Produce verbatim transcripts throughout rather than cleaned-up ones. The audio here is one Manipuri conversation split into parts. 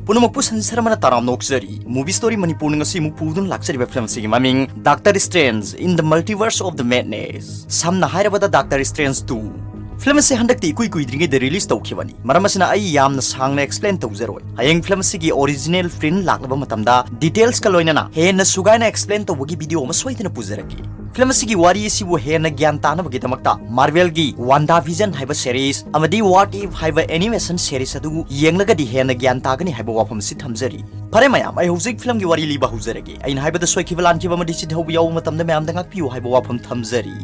ꯄꯨꯝꯅꯃꯛꯄꯨ ꯁꯟꯁꯔꯃꯅ ꯇꯔꯥꯝꯅ ꯑꯣꯛꯆꯔꯤ꯫ Movie Story ꯃꯅꯤꯄꯨꯔꯅ ꯉꯁꯤ ꯑꯃꯨꯛ ꯄꯨꯗꯨꯅ ꯂꯥꯛꯆꯔꯤꯕ ꯐꯤꯂꯝ ꯑꯁꯤꯒꯤ ꯃꯃꯤꯡ Doctor Strange in the Multiverse of the Madness, ꯁꯝꯅ ꯍꯥꯏꯔꯕꯗ Doctor Strange two꯫ ꯐꯤꯂꯝ ꯑꯁꯤ ꯍꯟꯗꯛꯇꯤ ꯏꯀꯨꯏ ꯀꯨꯏꯗ꯭ꯔꯤꯉꯩꯗ ꯔꯤꯂꯤꯁ ꯇꯧꯈꯤꯕꯅꯤ, ꯃꯔꯝ ꯑꯁꯤꯅ ꯑꯩ ꯌꯥꯝꯅ ꯁꯥꯡꯅ ꯑꯦꯛꯁꯄ꯭ꯂꯦꯟ ꯇꯧꯖꯔꯣꯏ꯫ ꯍꯌꯦꯡ ꯐꯤꯂꯝ ꯑꯁꯤꯒꯤ ꯑꯣꯔꯤꯖꯤꯅꯦꯜ ꯄ꯭ꯔꯤꯟ ꯂꯥꯛꯂꯕ ꯃꯇꯝꯗ ꯗꯤꯇꯦꯜꯁꯀ ꯂꯣꯏꯅꯅ ꯍꯦꯟꯅ ꯁꯨꯒꯥꯏꯅ ꯑꯦꯛꯁꯄ꯭ꯂꯦꯟ ꯇꯧꯕꯒꯤ ꯚꯤꯗꯤꯑꯣ ꯑꯃ ꯁꯣꯏꯗꯅ ꯄꯨꯖꯔꯛꯀꯦ꯫ ꯐꯤꯂꯝ ꯑꯁꯤꯒꯤ ꯋꯥꯔꯤ ꯑꯁꯤꯕꯨ ꯍꯦꯟꯅ ꯒ꯭ꯌꯥꯟ ꯇꯥꯅꯕꯒꯤꯗꯃꯛꯇ ꯃꯥꯔꯚꯦꯜꯒꯤ WandaVision ꯍꯥꯏꯕ ꯁꯦꯔꯤꯁ ꯑꯃꯗꯤ What If ꯍꯥꯏꯕ ꯑꯦꯅꯤꯃꯦꯁꯟ ꯁꯦꯔꯤꯁ ꯑꯗꯨ ꯌꯦꯡꯂꯒꯗꯤ ꯍꯦꯟꯅ ꯒ꯭ꯌꯥꯟ ꯇꯥꯒꯅꯤ ꯍꯥꯏꯕ ꯋꯥꯐꯝ ꯑꯁꯤ ꯊꯝꯖꯔꯤ꯫ ꯐꯔꯦ ꯃꯌꯥꯝ, ꯑꯩ ꯍꯧꯖꯤꯛ ꯐꯤꯂꯝꯒꯤ ꯋꯥꯔꯤ ꯂꯤꯕ ꯍꯧꯖꯔꯒꯦ꯫ ꯑꯩꯅ ꯍꯥꯏꯕꯗ ꯁꯣꯏꯈꯤꯕ ꯂꯥꯟꯈꯤꯕ ꯑꯃꯗꯤ ꯆꯤꯠꯍꯧꯕ ꯌꯥꯎꯕ ꯃꯇꯝꯗ ꯃꯌꯥꯝꯗ ꯉꯥꯛꯄꯤꯌꯨ ꯍꯥꯏꯕ ꯋꯥꯐꯝ ꯊꯝꯖꯔꯤ꯫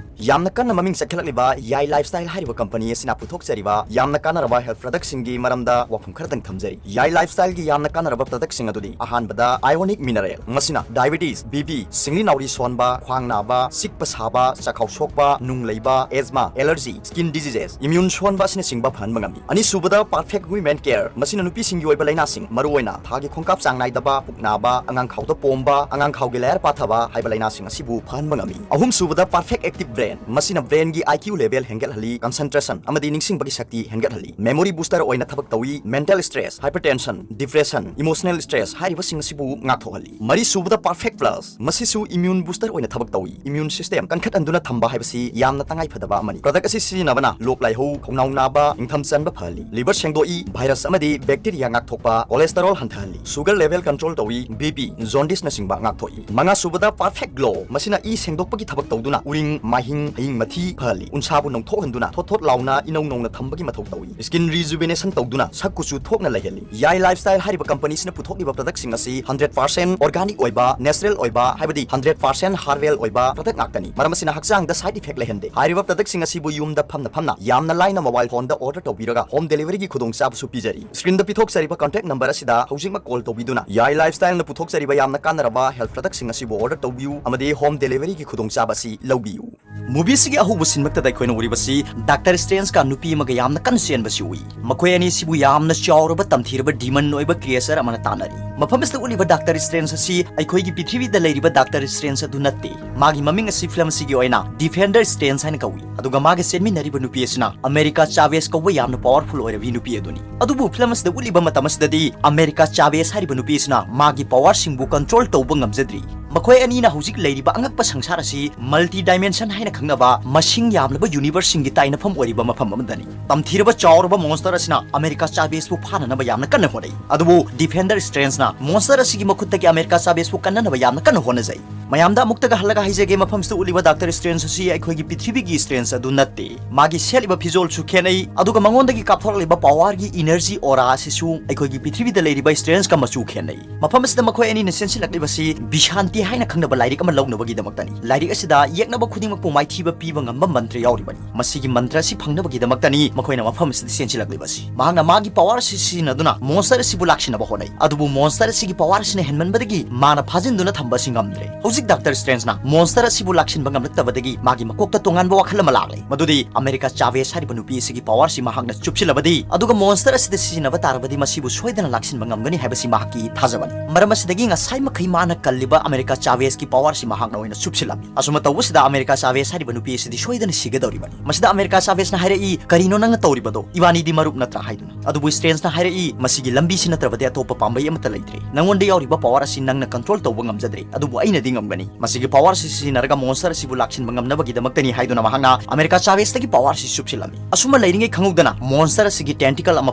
ꯌꯥꯝꯅ ꯀꯟꯅ ꯃꯃꯤꯡ ꯆꯠꯈꯠꯂꯛꯂꯤꯕ ꯌꯥꯏ ꯂꯥꯏꯐꯁ꯭ꯇꯥꯏꯜ ꯍꯥꯏꯔꯤꯕ ꯀꯝꯄꯅꯤ ꯑꯁꯤꯅ ꯄꯨꯊꯣꯛꯆꯔꯤꯕ ꯌꯥꯝꯅ ꯀꯥꯟꯅꯔꯕ ꯍꯦꯜꯊ ꯄ꯭ꯔꯗꯛꯁꯤꯡꯒꯤ ꯃꯔꯝꯗ ꯋꯥꯐꯝ ꯈꯔꯇꯪ ꯊꯝꯖꯔꯤ꯫ ꯌꯥꯏ ꯂꯥꯏꯐꯁ꯭ꯇꯥꯏꯜꯒꯤ ꯌꯥꯝꯅ ꯀꯥꯟꯅꯔꯕ ꯄ꯭ꯔꯗꯛꯁꯤꯡ ꯑꯗꯨꯗꯤ ꯑꯍꯥꯟꯕꯗ ꯑꯥꯏꯑꯣꯅꯤꯛ ꯃꯤꯅꯔꯦꯜ, ꯃꯁꯤꯅ ꯗꯥꯏꯕꯦꯇꯤꯁ, ꯕꯤ ꯄꯤ, ꯁꯤꯡꯂꯤ ꯅꯥꯎꯔꯤ ꯁꯣꯟꯕ, ꯈ꯭ꯋꯥꯡ ꯅꯥꯕ, ꯆꯤꯛꯄ ꯁꯥꯕ, ꯆꯥꯛꯈꯥꯎ ꯁꯣꯛꯄ, ꯅꯨꯡ ꯂꯩꯕ, ꯑꯦꯖꯃꯥ, ꯑꯦꯂꯔꯖꯤ, ꯁ꯭ꯀꯤꯟ ꯗꯤꯖꯤꯖꯦꯁ, ꯏꯝꯌꯨꯟ ꯁꯣꯟꯕ ꯑꯁꯤꯅꯆꯤꯡꯕ ꯐꯍꯟꯕ ꯉꯝꯃꯤ꯫ ꯑꯅꯤꯁꯨꯕꯗ ꯄꯔꯐꯦꯛ ꯋꯤꯃꯦꯟ ꯀꯦꯌꯔ, ꯃꯁꯤꯅ ꯅꯨꯄꯤꯁꯤꯡꯒꯤ ꯑꯣꯏꯕ ꯂꯥꯏꯅꯥꯁꯤꯡ, ꯃꯔꯨꯑꯣꯏꯅ ꯊꯥꯒꯤ ꯈꯣꯡꯀꯥꯞ ꯆꯥꯡ ꯅꯥꯏꯗꯕ, ꯄꯨꯛ ꯅꯥꯕ, ꯑꯉꯥꯡꯈꯥꯎꯗ ꯄꯣꯝꯕ, ꯑꯉꯥꯡꯈꯥꯎꯒꯤ ꯂꯦꯌꯔ ꯄꯥꯊꯕ ꯍꯥꯏꯕ ꯂꯥꯏꯅꯥꯁꯤꯡ ꯑꯁꯤꯕꯨ ꯐꯍꯟꯕ ꯉꯝꯃꯤ꯫ ꯑꯍꯨꯝꯁꯨꯕꯗ ꯄꯔꯐꯦꯛ ꯑꯦꯛꯇꯤꯚ ꯕ꯭ꯔꯦꯟ, ꯃꯁꯤꯅ ꯕ꯭ꯔꯦꯟꯒꯤ IQ ꯂꯦꯚꯦꯜ ꯍꯦꯟꯒꯠꯍꯜꯂꯤ, ꯀꯟꯁꯦꯟꯇ꯭ꯔꯦꯁꯟ ꯑꯃꯗꯤ ꯅꯤꯡꯁꯤꯡꯕꯒꯤ ꯁꯛꯇꯤ ꯍꯦꯟꯒꯠꯍꯜꯂꯤ꯫ ꯃꯦꯃꯣꯔꯤ ꯕꯨꯁꯇꯔ ꯑꯣꯏꯅ ꯊꯕꯛ ꯇꯧꯏ, mental stress, hypertension, depression, emotional stress ꯍꯥꯏꯔꯤꯕꯁꯤꯡ ꯑꯁꯤꯕꯨ ꯉꯥꯛꯊꯣꯛꯍꯜꯂꯤ꯫ ꯃꯔꯤꯁꯨꯕꯗ ꯄꯔꯐꯦꯛ ꯄ꯭ꯂꯁ, ꯃꯁꯤꯁꯨ ꯏꯝꯌꯨꯟ ꯕꯨꯁꯇꯔ ꯑꯣꯏꯅ ꯊꯕꯛ ꯇꯧꯏ꯫ ꯏꯝꯌꯨꯟ ꯁꯤꯁꯇꯦꯝ ꯀꯟꯈꯠꯍꯟꯗꯨꯅ ꯊꯝꯕ ꯍꯥꯏꯕꯁꯤ ꯌꯥꯝꯅ ꯇꯉꯥꯏ ꯐꯗꯕ ꯑꯃꯅꯤ꯫ ꯄ꯭ꯔꯗꯛ ꯑꯁꯤ ꯁꯤꯖꯤꯟꯅꯕꯅ ꯂꯣꯛ ꯂꯥꯏꯍꯧ, ꯈꯧꯅꯥꯎ ꯅꯥꯕ, ꯏꯪꯊꯝ ꯆꯟꯕ ꯐꯍꯜꯂꯤ, ꯂꯤꯚꯔ ꯁꯦꯡꯗꯣꯛꯏ, ꯚꯥꯏꯔꯁ ꯑꯃꯗꯤ ꯕꯦꯛꯇꯤꯔꯤꯌꯥ ꯉꯥꯛꯊꯣꯛꯄ, ꯀꯣꯂꯦꯁꯇꯔꯣꯜ ꯍꯟꯊꯍꯜꯂꯤ, ꯁꯨꯒꯔ ꯂꯦꯚꯦꯜ ꯀꯟꯇ꯭ꯔꯣꯜ ꯇꯧꯏ, ꯕꯤ ꯄꯤ, ꯖꯣꯟꯗꯤꯁꯅꯆꯤꯡꯕ ꯉꯥꯛꯊꯣꯛꯏ꯫ ꯃꯉꯥꯁꯨꯕꯗ ꯄꯔꯐꯦꯛ ꯒ꯭ꯂꯣ, ꯃꯁꯤꯅ ꯏ ꯁꯦꯡꯗꯣꯛꯄꯒꯤ ꯊꯕꯛ ꯇꯧꯗꯨꯅ ꯎꯔꯤꯡ, ꯃꯥꯏꯍꯤꯡ, ꯍꯌꯤꯡ ꯃꯊꯤ ꯐꯍꯜꯂꯤ, ꯎꯟꯁꯥꯕꯨ ꯅꯧꯊꯣꯛꯍꯟꯗꯨꯅ ꯊꯣꯠ ꯊꯣꯠ ꯂꯥꯎꯅ ꯏꯅꯧ ꯅꯧꯅ ꯊꯝꯕꯒꯤ ꯃꯊꯧ ꯇꯧꯏ꯫ ꯁ꯭ꯀꯤꯟ ꯔꯤꯖꯨꯚꯦꯅꯦꯁꯟ ꯇꯧꯗꯨꯅ ꯁꯛ ꯀꯨꯆꯨ ꯊꯣꯛꯅ ꯂꯩꯍꯜꯂꯤ꯫ ꯌꯥꯏ ꯂꯥꯏꯐꯁ꯭ꯇꯥꯏꯜ ꯍꯥꯏꯔꯤꯕ ꯀꯝꯄꯅꯤꯁꯤꯅ ꯄꯨꯊꯣꯛꯂꯤꯕ ꯄ꯭ꯔꯗꯛꯁꯤꯡ ꯑꯁꯤ ꯍꯟꯗ꯭ꯔꯦꯠ ꯄꯥꯔꯁꯦꯟ ꯑꯣꯔꯒꯥꯅꯤꯛ ꯑꯣꯏꯕ, ꯅꯦꯆꯔꯦꯜ ꯑꯣꯏꯕ, ꯍꯥꯏꯕꯗꯤ ꯍꯟꯗ꯭ꯔꯦꯠ ꯄꯥꯔꯁꯦꯟ ꯍꯥꯔꯕꯦꯜ ꯑꯣꯏꯕ ꯄ꯭ꯔꯗꯛ ꯉꯥꯛꯇꯅꯤ꯫ ꯃꯔꯝ ꯑꯁꯤꯅ ꯍꯛꯆꯥꯡꯗ ꯁꯥꯏꯗ ꯏꯐꯦꯛ ꯂꯩꯍꯟꯗꯦ꯫ ꯍꯥꯏꯔꯤꯕ ꯄ꯭ꯔꯗꯛꯁꯤꯡ ꯑꯁꯤꯕꯨ ꯌꯨꯝꯗ ꯐꯝꯅ ꯐꯝꯅ ꯌꯥꯝꯅ ꯂꯥꯏꯅ ꯃꯣꯕꯥꯏꯜ ꯐꯣꯟꯗ ꯑꯣꯔꯗꯔ ꯇꯧꯕꯤꯔꯒ ꯍꯣꯝ ꯗꯦꯂꯤꯚꯔꯤꯒꯤ ꯈꯨꯗꯣꯡꯆꯥꯕꯁꯨ ꯄꯤꯖꯔꯤ꯫ ꯁ꯭ꯀ꯭ꯔꯤꯟꯗ ꯄꯤꯊꯣꯛꯆꯔꯤꯕ ꯀꯟꯇꯦꯛ ꯅꯝꯕꯔ ꯑꯁꯤꯗ ꯍꯧꯖꯤꯛꯃꯛ ꯀꯣꯜ ꯇꯧꯕꯤꯗꯨꯅ ꯌꯥꯏ ꯂꯥꯏꯐꯁ꯭ꯇꯥꯏꯜꯅ ꯄꯨꯊꯣꯛꯆꯔꯤꯕ ꯌꯥꯝꯅ ꯀꯥꯟꯅꯔꯕ ꯍꯦꯜꯊ ꯄ꯭ꯔꯗꯛꯁꯤꯡ ꯑꯁꯤꯕꯨ ꯑꯣꯔꯗꯔ ꯇꯧꯕꯤꯌꯨ ꯑꯃꯗꯤ ꯍꯣꯝ ꯗꯦꯂꯤꯚꯔꯤꯒꯤ ꯈꯨꯗꯣꯡꯆꯥꯕ ꯑꯁꯤ ꯂꯧꯕꯤꯌꯨ꯫ Movie ꯑꯁꯤꯒꯤ ꯑꯍꯧꯕ ꯁꯤꯟꯃꯛꯇꯗ ꯑꯩꯈꯣꯏꯅ ꯎꯔꯤꯕꯁꯤ ꯗꯥꯛꯇꯔ ꯁ꯭ꯇ꯭ꯔꯦꯟꯖꯀ ꯅꯨꯄꯤ ꯑꯃꯒ ꯌꯥꯝꯅ ꯀꯟꯅ ꯆꯦꯟꯕꯁꯤ ꯎꯏ꯫ ꯃꯈꯣꯏ ꯑꯅꯤꯁꯤꯕꯨ ꯌꯥꯝꯅ ꯆꯥꯎꯔꯕ ꯇꯝꯊꯤꯔꯕ demon ꯑꯣꯏꯕ creature ꯑꯃꯅ ꯇꯥꯟꯅꯔꯤ꯫ ꯃꯐꯝ ꯑꯁꯤꯗ ꯎꯠꯂꯤꯕ ꯗꯥꯛꯇꯔ ꯁ꯭ꯇ꯭ꯔꯦꯟꯖ ꯑꯁꯤ ꯑꯩꯈꯣꯏꯒꯤ ꯄ꯭ꯔꯤꯊꯤꯕꯤꯗ ꯂꯩꯔꯤꯕ ꯗꯥꯛꯇꯔ ꯁ꯭ꯇ꯭ꯔꯦꯟꯖ ꯑꯗꯨ ꯅꯠꯇꯦ꯫ ꯃꯥꯒꯤ ꯃꯃꯤꯡ ꯑꯁꯤ film ꯑꯁꯤꯒꯤ ꯑꯣꯏꯅ Defender Strange ꯍꯥꯏꯅ ꯀꯧꯏ꯫ ꯑꯗꯨꯒ ꯃꯥꯒ ꯆꯦꯟꯃꯤꯟꯅꯔꯤꯕ ꯅꯨꯄꯤ ꯑꯁꯤꯅ ꯑꯃꯦꯔꯤꯀꯥ ꯆꯥꯚꯦꯖ ꯀꯧꯕ ꯌꯥꯝꯅ powerful ꯑꯣꯏꯔꯕꯤ ꯅꯨꯄꯤ ꯑꯗꯨꯅꯤ꯫ ꯑꯗꯨꯕꯨ film ꯑꯁꯤꯗ ꯎꯠꯂꯤꯕ ꯃꯇꯝ ꯑꯁꯤꯗꯗꯤ ꯑꯃꯦꯔꯤꯀꯥ ꯆꯥꯚꯦꯖ ꯍꯥꯏꯔꯤꯕ ꯅꯨꯄꯤ ꯑꯁꯤꯅ ꯃꯥꯒꯤ powerꯁꯤꯡꯕꯨ control ꯇꯧꯕ ꯉꯝꯖꯗ꯭ꯔꯤ꯫ ꯃꯈꯣꯏ ꯑꯅꯤꯅ ꯍꯧꯖꯤꯛ ꯂꯩꯔꯤꯕ ꯑꯉꯛꯄ ꯁꯪꯁꯥꯔ ꯑꯁꯤ multi dimension ꯍꯥꯏꯅ ꯈꯪꯅꯕ ꯃꯁꯤꯡ ꯌꯥꯝꯂꯕ universeꯁꯤꯡꯒꯤ ꯇꯥꯏꯅꯐꯝ ꯑꯣꯏꯔꯤꯕ ꯃꯐꯝ ꯑꯃꯗꯅꯤ꯫ ꯇꯝꯊꯤꯔꯕ ꯆꯥꯎꯔꯕ monster ꯑꯁꯤꯅ ꯑꯃꯦꯔꯤꯀꯥ ꯆꯥꯚꯦꯖꯄꯨ ꯐꯥꯅꯅꯕ ꯌꯥꯝꯅ ꯀꯟꯅ ꯍꯣꯠꯅꯩ꯫ ꯑꯗꯨꯕꯨ Defender Strangeꯅ monster ꯑꯁꯤꯒꯤ ꯃꯈꯨꯠꯇꯒꯤ ꯑꯃꯦꯔꯤꯀꯥ ꯆꯥꯚꯦꯖꯄꯨ ꯀꯟꯅꯅꯕ ꯌꯥꯝꯅ ꯀꯟꯅ ꯍꯣꯠꯅꯖꯩ꯫ ꯃꯌꯥꯝꯗ ꯑꯃꯨꯛꯇꯒ ꯍꯜꯂꯒ ꯍꯥꯏꯖꯒꯦ, ꯃꯐꯝꯁꯤꯗ ꯎꯠꯂꯤꯕ ꯗꯥꯛꯇꯔ ꯁ꯭ꯇ꯭ꯔꯦꯟꯖ ꯑꯁꯤ ꯑꯩꯈꯣꯏꯒꯤ ꯄ꯭ꯔꯤꯊꯤꯕꯤꯒꯤ ꯁ꯭ꯇ꯭ꯔꯦꯟꯖ ꯑꯗꯨ ꯅꯠꯇꯦ꯫ ꯃꯥꯒꯤ ꯁꯦꯠꯂꯤꯕ ꯐꯤꯖꯣꯜꯁꯨ ꯈꯦꯠꯅꯩ, ꯑꯗꯨꯒ ꯃꯉꯣꯟꯗꯒꯤ ꯀꯥꯞꯊꯣꯔꯛꯂꯤꯕ powerꯒꯤ energy aura ꯑꯁꯤꯁꯨ ꯑꯩꯈꯣꯏꯒꯤ ꯄ꯭ꯔꯤꯊꯤꯕꯤꯗ ꯂꯩꯔꯤꯕ ꯁ꯭ꯇ꯭ꯔꯦꯟꯖꯀ ꯃꯆꯨ ꯈꯦꯠꯅꯩ꯫ ꯃꯐꯝ ꯑꯁꯤꯗ ꯃꯈꯣꯏ ꯑꯅꯤꯅ ꯆꯦꯟꯁꯤꯜꯂꯛꯂꯤꯕꯁꯤ ꯕꯤꯁꯥꯟꯇꯤ ꯍꯥꯏꯅ ꯈꯪꯅꯕ ꯂꯥꯏꯔꯤꯛ ꯑꯃ ꯂꯧꯅꯕꯒꯤꯗꯃꯛꯇꯅꯤ꯫ ꯂꯥꯏꯔꯤꯛ ꯑꯁꯤꯗ ꯌꯦꯛꯅꯕ ꯈꯨꯗꯤꯡꯃꯛꯄꯨ ꯃꯥꯏꯊꯤꯕ ꯄꯤꯕ ꯉꯝꯕ ꯃꯟꯇ꯭ꯔ ꯌꯥꯎꯔꯤꯕꯅꯤ꯫ ꯃꯁꯤꯒꯤ ꯃꯟꯇ꯭ꯔ ꯑꯁꯤ ꯐꯪꯅꯕꯒꯤꯗꯃꯛꯇꯅꯤ ꯃꯈꯣꯏꯅ ꯃꯐꯝ ꯑꯁꯤꯗ ꯆꯦꯟꯁꯤꯜꯂꯛꯂꯤꯕꯁꯤ꯫ ꯃꯍꯥꯛꯅ ꯃꯥꯒꯤ power ꯑꯁꯤ ꯁꯤꯖꯤꯟꯅꯗꯨꯅ monster ꯑꯁꯤꯕꯨ ꯂꯥꯛꯁꯤꯟꯅꯕ ꯍꯣꯠꯅꯩ꯫ ꯑꯗꯨꯕꯨ monster ꯑꯁꯤꯒꯤ power ꯑꯁꯤꯅ ꯍꯦꯟꯃꯟꯕꯗꯒꯤ ꯃꯥꯅ ꯐꯥꯖꯤꯟꯗꯨꯅ ꯊꯝꯕ ꯑꯁꯤ ꯉꯝꯗ꯭ꯔꯦ꯫ ꯍꯧꯖꯤꯛ ꯗꯥꯛꯇꯔ ꯁ꯭ꯇ꯭ꯔꯦꯟꯖꯅ monster ꯑꯁꯤꯕꯨ ꯂꯥꯛꯁꯤꯟꯕ ꯉꯝꯂꯛꯇꯕꯗꯒꯤ ꯃꯥꯒꯤ ꯃꯀꯣꯛꯇ ꯇꯣꯉꯥꯟꯕ ꯋꯥꯈꯜ ꯑꯃ ꯂꯥꯛꯂꯦ, ꯃꯗꯨꯗꯤ ꯑꯃꯦꯔꯤꯀꯥ ꯆꯥꯚꯦꯖ ꯍꯥꯏꯔꯤꯕ ꯅꯨꯄꯤ ꯑꯁꯤꯒꯤ power ꯑꯁꯤ ꯃꯍꯥꯛꯅ ꯆꯨꯞꯁꯤꯜꯂꯕꯗꯤ, ꯑꯗꯨꯒ monster ꯑꯁꯤꯗ ꯁꯤꯖꯤꯟꯅꯕ ꯇꯥꯔꯕꯗꯤ ꯃꯁꯤꯕꯨ ꯁꯣꯏꯗꯅ ꯂꯥꯛꯁꯤꯟꯕ ꯉꯝꯒꯅꯤ ꯍꯥꯏꯕꯁꯤ ꯃꯍꯥꯛꯀꯤ ꯊꯥꯖꯕꯅꯤ꯫ ꯃꯔꯝ ꯑꯁꯤꯗꯒꯤ ꯉꯁꯥꯏ ꯃꯈꯩ ꯃꯥꯅ ꯀꯜꯂꯤꯕ ꯑꯃꯦꯔꯤꯀꯥ ꯆꯥꯚꯦꯖꯀꯤ power ꯑꯁꯤ ꯃꯍꯥꯛꯅ ꯑꯣꯏꯅ ꯆꯨꯞꯁꯤꯜꯂꯝꯃꯤ꯫ ꯑꯁꯨꯝꯅ ꯇꯧꯕꯁꯤꯗ ꯑꯃꯦꯔꯤꯀꯥ ꯆꯥꯚꯦꯖ ꯍꯥꯏꯔꯤꯕ ꯅꯨꯄꯤ ꯑꯁꯤꯗꯤ ꯁꯣꯏꯗꯅ ꯁꯤꯒꯗꯧꯔꯤꯕꯅꯤ꯫ ꯃꯁꯤꯗ ꯑꯃꯦꯔꯤꯀꯥ ꯆꯥꯚꯦꯖꯅ ꯍꯥꯏꯔꯛꯏ, "ꯀꯔꯤꯅꯣ ꯅꯪꯅ ꯇꯧꯔꯤꯕꯗꯣ? ꯏꯕꯥꯅꯤꯗꯤ ꯃꯔꯨꯞ ꯅꯠꯇ꯭ꯔꯥ?" ꯍꯥꯏꯗꯨꯅ꯫ ꯑꯗꯨꯕꯨ ꯁ꯭ꯇ꯭ꯔꯦꯟꯖꯅ ꯍꯥꯏꯔꯛꯏ, "ꯃꯁꯤꯒꯤ ꯂꯝꯕꯤꯁꯤ ꯅꯠꯇ꯭ꯔꯕꯗꯤ ꯑꯇꯣꯞꯄ ꯄꯥꯝꯕꯩ ꯑꯃꯠꯇ ꯂꯩꯇ꯭ꯔꯦ꯫ ꯅꯪꯉꯣꯟꯗ ꯌꯥꯎꯔꯤꯕ power ꯑꯁꯤ ꯅꯪꯅ control ꯇꯧꯕ ꯉꯝꯖꯗ꯭ꯔꯦ, ꯑꯗꯨꯕꯨ ꯑꯩꯅꯗꯤ ꯉꯝꯒꯅꯤ꯫ ꯃꯁꯤꯒꯤ power ꯑꯁꯤ ꯁꯤꯖꯤꯟꯅꯔꯒ monster ꯑꯁꯤꯕꯨ ꯂꯥꯛꯁꯤꯟꯕ ꯉꯝꯅꯕꯒꯤꯗꯃꯛꯇꯅꯤ" ꯍꯥꯏꯗꯨꯅ ꯃꯍꯥꯛꯅ ꯑꯃꯦꯔꯤꯀꯥ ꯆꯥꯚꯦꯖꯇꯒꯤ power ꯑꯁꯤ ꯆꯨꯞꯁꯤꯜꯂꯝꯃꯤ꯫ ꯑꯁꯨꯝꯅ ꯂꯩꯔꯤꯉꯩ ꯈꯪꯍꯧꯗꯅ monster ꯑꯁꯤꯒꯤ tentacle ꯑꯃ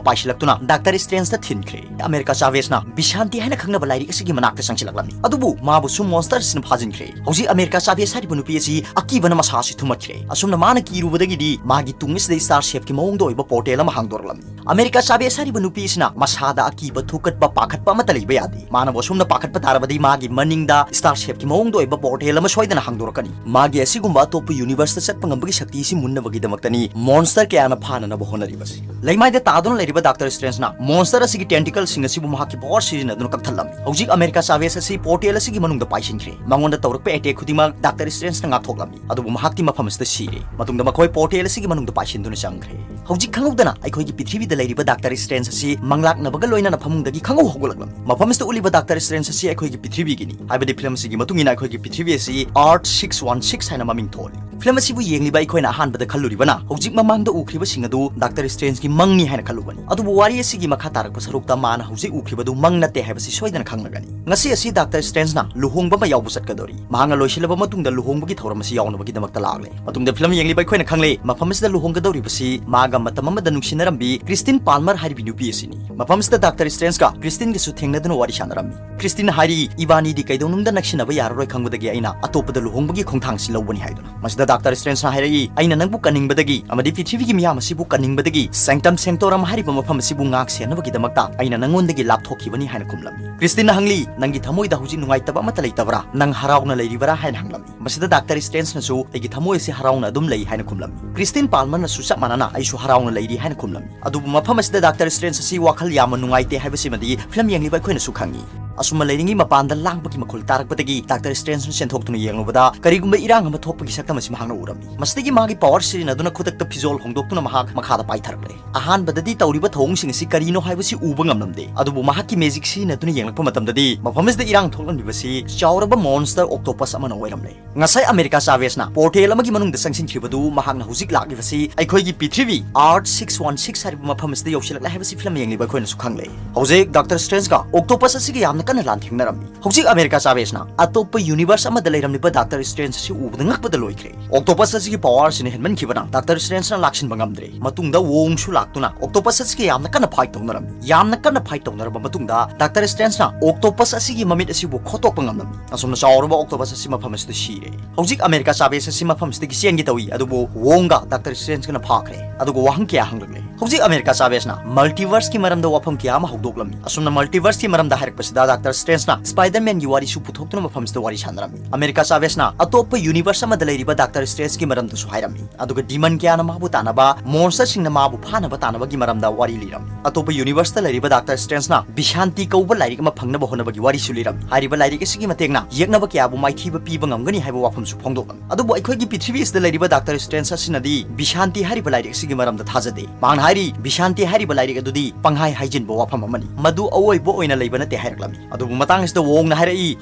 ꯄꯥꯏꯁꯤꯜꯂꯛꯇꯨꯅ ꯗꯥꯛꯇꯔ ꯁ꯭ꯇ꯭ꯔꯦꯟꯖꯇ ꯊꯤꯟꯈ꯭ꯔꯦ꯫ ꯑꯃꯦꯔꯤꯀꯥ ꯆꯥꯚꯦꯖꯅ ꯕꯤꯁꯥꯟꯇꯤ ꯍꯥꯏꯅ ꯈꯪꯅꯕ ꯂꯥꯏꯔꯤꯛ ꯑꯁꯤꯒꯤ ꯃꯅꯥꯛꯇ ꯆꯪꯁꯤꯜꯂꯛꯂꯝꯃꯤ꯫ ꯑꯗꯨꯕꯨ ꯃꯥꯕꯨꯁꯨ monster ꯑꯁꯤꯅ ꯐꯥꯖꯤꯟꯈ꯭ꯔꯦ꯫ ꯍꯧꯖꯤꯛ ꯑꯃꯦꯔꯤꯀꯥ ꯆꯥꯚꯦꯖ ꯍꯥꯏꯔꯤꯕ ꯅꯨꯄꯤ ꯑꯁꯤ ꯑꯀꯤꯕꯅ ꯃꯁꯥꯁꯤ ꯊꯨꯝꯃꯠꯈ꯭ꯔꯦ꯫ ꯑꯁꯨꯝꯅ ꯃꯥꯅ ꯀꯤꯔꯨꯕꯗꯒꯤ ꯃꯥꯒꯤ ꯇꯨꯡ ꯑꯁꯤꯗ star shapeꯀꯤ ꯃꯑꯣꯡꯗ ꯑꯣꯏꯕ portal ꯑꯃ ꯍꯥꯡꯗꯣꯔꯛꯂꯝꯃꯤ꯫ ꯑꯃꯦꯔꯤꯀꯥ ꯆꯥꯚꯦꯖ ꯍꯥꯏꯔꯤꯕ ꯅꯨꯄꯤ ꯑꯁꯤꯅ ꯃꯁꯥꯗ ꯑꯀꯤꯕ, ꯊꯨꯀꯠꯄ, ꯄꯥꯈꯠꯄ ꯑꯃꯠꯇ ꯂꯩꯕ ꯌꯥꯗꯦ꯫ ꯃꯥꯅꯕꯨ ꯑꯁꯨꯝꯅ ꯄꯥꯈꯠꯄ ꯇꯥꯔꯕꯗꯤ ꯃꯥꯒꯤ ꯃꯅꯤꯡꯗ star shapeꯀꯤ ꯃꯑꯣꯡꯗ ꯑꯣꯏꯕ portal ꯑꯃ ꯁꯣꯏꯗꯅ ꯍꯥꯡꯗꯣꯔꯛꯀꯅꯤ꯫ ꯃꯥꯒꯤ ꯑꯁꯤꯒꯨꯝꯕ ꯑꯇꯣꯞꯄ universeꯇ ꯆꯠꯄ ꯉꯝꯕꯒꯤ ꯁꯛꯇꯤ ꯑꯁꯤ ꯃꯨꯟꯅꯕꯒꯤꯗꯃꯛꯇꯅꯤ monster ꯀꯌꯥꯅ ꯐꯥꯅꯅꯕ ꯍꯣꯠꯅꯔꯤꯕꯁꯤ꯫ ꯂꯩꯃꯥꯏꯗ ꯇꯥꯗꯨꯅ ꯂꯩꯔꯤꯕ ꯗꯥꯛꯇꯔ ꯁ꯭ꯇ꯭ꯔꯦꯟꯖꯅ monster ꯑꯁꯤꯒꯤ tentacleꯁꯤꯡ ꯑꯁꯤꯕꯨ ꯃꯍꯥꯛꯀꯤ power ꯁꯤꯖꯤꯟꯅꯗꯨꯅ ꯀꯛꯊꯠꯂꯝꯃꯤ꯫ ꯍꯧꯖꯤꯛ ꯑꯃꯦꯔꯤꯀꯥ ꯆꯥꯚꯦꯖ ꯑꯁꯤ portal ꯑꯁꯤꯒꯤ ꯃꯅꯨꯡꯗ ꯄꯥꯏꯁꯤꯟꯈ꯭ꯔꯦ꯫ ꯃꯉꯣꯟꯗ ꯇꯧꯔꯛꯄ ꯑꯦꯇꯦꯛ ꯈꯨꯗꯤꯡꯃꯛ ꯗꯥꯛꯇꯔ ꯁ꯭ꯇ꯭ꯔꯦꯟꯖꯅ ꯉꯥꯛꯊꯣꯛꯂꯝꯃꯤ꯫ ꯑꯗꯨꯕꯨ ꯃꯍꯥꯛꯇꯤ ꯃꯐꯝ ꯑꯁꯤꯗ ꯁꯤꯔꯦ꯫ ꯃꯇꯨꯡꯗ ꯃꯈꯣꯏ ꯄꯣꯔꯇꯦꯜ ꯑꯁꯤꯒꯤ ꯃꯅꯨꯡꯗ ꯄꯥꯏꯁꯤꯟꯗꯨꯅ ꯆꯪꯈ꯭ꯔꯦ꯫ ꯍꯧꯖꯤꯛ ꯈꯪꯍꯧꯗꯅ ꯑꯩꯈꯣꯏꯒꯤ ꯄ꯭ꯔꯤꯊꯤꯕꯤꯗ ꯂꯩꯔꯤꯕ ꯗꯥꯛꯇꯔ ꯁ꯭ꯇ꯭ꯔꯦꯟꯖ ꯑꯁꯤ ꯃꯪꯂꯥꯛꯅꯕꯒ ꯂꯣꯏꯅꯅ ꯐꯃꯨꯡꯗꯒꯤ ꯈꯪꯍꯧ ꯍꯧꯒꯠꯂꯛꯂꯝꯃꯤ꯫ ꯃꯐꯝ ꯑꯁꯤꯗ ꯎꯠꯂꯤꯕ ꯗꯥꯛꯇꯔ ꯁ꯭ꯇ꯭ꯔꯦꯟꯖ ꯑꯁꯤ ꯑꯩꯈꯣꯏꯒꯤ ꯄ꯭ꯔꯤꯊꯤꯕꯤꯒꯤꯅꯤ꯫ ꯍꯥꯏꯕꯗꯤ ꯐꯤꯂꯝ ꯑꯁꯤꯒꯤ ꯃꯇꯨꯡ ꯏꯟꯅ ꯑꯩꯈꯣꯏꯒꯤ ꯄ꯭ꯔꯤꯊꯤꯕꯤ ꯑꯁꯤ ꯑꯥꯔꯊ ꯁꯤꯛꯁ ꯋꯥꯟ ꯁꯤꯛꯁ ꯍꯥꯏꯅ ꯃꯃꯤꯡ ꯊꯣꯜꯂꯤ꯫ ꯐꯤꯂꯝ ꯑꯁꯤꯕꯨ ꯌꯦꯡꯂꯤꯕ ꯑꯩꯈꯣꯏꯅ ꯑꯍꯥꯟꯕꯗ ꯈꯜꯂꯨꯔꯤꯕꯅ ꯍꯧꯖꯤꯛ ꯃꯃꯥꯡꯗ ꯎꯈ꯭ꯔꯤꯕꯁꯤꯡ ꯑꯗꯨ ꯗꯥꯛꯇꯔ ꯁ꯭ꯇ꯭ꯔꯦꯟꯖꯀꯤ ꯃꯪꯅꯤ ꯍꯥꯏꯅ ꯈꯜꯂꯨꯕꯅꯤ꯫ ꯑꯗꯨꯕꯨ ꯋꯥꯔꯤ ꯑꯁꯤꯒꯤ ꯃꯈꯥ ꯇꯥꯔꯛꯄ ꯁꯔꯨꯛꯇ ꯃꯥꯅ ꯍꯧꯖꯤꯛ ꯎꯈ꯭ꯔꯤꯕꯗꯨ ꯃꯪ ꯅꯠꯇꯦ ꯍꯥꯏꯕꯁꯤ ꯁꯣꯏꯗꯅ ꯈꯪꯂꯒꯅꯤ꯫ ꯉꯁꯤ ꯑꯁꯤ ꯗꯥꯛꯇꯔ ꯁ꯭ꯇ꯭ꯔꯦꯟꯖꯅ ꯂꯨꯍꯣꯡꯕ ꯑꯃ ꯌꯥꯎꯕ ꯆꯠꯀꯗꯧꯔꯤ꯫ ꯃꯍꯥꯛꯅ ꯂꯣꯏꯁꯤꯜꯂꯕ ꯃꯇꯨꯡꯗ ꯂꯨꯍꯣꯡꯕꯒꯤ ꯊꯧꯔꯝ ꯑꯁꯤ ꯌꯥꯎꯅꯕꯒꯤꯗꯃꯛꯇ ꯂꯥꯛꯂꯦ꯫ ꯃꯇꯨꯡꯗ ꯐꯤꯂꯝ ꯌꯦꯡꯂꯤꯕ ꯑꯩꯈꯣꯏꯅ ꯈꯪꯂꯦ, ꯃꯐꯝ ꯑꯁꯤꯗ ꯂꯨꯍꯣꯡꯒꯗꯧꯔꯤꯕꯁꯤ ꯃꯥꯒ ꯃꯇꯝ ꯑꯃꯗ ꯅꯨꯡꯁꯤꯅꯔꯝꯕꯤ ꯀ꯭ꯔꯤꯁꯇꯤꯟ ꯄꯥꯜꯃꯔ ꯍꯥꯏꯔꯤꯕꯤ ꯅꯨꯄꯤ ꯑꯁꯤꯅꯤ꯫ ꯃꯐꯝ ꯑꯁꯤꯗ ꯗꯥꯛꯇꯔ ꯁ꯭ꯇ꯭ꯔꯦꯟꯖꯀ ꯀ꯭ꯔꯤꯁꯇꯤꯟꯒꯁꯨ ꯊꯦꯡꯅꯗꯨꯅ ꯋꯥꯔꯤ ꯁꯥꯟꯅꯔꯝꯃꯤ꯫ ꯀ꯭ꯔꯤꯁꯇꯤꯟꯅ ꯍꯥꯏꯔꯤ, "ꯏꯕꯥꯅꯤꯗꯤ ꯀꯩꯗꯧꯅꯨꯡꯗ ꯅꯛꯁꯤꯟꯅꯕ ꯌꯥꯔꯔꯣꯏ ꯈꯪꯕꯗꯒꯤ ꯑꯩꯅ ꯑꯇꯣꯞꯄꯗ ꯂꯨꯍꯣꯡꯕꯒꯤ ꯈꯣꯡꯊꯥꯡꯁꯤ ꯂꯧꯕꯅꯤ" ꯍꯥꯏꯗꯨꯅ꯫ ꯃꯁꯤꯗ ꯗꯥꯛꯇꯔ ꯁ꯭ꯇ꯭ꯔꯦꯟꯖꯅ ꯍꯥꯏꯔꯛꯏ, "ꯑꯩꯅ ꯅꯪꯕꯨ ꯀꯟꯅꯤꯡꯕꯗꯒꯤ ꯑꯃꯗꯤ ꯄ꯭ꯔꯤꯊꯤꯕꯤꯒꯤ ꯃꯤꯌꯥꯝ ꯑꯁꯤꯕꯨ ꯀꯟꯅꯤꯡꯕꯗꯒꯤ Sanctum Sanctorum ꯍꯥꯏꯔꯤꯕ ꯃꯐꯝ ꯑꯁꯤꯕꯨ ꯉꯥꯛ ꯁꯦꯟꯅꯕꯒꯤꯗꯃꯛꯇ ꯑꯩꯅ ꯅꯪꯉꯣꯟꯗꯒꯤ ꯂꯥꯞꯊꯣꯛꯈꯤꯕꯅꯤ" ꯍꯥꯏꯅ ꯈꯨꯝꯂꯝꯃꯤ꯫ ꯀ꯭ꯔꯤꯁꯇꯤꯟꯅ ꯍꯪꯂꯤ, "ꯅꯪꯒꯤ ꯊꯃꯣꯏꯗ ꯍꯧꯖꯤꯛ ꯅꯨꯡꯉꯥꯏꯇꯕ ꯑꯃꯠꯇ ꯂꯩꯇꯕ꯭ꯔꯥ? ꯅꯪ ꯍꯔꯥꯎꯅ ꯂꯩꯔꯤꯕꯔꯥ?" ꯍꯥꯏꯅ ꯍꯪꯂꯝꯃꯤ꯫ ꯃꯁꯤꯗ ꯗꯥꯛꯇꯔ ꯁ꯭ꯇ꯭ꯔꯦꯟꯖꯅꯁꯨ, "ꯑꯩꯒꯤ ꯊꯃꯣꯏ ꯑꯁꯤ ꯍꯔꯥꯎꯅ ꯑꯗꯨꯝ ꯂꯩ" ꯍꯥꯏꯅ ꯈꯨꯝꯂꯝꯃꯤ꯫ ꯀ꯭ꯔꯤꯁꯇꯤꯟ ꯄꯥꯜꯃꯔꯅꯁꯨ ꯆꯞ ꯃꯥꯟꯅꯅ, "ꯑꯩꯁꯨ ꯍꯔꯥꯎꯅ ꯂꯩꯔꯤ" ꯍꯥꯏꯅ ꯈꯨꯝꯂꯝꯃꯤ꯫ ꯑꯗꯨꯕꯨ ꯃꯐꯝ ꯑꯁꯤꯗ ꯗꯥꯛꯇꯔ ꯁ꯭ꯇ꯭ꯔꯦꯟꯖ ꯑꯁꯤ ꯋꯥꯈꯜ ꯌꯥꯝꯅ ꯅꯨꯡꯉꯥꯏꯇꯦ ꯍꯥꯏꯕꯁꯤꯃꯗꯤ ꯐꯤꯂꯝ ꯌꯦꯡꯂꯤꯕ ꯑꯩꯈꯣꯏꯅꯁꯨ ꯈꯪꯉꯤ꯫ ꯑꯁꯨꯝꯅ ꯂꯩꯔꯤꯉꯩ ꯃꯄꯥꯟꯗ ꯂꯥꯡꯕꯒꯤ ꯃꯈꯣꯜ ꯇꯥꯔꯛꯄꯗꯒꯤ ꯗꯥꯛꯇꯔ ꯁ꯭ꯇ꯭ꯔꯦꯟꯖꯅ ꯆꯦꯟꯊꯣꯛꯇꯨꯅ ꯌꯦꯡꯂꯨꯕꯗ ꯀꯔꯤꯒꯨꯝꯕ ꯏꯔꯥꯡ ꯑꯃ ꯊꯣꯛꯄꯒꯤ ꯁꯛꯇꯝ ꯑꯁꯤ ꯃꯍꯥꯛꯅ ꯎꯔꯝꯃꯤ꯫ ꯃꯁꯤꯗꯒꯤ ꯃꯥꯒꯤ ꯄꯥꯋꯔ ꯁꯤꯖꯤꯟꯅꯗꯨꯅ ꯈꯨꯗꯛꯇ ꯐꯤꯖꯣꯜ ꯍꯣꯡꯗꯣꯛꯇꯨꯅ ꯃꯍꯥꯛ ꯃꯈꯥꯗ ꯄꯥꯏꯊꯔꯛꯂꯦ꯫ ꯑꯍꯥꯟꯕꯗꯗꯤ ꯇꯧꯔꯤꯕ ꯊꯧꯑꯣꯡꯁꯤꯡ ꯑꯁꯤ ꯀꯔꯤꯅꯣ ꯍꯥꯏꯕꯁꯤ ꯎꯕ ꯉꯝꯂꯝꯗꯦ, ꯑꯗꯨꯕꯨ ꯃꯍꯥꯛꯀꯤ ꯃꯦꯖꯤꯛ ꯁꯤꯖꯤꯟꯅꯗꯨꯅ ꯌꯦꯡꯂꯛꯄ ꯃꯇꯝꯗꯗꯤ ꯃꯐꯝ ꯑꯁꯤꯗ ꯏꯔꯥꯡ ꯊꯣꯛꯂꯝꯂꯤꯕꯁꯤ ꯆꯥꯎꯔꯕ ꯃꯣꯟꯁꯇꯔ ꯑꯣꯛꯇꯣꯄꯁ ꯑꯃꯅ ꯑꯣꯏꯔꯝꯂꯦ꯫ ꯉꯁꯥꯏ ꯑꯃꯦꯔꯤꯀꯥ ꯆꯥꯚꯦꯖꯅ ꯄꯣꯔꯇꯦꯜ ꯑꯃꯒꯤ ꯃꯅꯨꯡꯗ ꯆꯪꯁꯤꯟꯈꯤꯕꯗꯨ ꯃꯍꯥꯛꯅ ꯍꯧꯖꯤꯛ ꯂꯥꯛꯂꯤꯕꯁꯤ ꯑꯩꯈꯣꯏꯒꯤ ꯄ꯭ꯔꯤꯊꯤꯕꯤ ꯑꯥꯔꯊ ꯁꯤꯛꯁ ꯋꯥꯟ ꯁꯤꯛꯁ ꯍꯥꯏꯔꯤꯕ ꯃꯐꯝ ꯑꯁꯤꯗ ꯌꯧꯁꯤꯜꯂꯛꯂꯦ ꯍꯥꯏꯕꯁꯤ ꯐꯤꯂꯝ ꯌꯦꯡꯂꯤꯕ ꯑꯩꯈꯣꯏꯅꯁꯨ ꯈꯪꯂꯦ꯫ ꯍꯧꯖꯤꯛ ꯗꯥꯛꯇꯔ ꯁ꯭ꯇ꯭ꯔꯦꯟꯖꯀ ꯑꯣꯛꯇꯣꯄꯁ ꯑꯁꯤꯒ ꯌꯥꯝꯅ ꯀꯟꯅ ꯂꯥꯟꯊꯦꯡꯅꯔꯝꯃꯤ꯫ ꯍꯧꯖꯤꯛ ꯑꯃꯦꯔꯤꯀꯥ ꯆꯥꯚꯦꯖꯅ ꯑꯇꯣꯞꯄ ꯌꯨꯅꯤꯚꯔꯁ ꯑꯃꯗ ꯂꯩꯔꯝꯂꯤꯕ ꯗꯥꯛꯇꯔ ꯁ꯭ꯇ꯭ꯔꯦꯟꯖ ꯑꯁꯤ ꯎꯕꯗ ꯉꯛꯄꯗ ꯂꯣꯏꯈ꯭ꯔꯦ꯫ ꯑꯣꯛꯇꯣꯄꯁ ꯑꯁꯤꯒꯤ ꯄꯥꯋꯔ ꯑꯁꯤꯅ ꯍꯦꯟꯃꯟꯈꯤꯕꯅ ꯗꯥꯛꯇꯔ ꯁ꯭ꯇ꯭ꯔꯦꯟꯖꯅ ꯂꯥꯛꯁꯤꯟꯕ ꯉꯝꯗ꯭ꯔꯦ꯫ ꯃꯇꯨꯡꯗ ꯋꯣꯡꯁꯨ ꯂꯥꯛꯇꯨꯅ ꯑꯣꯛꯇꯣꯄꯁ ꯑꯁꯤꯒ ꯌꯥꯝꯅ ꯀꯟꯅ ꯐꯥꯏꯠ ꯇꯧꯅꯔꯝꯃꯤ꯫ ꯌꯥꯝꯅ ꯀꯟꯅ ꯐꯥꯏꯠ ꯇꯧꯅꯔꯕ ꯃꯇꯨꯡꯗ ꯗꯥꯛꯇꯔ ꯁ꯭ꯇ꯭ꯔꯦꯟꯖꯅ ꯑꯣꯛꯇꯣꯄꯁ ꯑꯁꯤꯒꯤ ꯃꯃꯤꯠ ꯑꯁꯤꯕꯨ ꯈꯣꯠꯇꯣꯛꯄ ꯉꯝꯂꯝꯃꯤ꯫ ꯑꯁꯨꯝꯅ ꯆꯥꯎꯔꯕ ꯑꯣꯛꯇꯣꯄꯁ ꯑꯁꯤ ꯃꯐꯝ ꯑꯁꯤꯗ ꯁꯤꯔꯦ꯫ ꯍꯧꯖꯤꯛ ꯑꯃꯦꯔꯤꯀꯥ ꯆꯥꯚꯦꯖ ꯑꯁꯤ ꯃꯐꯝ ꯑꯁꯤꯗꯒꯤ ꯆꯦꯟꯒꯦ ꯇꯧꯏ, ꯑꯗꯨꯕꯨ ꯋꯣꯡꯒ ꯗꯥꯛꯇꯔ ꯁ꯭ꯇ꯭ꯔꯦꯟꯖꯀꯅ ꯐꯥꯈ꯭ꯔꯦ꯫ ꯑꯗꯨꯒ ꯋꯥꯍꯪ ꯀꯌꯥ ꯍꯪꯂꯛꯂꯦ꯫ ꯍꯧꯖꯤꯛ ꯑꯃꯦꯔꯤꯀꯥ ꯆꯥꯚꯦꯖꯅ ꯃꯜꯇꯤꯚꯔꯁꯀꯤ ꯃꯔꯝꯗ ꯋꯥꯐꯝ ꯀꯌꯥ ꯑꯃ ꯍꯧꯗꯣꯛꯂꯝꯃꯤ꯫ ꯑꯁꯨꯝꯅ ꯃꯜꯇꯤꯚꯔꯁꯀꯤ ꯃꯔꯝꯗ ꯍꯥꯏꯔꯛꯄꯁꯤꯗ ꯗꯥꯛꯇꯔ ꯁ꯭ꯇ꯭ꯔꯦꯟꯖꯅ ꯁ꯭ꯄꯥꯏꯗꯔ-ꯃꯦꯟꯒꯤ ꯋꯥꯔꯤꯁꯨ ꯄꯨꯊꯣꯛꯇꯨꯅ ꯃꯐꯝꯁꯤꯗ ꯋꯥꯔꯤ ꯁꯥꯟꯅꯔꯝꯃꯤ꯫ ꯑꯃꯦꯔꯤꯀꯥ ꯆꯥꯚꯦꯖꯅ ꯑꯇꯣꯞꯄ ꯌꯨꯅꯤꯚꯔꯁ ꯑꯃꯗ ꯂꯩꯔꯤꯕ ꯗꯥꯛꯇꯔ ꯁ꯭ꯇ꯭ꯔꯦꯟꯖꯀꯤ ꯃꯔꯝꯗꯁꯨ ꯍꯥꯏꯔꯝꯃꯤ꯫ ꯑꯗꯨꯒ ꯗꯤꯃꯟ ꯀꯌꯥꯅ ꯃꯥꯕꯨ ꯇꯥꯟꯅꯕ, ꯃꯣꯟꯁꯇꯔꯁꯤꯡꯅ ꯃꯥꯕꯨ ꯐꯥꯅꯕ ꯇꯥꯟꯅꯕꯒꯤ ꯃꯔꯝꯗ ꯋꯥꯔꯤ ꯂꯤꯔꯝꯃꯤ꯫ ꯑꯇꯣꯞꯄ ꯌꯨꯅꯤꯚꯔꯁꯇ ꯂꯩꯔꯤꯕ ꯗꯥꯛꯇꯔ ꯁ꯭ꯇ꯭ꯔꯦꯟꯖꯅ ꯚꯤꯁꯥꯟꯇꯤ ꯀꯧꯕ ꯂꯥꯏꯔꯤꯛ ꯑꯃ ꯐꯪꯅꯕ ꯍꯣꯠꯅꯕꯒꯤ ꯋꯥꯔꯤꯁꯨ ꯂꯤꯔꯝꯃꯤ꯫ ꯍꯥꯏꯔꯤꯕ ꯂꯥꯏꯔꯤꯛ ꯑꯁꯤꯒꯤ ꯃꯇꯦꯡꯅ ꯌꯦꯛꯅꯕ ꯀꯌꯥꯕꯨ ꯃꯥꯏꯊꯤꯕ ꯄꯤꯕ ꯉꯝꯒꯅꯤ ꯍꯥꯏꯕ ꯋꯥꯐꯝꯁꯨ ꯐꯣꯡꯗꯣꯛꯂꯝꯃꯤ꯫ ꯑꯗꯨꯕꯨ ꯑꯩꯈꯣꯏꯒꯤ ꯄ꯭ꯔꯤꯊꯤꯕꯤ ꯑꯁꯤꯗ ꯂꯩꯔꯤꯕ ꯗꯥꯛꯇꯔ ꯁ꯭ꯇ꯭ꯔꯦꯟꯖ ꯑꯁꯤꯅꯗꯤ ꯚꯤꯁꯥꯟꯇꯤ ꯍꯥꯏꯔꯤꯕ ꯂꯥꯏꯔꯤꯛ ꯑꯁꯤꯒꯤ ꯃꯔꯝꯗ ꯊꯥꯖꯗꯦ꯫ ꯃꯍꯥꯛꯅ ꯍꯥꯏꯔꯤ, ꯚꯤꯁꯥꯟꯇꯤ ꯍꯥꯏꯔꯤꯕ ꯂꯥꯏꯔꯤꯛ ꯑꯗꯨꯗꯤ ꯄꯪꯍꯥꯏ ꯍꯥꯏꯖꯤꯟꯕ ꯋꯥꯐꯝ ꯑꯃꯅꯤ, ꯃꯗꯨ ꯑꯋꯣꯏꯕ ꯑꯣꯏꯅ ꯂꯩꯕ ꯅꯠꯇꯦ ꯍꯥꯏꯔꯛꯂꯝꯃꯤ꯫ ꯑꯗꯨꯕꯨ ꯃꯇꯥꯡ ꯑꯁꯤꯗ ꯋꯣꯡꯅ ꯍꯥꯏꯔꯛꯏ,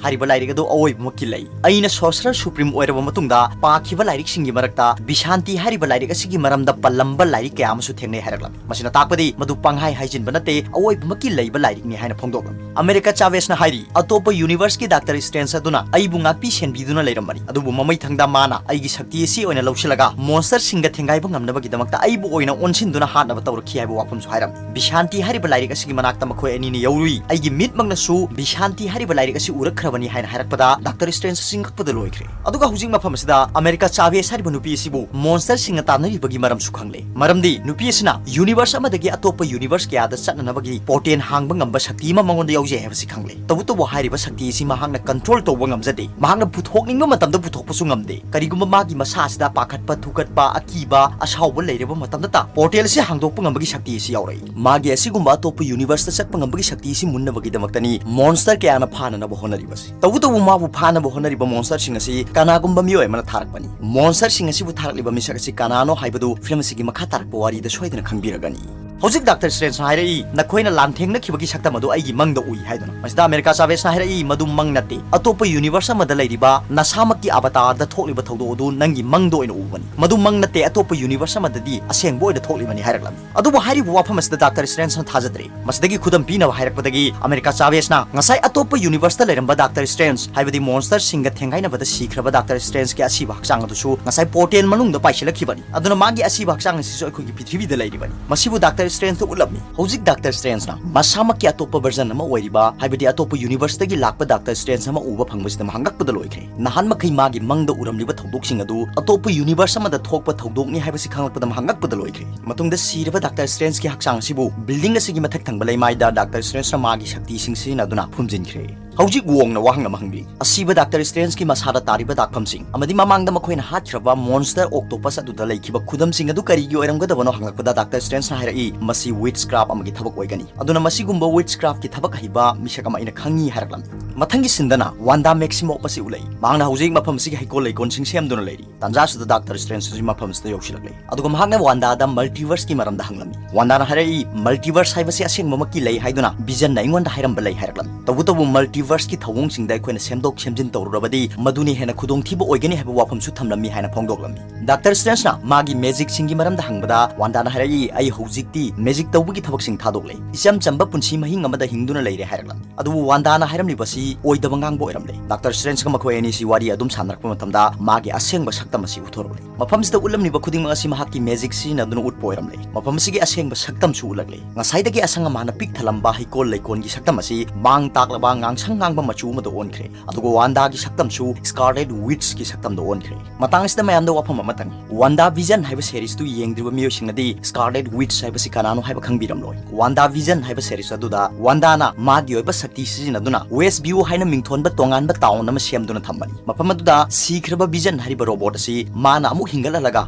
ꯍꯥꯏꯔꯤꯕ ꯂꯥꯏꯔꯤꯛ ꯑꯗꯨ ꯑꯋꯣꯏꯕꯃꯛꯀꯤ ꯂꯩ꯫ ꯑꯩꯅ ꯁꯣꯔꯁꯔ ꯁꯨꯄ꯭ꯔꯤꯝ ꯑꯣꯏꯔꯕ ꯃꯇꯨꯡꯗ ꯄꯥꯈꯤꯕ ꯂꯥꯏꯔꯤꯛꯁꯤꯡꯒꯤ ꯃꯔꯛꯇ ꯚꯤꯁꯥꯟꯇꯤ ꯍꯥꯏꯔꯤꯕ ꯂꯥꯏꯔꯤꯛ ꯑꯁꯤꯒꯤ ꯃꯔꯝꯗ ꯄꯜꯂꯝꯕ ꯂꯥꯏꯔꯤꯛ ꯀꯌꯥ ꯑꯃꯁꯨ ꯊꯦꯡꯅꯩ ꯍꯥꯏꯔꯛꯂꯝꯃꯤ꯫ ꯃꯁꯤꯅ ꯇꯥꯛꯄꯗꯤ ꯃꯗꯨ ꯄꯪꯍꯥꯏ ꯍꯥꯏꯖꯤꯟꯕ ꯅꯠꯇꯦ, ꯑꯋꯣꯏꯕꯃꯛꯀꯤ ꯂꯩꯕ ꯂꯥꯏꯔꯤꯛꯅꯤ ꯍꯥꯏꯅ ꯐꯣꯡꯗꯣꯛꯂꯝꯃꯤ꯫ ꯑꯃꯦꯔꯤꯀꯥ ꯆꯥꯚꯦꯖꯅ ꯍꯥꯏꯔꯤ, ꯑꯇꯣꯞꯄ ꯌꯨꯅꯤꯚꯔꯁꯀꯤ ꯗꯥꯛꯇꯔ ꯁ꯭ꯇ꯭ꯔꯦꯟꯖ ꯑꯗꯨꯅ ꯑꯩꯕꯨ ꯉꯥꯛꯄꯤ ꯁꯦꯟꯕꯤꯗꯨꯅ ꯂꯩꯔꯝꯕꯅꯤ, ꯑꯗꯨꯕꯨ ꯃꯃꯩꯊꯪꯗ ꯃꯥꯅ ꯑꯩꯒꯤ ꯁꯛꯇꯤ ꯑꯁꯤ ꯑꯣꯏꯅ ꯂꯧꯁꯤꯜꯂꯒ ꯃꯣꯟꯁꯇꯔꯁꯤꯡꯒ ꯊꯦꯡꯒꯥꯏꯕ ꯉꯝꯅꯕꯒꯤꯗꯃꯛꯇ ꯑꯩꯕꯨ ꯑꯣꯏꯅ ꯑꯣꯟꯁꯤꯟꯗꯨꯅ ꯍꯥꯠꯅꯕ ꯇꯧꯔꯛꯈꯤ ꯍꯥꯏꯕ ꯋꯥꯐꯝꯁꯨ ꯍꯥꯏꯔꯝꯃꯤ꯫ ꯚꯤꯁꯥꯟꯇꯤ ꯍꯥꯏꯔꯤꯕ ꯂꯥꯏꯔꯤꯛ ꯑꯁꯤꯒꯤ ꯃꯅꯥꯛꯇ ꯃꯈꯣꯏ ꯑꯅꯤꯅ ꯌꯧꯔꯨꯏ꯫ ꯑꯩꯒꯤ ꯃꯤꯠꯃꯛꯅꯁꯨ ꯚꯤꯁꯥꯟꯇꯤ ꯍꯥꯏꯔꯤꯕ ꯂꯥꯏꯔꯤꯛ ꯑꯁꯤ ꯎꯔꯛꯈ꯭ꯔꯕꯅꯤ ꯍꯥꯏꯅ ꯍꯥꯏꯔꯛꯄꯗ ꯗꯥꯛꯇꯔ ꯁ꯭ꯇ꯭ꯔꯦꯟꯖ ꯑꯁꯤ ꯉꯛꯄꯗ ꯂꯣꯏꯈ꯭ꯔꯦ꯫ ꯑꯗꯨꯒ ꯍꯧꯖꯤꯛ ꯃꯐꯝ ꯑꯁꯤꯗ ꯑꯃꯦꯔꯤꯀꯥ ꯆꯥꯚꯦꯖ ꯍꯥꯏꯔꯤꯕ ꯅꯨꯄꯤ ꯑꯁꯤꯕꯨ ꯃꯣꯟꯁꯇꯔꯁꯤꯡꯅ ꯇꯥꯟꯅꯔꯤꯕꯒꯤ ꯃꯔꯝꯁꯨ ꯈꯪꯂꯦ꯫ ꯃꯔꯝꯗꯤ ꯅꯨꯄꯤ ꯑꯁꯤꯅ ꯌꯨꯅꯤꯚꯔꯁ ꯑꯃꯗꯒꯤ ꯑꯇꯣꯞꯄ ꯌꯨꯅꯤꯚꯔꯁ ꯀꯌꯥꯗ ꯆꯠꯅꯅꯕꯒꯤ ꯄꯣꯔꯇꯦꯜ ꯍꯥꯡꯕ ꯉꯝꯕ ꯁꯛꯇꯤ ꯑꯃ ꯃꯉꯣꯟꯗ ꯌꯥꯎꯖꯩ ꯍꯥꯏꯕꯁꯤ ꯈꯪꯂꯦ꯫ ꯇꯧꯕꯇꯕꯨ ꯍꯥꯏꯔꯤꯕ ꯁꯛꯇꯤ ꯑꯁꯤ ꯃꯍꯥꯛꯅ ꯀꯟꯇ꯭ꯔꯣꯜ ꯇꯧꯕ ꯉꯝꯖꯗꯦ꯫ ꯃꯍꯥꯛꯅ ꯄꯨꯊꯣꯛꯅꯤꯡꯕ ꯃꯇꯝꯗ ꯄꯨꯊꯣꯛꯄꯁꯨ ꯉꯝꯗꯦ꯫ ꯀꯔꯤꯒꯨꯝꯕ ꯃꯥꯒꯤ ꯃꯁꯥ ꯑꯁꯤꯗ ꯄꯥꯈꯠꯄ, ꯊꯨꯀꯠꯄ, ꯑꯀꯤꯕ, ꯑꯁꯥꯎꯕ ꯂꯩꯔꯕ ꯃꯇꯝꯗꯇ ꯄꯣꯔꯇꯦꯜ ꯑꯁꯤ ꯍꯥꯡꯗꯣꯛꯄ ꯉꯝꯕꯒꯤ ꯁꯛꯇꯤ ꯑꯁꯤ ꯌꯥꯎꯔꯛꯏ꯫ ꯃꯥꯒꯤ ꯑꯁꯤꯒꯨꯝꯕ ꯑꯇꯣꯞꯄ ꯌꯨꯅꯤꯚꯔꯁꯇ ꯆꯠꯄ ꯉꯝꯕꯒꯤ ꯁꯛꯇꯤ ꯑꯁꯤ ꯃꯨꯟꯅꯕꯒꯤꯗꯃꯛꯇꯅꯤ ꯃꯣꯟꯁꯇꯔ ꯀꯌꯥꯅ ꯐꯥꯅꯅꯕ ꯍꯣꯠꯅꯔꯤꯕꯁꯤ꯫ ꯇꯧꯕꯇꯕꯨ ꯃꯥꯕꯨ ꯐꯥꯅꯕ ꯍꯣꯠꯅꯔꯤꯕ ꯃꯣꯟꯁꯇꯔꯁꯤꯡ ꯑꯁꯤ ꯀꯅꯥꯒꯨꯝꯕ ꯃꯤꯑꯣꯏ ꯑꯃꯅ ꯊꯥꯔꯛꯄꯅꯤ꯫ ꯃꯣꯟꯁꯇꯔꯁꯤꯡ ꯑꯁꯤꯕꯨ ꯊꯥꯔꯛꯂꯤꯕ ꯃꯤꯁꯛ ꯑꯁꯤ ꯀꯅꯥꯅꯣ ꯍꯥꯏꯕꯗꯨ ꯐꯤꯂꯝ ꯑꯁꯤꯒꯤ ꯃꯈꯥ ꯇꯥꯔꯛꯄ ꯋꯥꯔꯤꯗ ꯁꯣꯏꯗꯅ ꯈꯪꯕꯤꯔꯒꯅꯤ꯫ ꯍꯧꯖꯤꯛ ꯗꯥꯛꯇꯔ ꯁ꯭ꯇ꯭ꯔꯦꯟꯖꯅ ꯍꯥꯏꯔꯛꯏ, "ꯅꯈꯣꯏꯅ ꯂꯥꯟꯊꯦꯡꯅꯈꯤꯕꯒꯤ ꯁꯛꯇꯝ ꯑꯗꯨ ꯑꯩꯒꯤ ꯃꯪꯗ ꯎꯏ" ꯍꯥꯏꯗꯨꯅ꯫ ꯃꯁꯤꯗ ꯑꯃꯦꯔꯤꯀꯥ ꯆꯥꯚꯦꯖꯅ ꯍꯥꯏꯔꯛꯏ, "ꯃꯗꯨ ꯃꯪ ꯅꯠꯇꯦ꯫ ꯑꯇꯣꯞꯄ ꯌꯨꯅꯤꯚꯔꯁ ꯑꯃꯗ ꯂꯩꯔꯤꯕ ꯅꯁꯥꯃꯛꯀꯤ ꯑꯕꯇꯥꯔꯗ ꯊꯣꯛꯂꯤꯕ ꯊꯧꯗꯣꯛ ꯑꯗꯨ ꯅꯪꯒꯤ ꯃꯪꯗ ꯑꯣꯏꯅ ꯎꯕꯅꯤ꯫ ꯃꯗꯨ ꯃꯪ ꯅꯠꯇꯦ, ꯑꯇꯣꯞꯄ ꯌꯨꯅꯤꯚꯔꯁ ꯑꯃꯗꯗꯤ ꯑꯁꯦꯡꯕ ꯑꯣꯏꯅ ꯊꯣꯛꯂꯤꯕꯅꯤ" ꯍꯥꯏꯔꯛꯂꯝꯃꯤ꯫ ꯑꯗꯨꯕꯨ ꯍꯥꯏꯔꯤꯕ ꯋꯥꯐꯝ ꯑꯁꯤꯗ ꯗꯥꯛꯇꯔ ꯁ꯭ꯇ꯭ꯔꯦꯟꯖꯅ ꯊꯥꯖꯗ꯭ꯔꯦ꯫ ꯃꯁꯤꯗꯒꯤ ꯈꯨꯗꯝ ꯄꯤꯅꯕ ꯍꯥꯏꯔꯛꯄꯗꯒꯤ ꯑꯃꯦꯔꯤꯀꯥ ꯆꯥꯚꯦꯖꯅ ꯉꯁꯥꯏ ꯑꯇꯣꯞꯄ ꯌꯨꯅꯤꯚꯔꯁꯇ ꯂꯩꯔꯝꯕ ꯗꯥꯛꯇꯔ ꯁ꯭ꯇ꯭ꯔꯦꯟꯖ, ꯍꯥꯏꯕꯗꯤ ꯃꯣꯟꯁꯇꯔꯁꯤꯡꯒ ꯊꯦꯡꯒꯥꯏꯅꯕꯗ ꯁꯤꯈ꯭ꯔꯕ ꯗꯥꯛꯇꯔ ꯁ꯭ꯇ꯭ꯔꯦꯟꯖꯀꯤ ꯑꯁꯤꯕ ꯍꯛꯆꯥꯡ ꯑꯗꯨꯁꯨ ꯉꯁꯥꯏ ꯄꯣꯔꯇꯦꯜ ꯃꯅꯨꯡꯗ ꯄꯥꯏꯁꯤꯜꯂꯛꯈꯤꯕꯅꯤ꯫ ꯑꯗꯨꯅ ꯃꯥꯒꯤ ꯑꯁꯤꯕ ꯍꯛꯆꯥꯡ ꯑꯁꯤꯁꯨ ꯑꯩꯈꯣꯏꯒꯤ ꯄ꯭ꯔꯤꯊꯤꯕꯤꯗ ꯂꯩꯔꯤꯕꯅꯤ꯫ ꯃꯁꯤꯕꯨ ꯗꯥꯛꯇꯔ Strange ꯎꯠꯂꯝꯃꯤ꯫ ꯍꯧꯖꯤꯛ Doctor Strange ꯅ ꯃꯁꯥꯃꯛꯀꯤ ꯑꯇꯣꯞꯄ version ꯑꯃ ꯑꯣꯏꯔꯤꯕ, ꯍꯥꯏꯕꯗꯤ ꯑꯇꯣꯞꯄ universe ꯇꯒꯤ ꯂꯥꯛꯄ Doctor Strange ꯑꯃ ꯎꯕ ꯐꯪꯕꯁꯤꯗ ꯃꯍꯥꯛ ꯉꯛꯄꯗ ꯂꯣꯏꯈ꯭ꯔꯦ꯫ ꯅꯍꯥꯟ ꯃꯈꯩ ꯃꯥꯒꯤ ꯃꯪꯗ ꯎꯔꯝꯂꯤꯕ ꯊꯧꯗꯣꯛꯁꯤꯡ ꯑꯗꯨ ꯑꯇꯣꯞꯄ universe ꯑꯃꯗ ꯊꯣꯛꯄ ꯊꯧꯗꯣꯛꯅꯤ ꯍꯥꯏꯕꯁꯤ ꯈꯪꯂꯛꯄꯗ ꯃꯍꯥꯛ ꯉꯛꯄꯗ ꯂꯣꯏꯈ꯭ꯔꯦ꯫ ꯃꯇꯨꯡꯗ ꯁꯤꯔꯕ Doctor Strange ꯀꯤ ꯍꯛꯆꯥꯡ ꯑꯁꯤꯕꯨ building ꯑꯁꯤꯒꯤ ꯃꯊꯛ ꯊꯪꯕ ꯂꯩꯃꯥꯏꯗ Doctor Strange ꯅ ꯃꯥꯒꯤ ꯁꯛꯇꯤꯁꯤꯡ ꯁꯤꯖꯤꯟꯅꯗꯨꯅ ꯐꯨꯝꯖꯤꯟꯈ꯭ꯔꯦ꯫ ꯍꯧꯖꯤꯛ Wong ꯅ ꯋꯥꯍꯪ ꯑꯃ ꯍꯪꯂꯤ꯫ ꯑꯁꯤꯕ Doctor Strange ꯀꯤ ꯃꯁꯥꯗ ꯇꯥꯔꯤꯕ ꯗꯥꯛꯐꯝꯁꯤꯡ ꯑꯃꯗꯤ ꯃꯃꯥꯡꯗ ꯃꯈꯣꯏꯅ ꯍꯥꯠꯈ꯭ꯔꯕ monster octopus ꯑꯗꯨꯗ ꯂꯩꯈꯤꯕ ꯈꯨꯗꯝꯁꯤꯡ ꯑꯗꯨ ꯀꯔꯤꯒꯤ ꯑꯣꯏꯔꯝꯒꯗꯕꯅꯣ ꯍꯪꯂꯛꯄꯗ Doctor Strange ꯅ ꯍꯥꯏꯔꯛꯏ, "ꯃꯁꯤ witchcraft ꯑꯃꯒꯤ ꯊꯕꯛ ꯑꯣꯏꯒꯅꯤ꯫ ꯑꯗꯨꯅ ꯃꯁꯤꯒꯨꯝꯕ witchcraft ꯀꯤ ꯊꯕꯛ ꯑꯍꯩꯕ ꯃꯤꯁꯛ ꯑꯃ ꯑꯩꯅ ꯈꯪꯉꯤ" ꯍꯥꯏꯔꯛꯂꯝꯃꯤ꯫ ꯃꯊꯪꯒꯤ scene ꯗꯅ Wanda Maximoff ꯑꯁꯤ ꯎꯠꯂꯛꯏ꯫ ꯃꯍꯥꯛꯅ ꯍꯧꯖꯤꯛ ꯃꯐꯝ ꯑꯁꯤꯒꯤ ꯍꯩꯀꯣꯜ ꯂꯩꯀꯣꯜꯁꯤꯡ ꯁꯦꯝꯗꯨꯅ ꯂꯩꯔꯤ꯫ ꯇꯥꯟꯖꯥꯁꯤꯗ Doctor Strange ꯑꯁꯤ ꯃꯐꯝꯁꯤꯗ ꯌꯧꯁꯤꯜꯂꯛꯂꯦ꯫ ꯑꯗꯨꯒ ꯃꯍꯥꯛꯅ Wanda ꯗ multiverse ꯀꯤ ꯃꯔꯝꯗ ꯍꯪꯂꯝꯃꯤ꯫ Wanda ꯅ ꯍꯥꯏꯔꯛꯏ, "Multiverse ꯍꯥꯏꯕꯁꯤ ꯑꯁꯦꯡꯕꯃꯛꯀꯤ ꯂꯩ ꯍꯥꯏꯗꯨꯅ Vision ꯅ ꯑꯩꯉꯣꯟꯗ ꯍꯥꯏꯔꯝꯕ ꯂꯩ" ꯍꯥꯏꯔꯛꯂꯝꯃꯤ꯫ ꯇꯧꯕꯇꯕꯨ multiverse ꯀꯤ ꯊꯧꯑꯣꯡꯁꯤꯡꯗ ꯑꯩꯈꯣꯏꯅ ꯁꯦꯝꯗꯣꯛ ꯁꯦꯝꯖꯤꯟ ꯇꯧꯔꯨꯔꯕꯗꯤ ꯃꯗꯨꯅ ꯍꯦꯟꯅ ꯈꯨꯗꯣꯡꯊꯤꯕ ꯑꯣꯏꯒꯅꯤ ꯍꯥꯏꯕ ꯋꯥꯐꯝꯁꯨ ꯊꯝꯂꯝꯃꯤ ꯍꯥꯏꯅ ꯐꯣꯡꯗꯣꯛꯂꯝꯃꯤ꯫ Doctor Strange ꯅ ꯃꯥꯒꯤ magic ꯁꯤꯡꯒꯤ ꯃꯔꯝꯗ ꯍꯪꯕꯗ Wanda ꯅ ꯍꯥꯏꯔꯛꯏ, "ꯑꯩ ꯍꯧꯖꯤꯛꯇꯤ magic ꯇꯧꯕꯒꯤ ꯊꯕꯛꯁꯤꯡ ꯊꯥꯗꯣꯛꯂꯦ꯫ ꯏꯆꯝ ꯆꯝꯕ ꯄꯨꯟꯁꯤ ꯃꯍꯤꯡ ꯑꯃꯗ ꯍꯤꯡꯗꯨꯅ ꯂꯩꯔꯦ" ꯍꯥꯏꯔꯛꯂꯝꯃꯤ꯫ ꯑꯗꯨꯕꯨ Wanda ꯅ ꯍꯥꯏꯔꯝꯂꯤꯕꯁꯤ ꯑꯣꯏꯗꯕ ꯉꯥꯡꯕ ꯑꯣꯏꯔꯝꯂꯦ꯫ Doctor Strange ꯒ ꯃꯈꯣꯏ ꯑꯅꯤꯁꯤ ꯋꯥꯔꯤ ꯑꯗꯨꯝ ꯁꯥꯟꯅꯔꯛꯄ ꯃꯇꯝꯗ ꯃꯥꯒꯤ ꯑꯁꯦꯡꯕ ꯁꯛꯇꯝ ꯑꯁꯤ ꯎꯠꯊꯣꯔꯛꯂꯦ꯫ ꯃꯐꯝꯁꯤꯗ ꯎꯠꯂꯝꯂꯤꯕ ꯈꯨꯗꯤꯡꯃꯛ ꯑꯁꯤ ꯃꯍꯥꯛꯀꯤ magic ꯁꯤꯖꯤꯟꯅꯗꯨꯅ ꯎꯠꯄ ꯑꯣꯏꯔꯝꯂꯦ꯫ ꯃꯐꯝ ꯑꯁꯤꯒꯤ ꯑꯁꯦꯡꯕ ꯁꯛꯇꯝꯁꯨ ꯎꯠꯂꯛꯂꯦ꯫ ꯉꯁꯥꯏꯗꯒꯤ ꯑꯁꯪ ꯑꯃꯥꯟꯅ ꯄꯤꯛ ꯊꯜꯂꯝꯕ ꯍꯩꯀꯣꯜ ꯂꯩꯀꯣꯜꯒꯤ ꯁꯛꯇꯝ ꯑꯁꯤ ꯃꯥꯡ ꯇꯥꯛꯂꯕ ꯉꯥꯡꯁꯪ ꯉꯥꯡꯕ ꯃꯆꯨ ꯑꯃꯗ ꯑꯣꯟꯈ꯭ꯔꯦ꯫ ꯑꯗꯨꯒ Wanda ꯒꯤ ꯁꯛꯇꯝꯁꯨ Scarlet Witch ꯀꯤ ꯁꯛꯇꯝꯗ ꯑꯣꯟꯈ꯭ꯔꯦ꯫ ꯃꯇꯥꯡ ꯑꯁꯤꯗ ꯃꯌꯥꯝꯗ ꯋꯥꯐꯝ ꯑꯃꯇꯪ, WandaVision ꯍꯥꯏꯕ series ꯇꯨ ꯌꯦꯡꯗ꯭ꯔꯤꯕ ꯃꯤꯑꯣꯏꯁꯤꯡꯅꯗꯤ Scarlet Witch ꯍꯥꯏꯕꯁꯤ ꯀꯅꯥꯅꯣ ꯍꯥꯏꯕ ꯈꯪꯕꯤꯔꯝꯂꯣꯏ꯫ WandaVision ꯍꯥꯏꯕ series ꯑꯗꯨꯗ Wanda ꯅ ꯃꯥꯒꯤ ꯑꯣꯏꯕ ꯁꯛꯇꯤ ꯁꯤꯖꯤꯟꯅꯗꯨꯅ Westview ꯍꯥꯏꯅ ꯃꯤꯡꯊꯣꯟꯕ ꯇꯣꯉꯥꯟꯕ town ꯑꯃ ꯁꯦꯝꯗꯨꯅ ꯊꯝꯕꯅꯤ꯫ ꯃꯐꯝ ꯑꯗꯨꯗ ꯁꯤꯈ꯭ꯔꯕ Vision ꯍꯥꯏꯔꯤꯕ robot ꯑꯁꯤ ꯃꯥꯅ ꯑꯃꯨꯛ ꯍꯤꯡꯒꯠꯍꯜꯂꯒ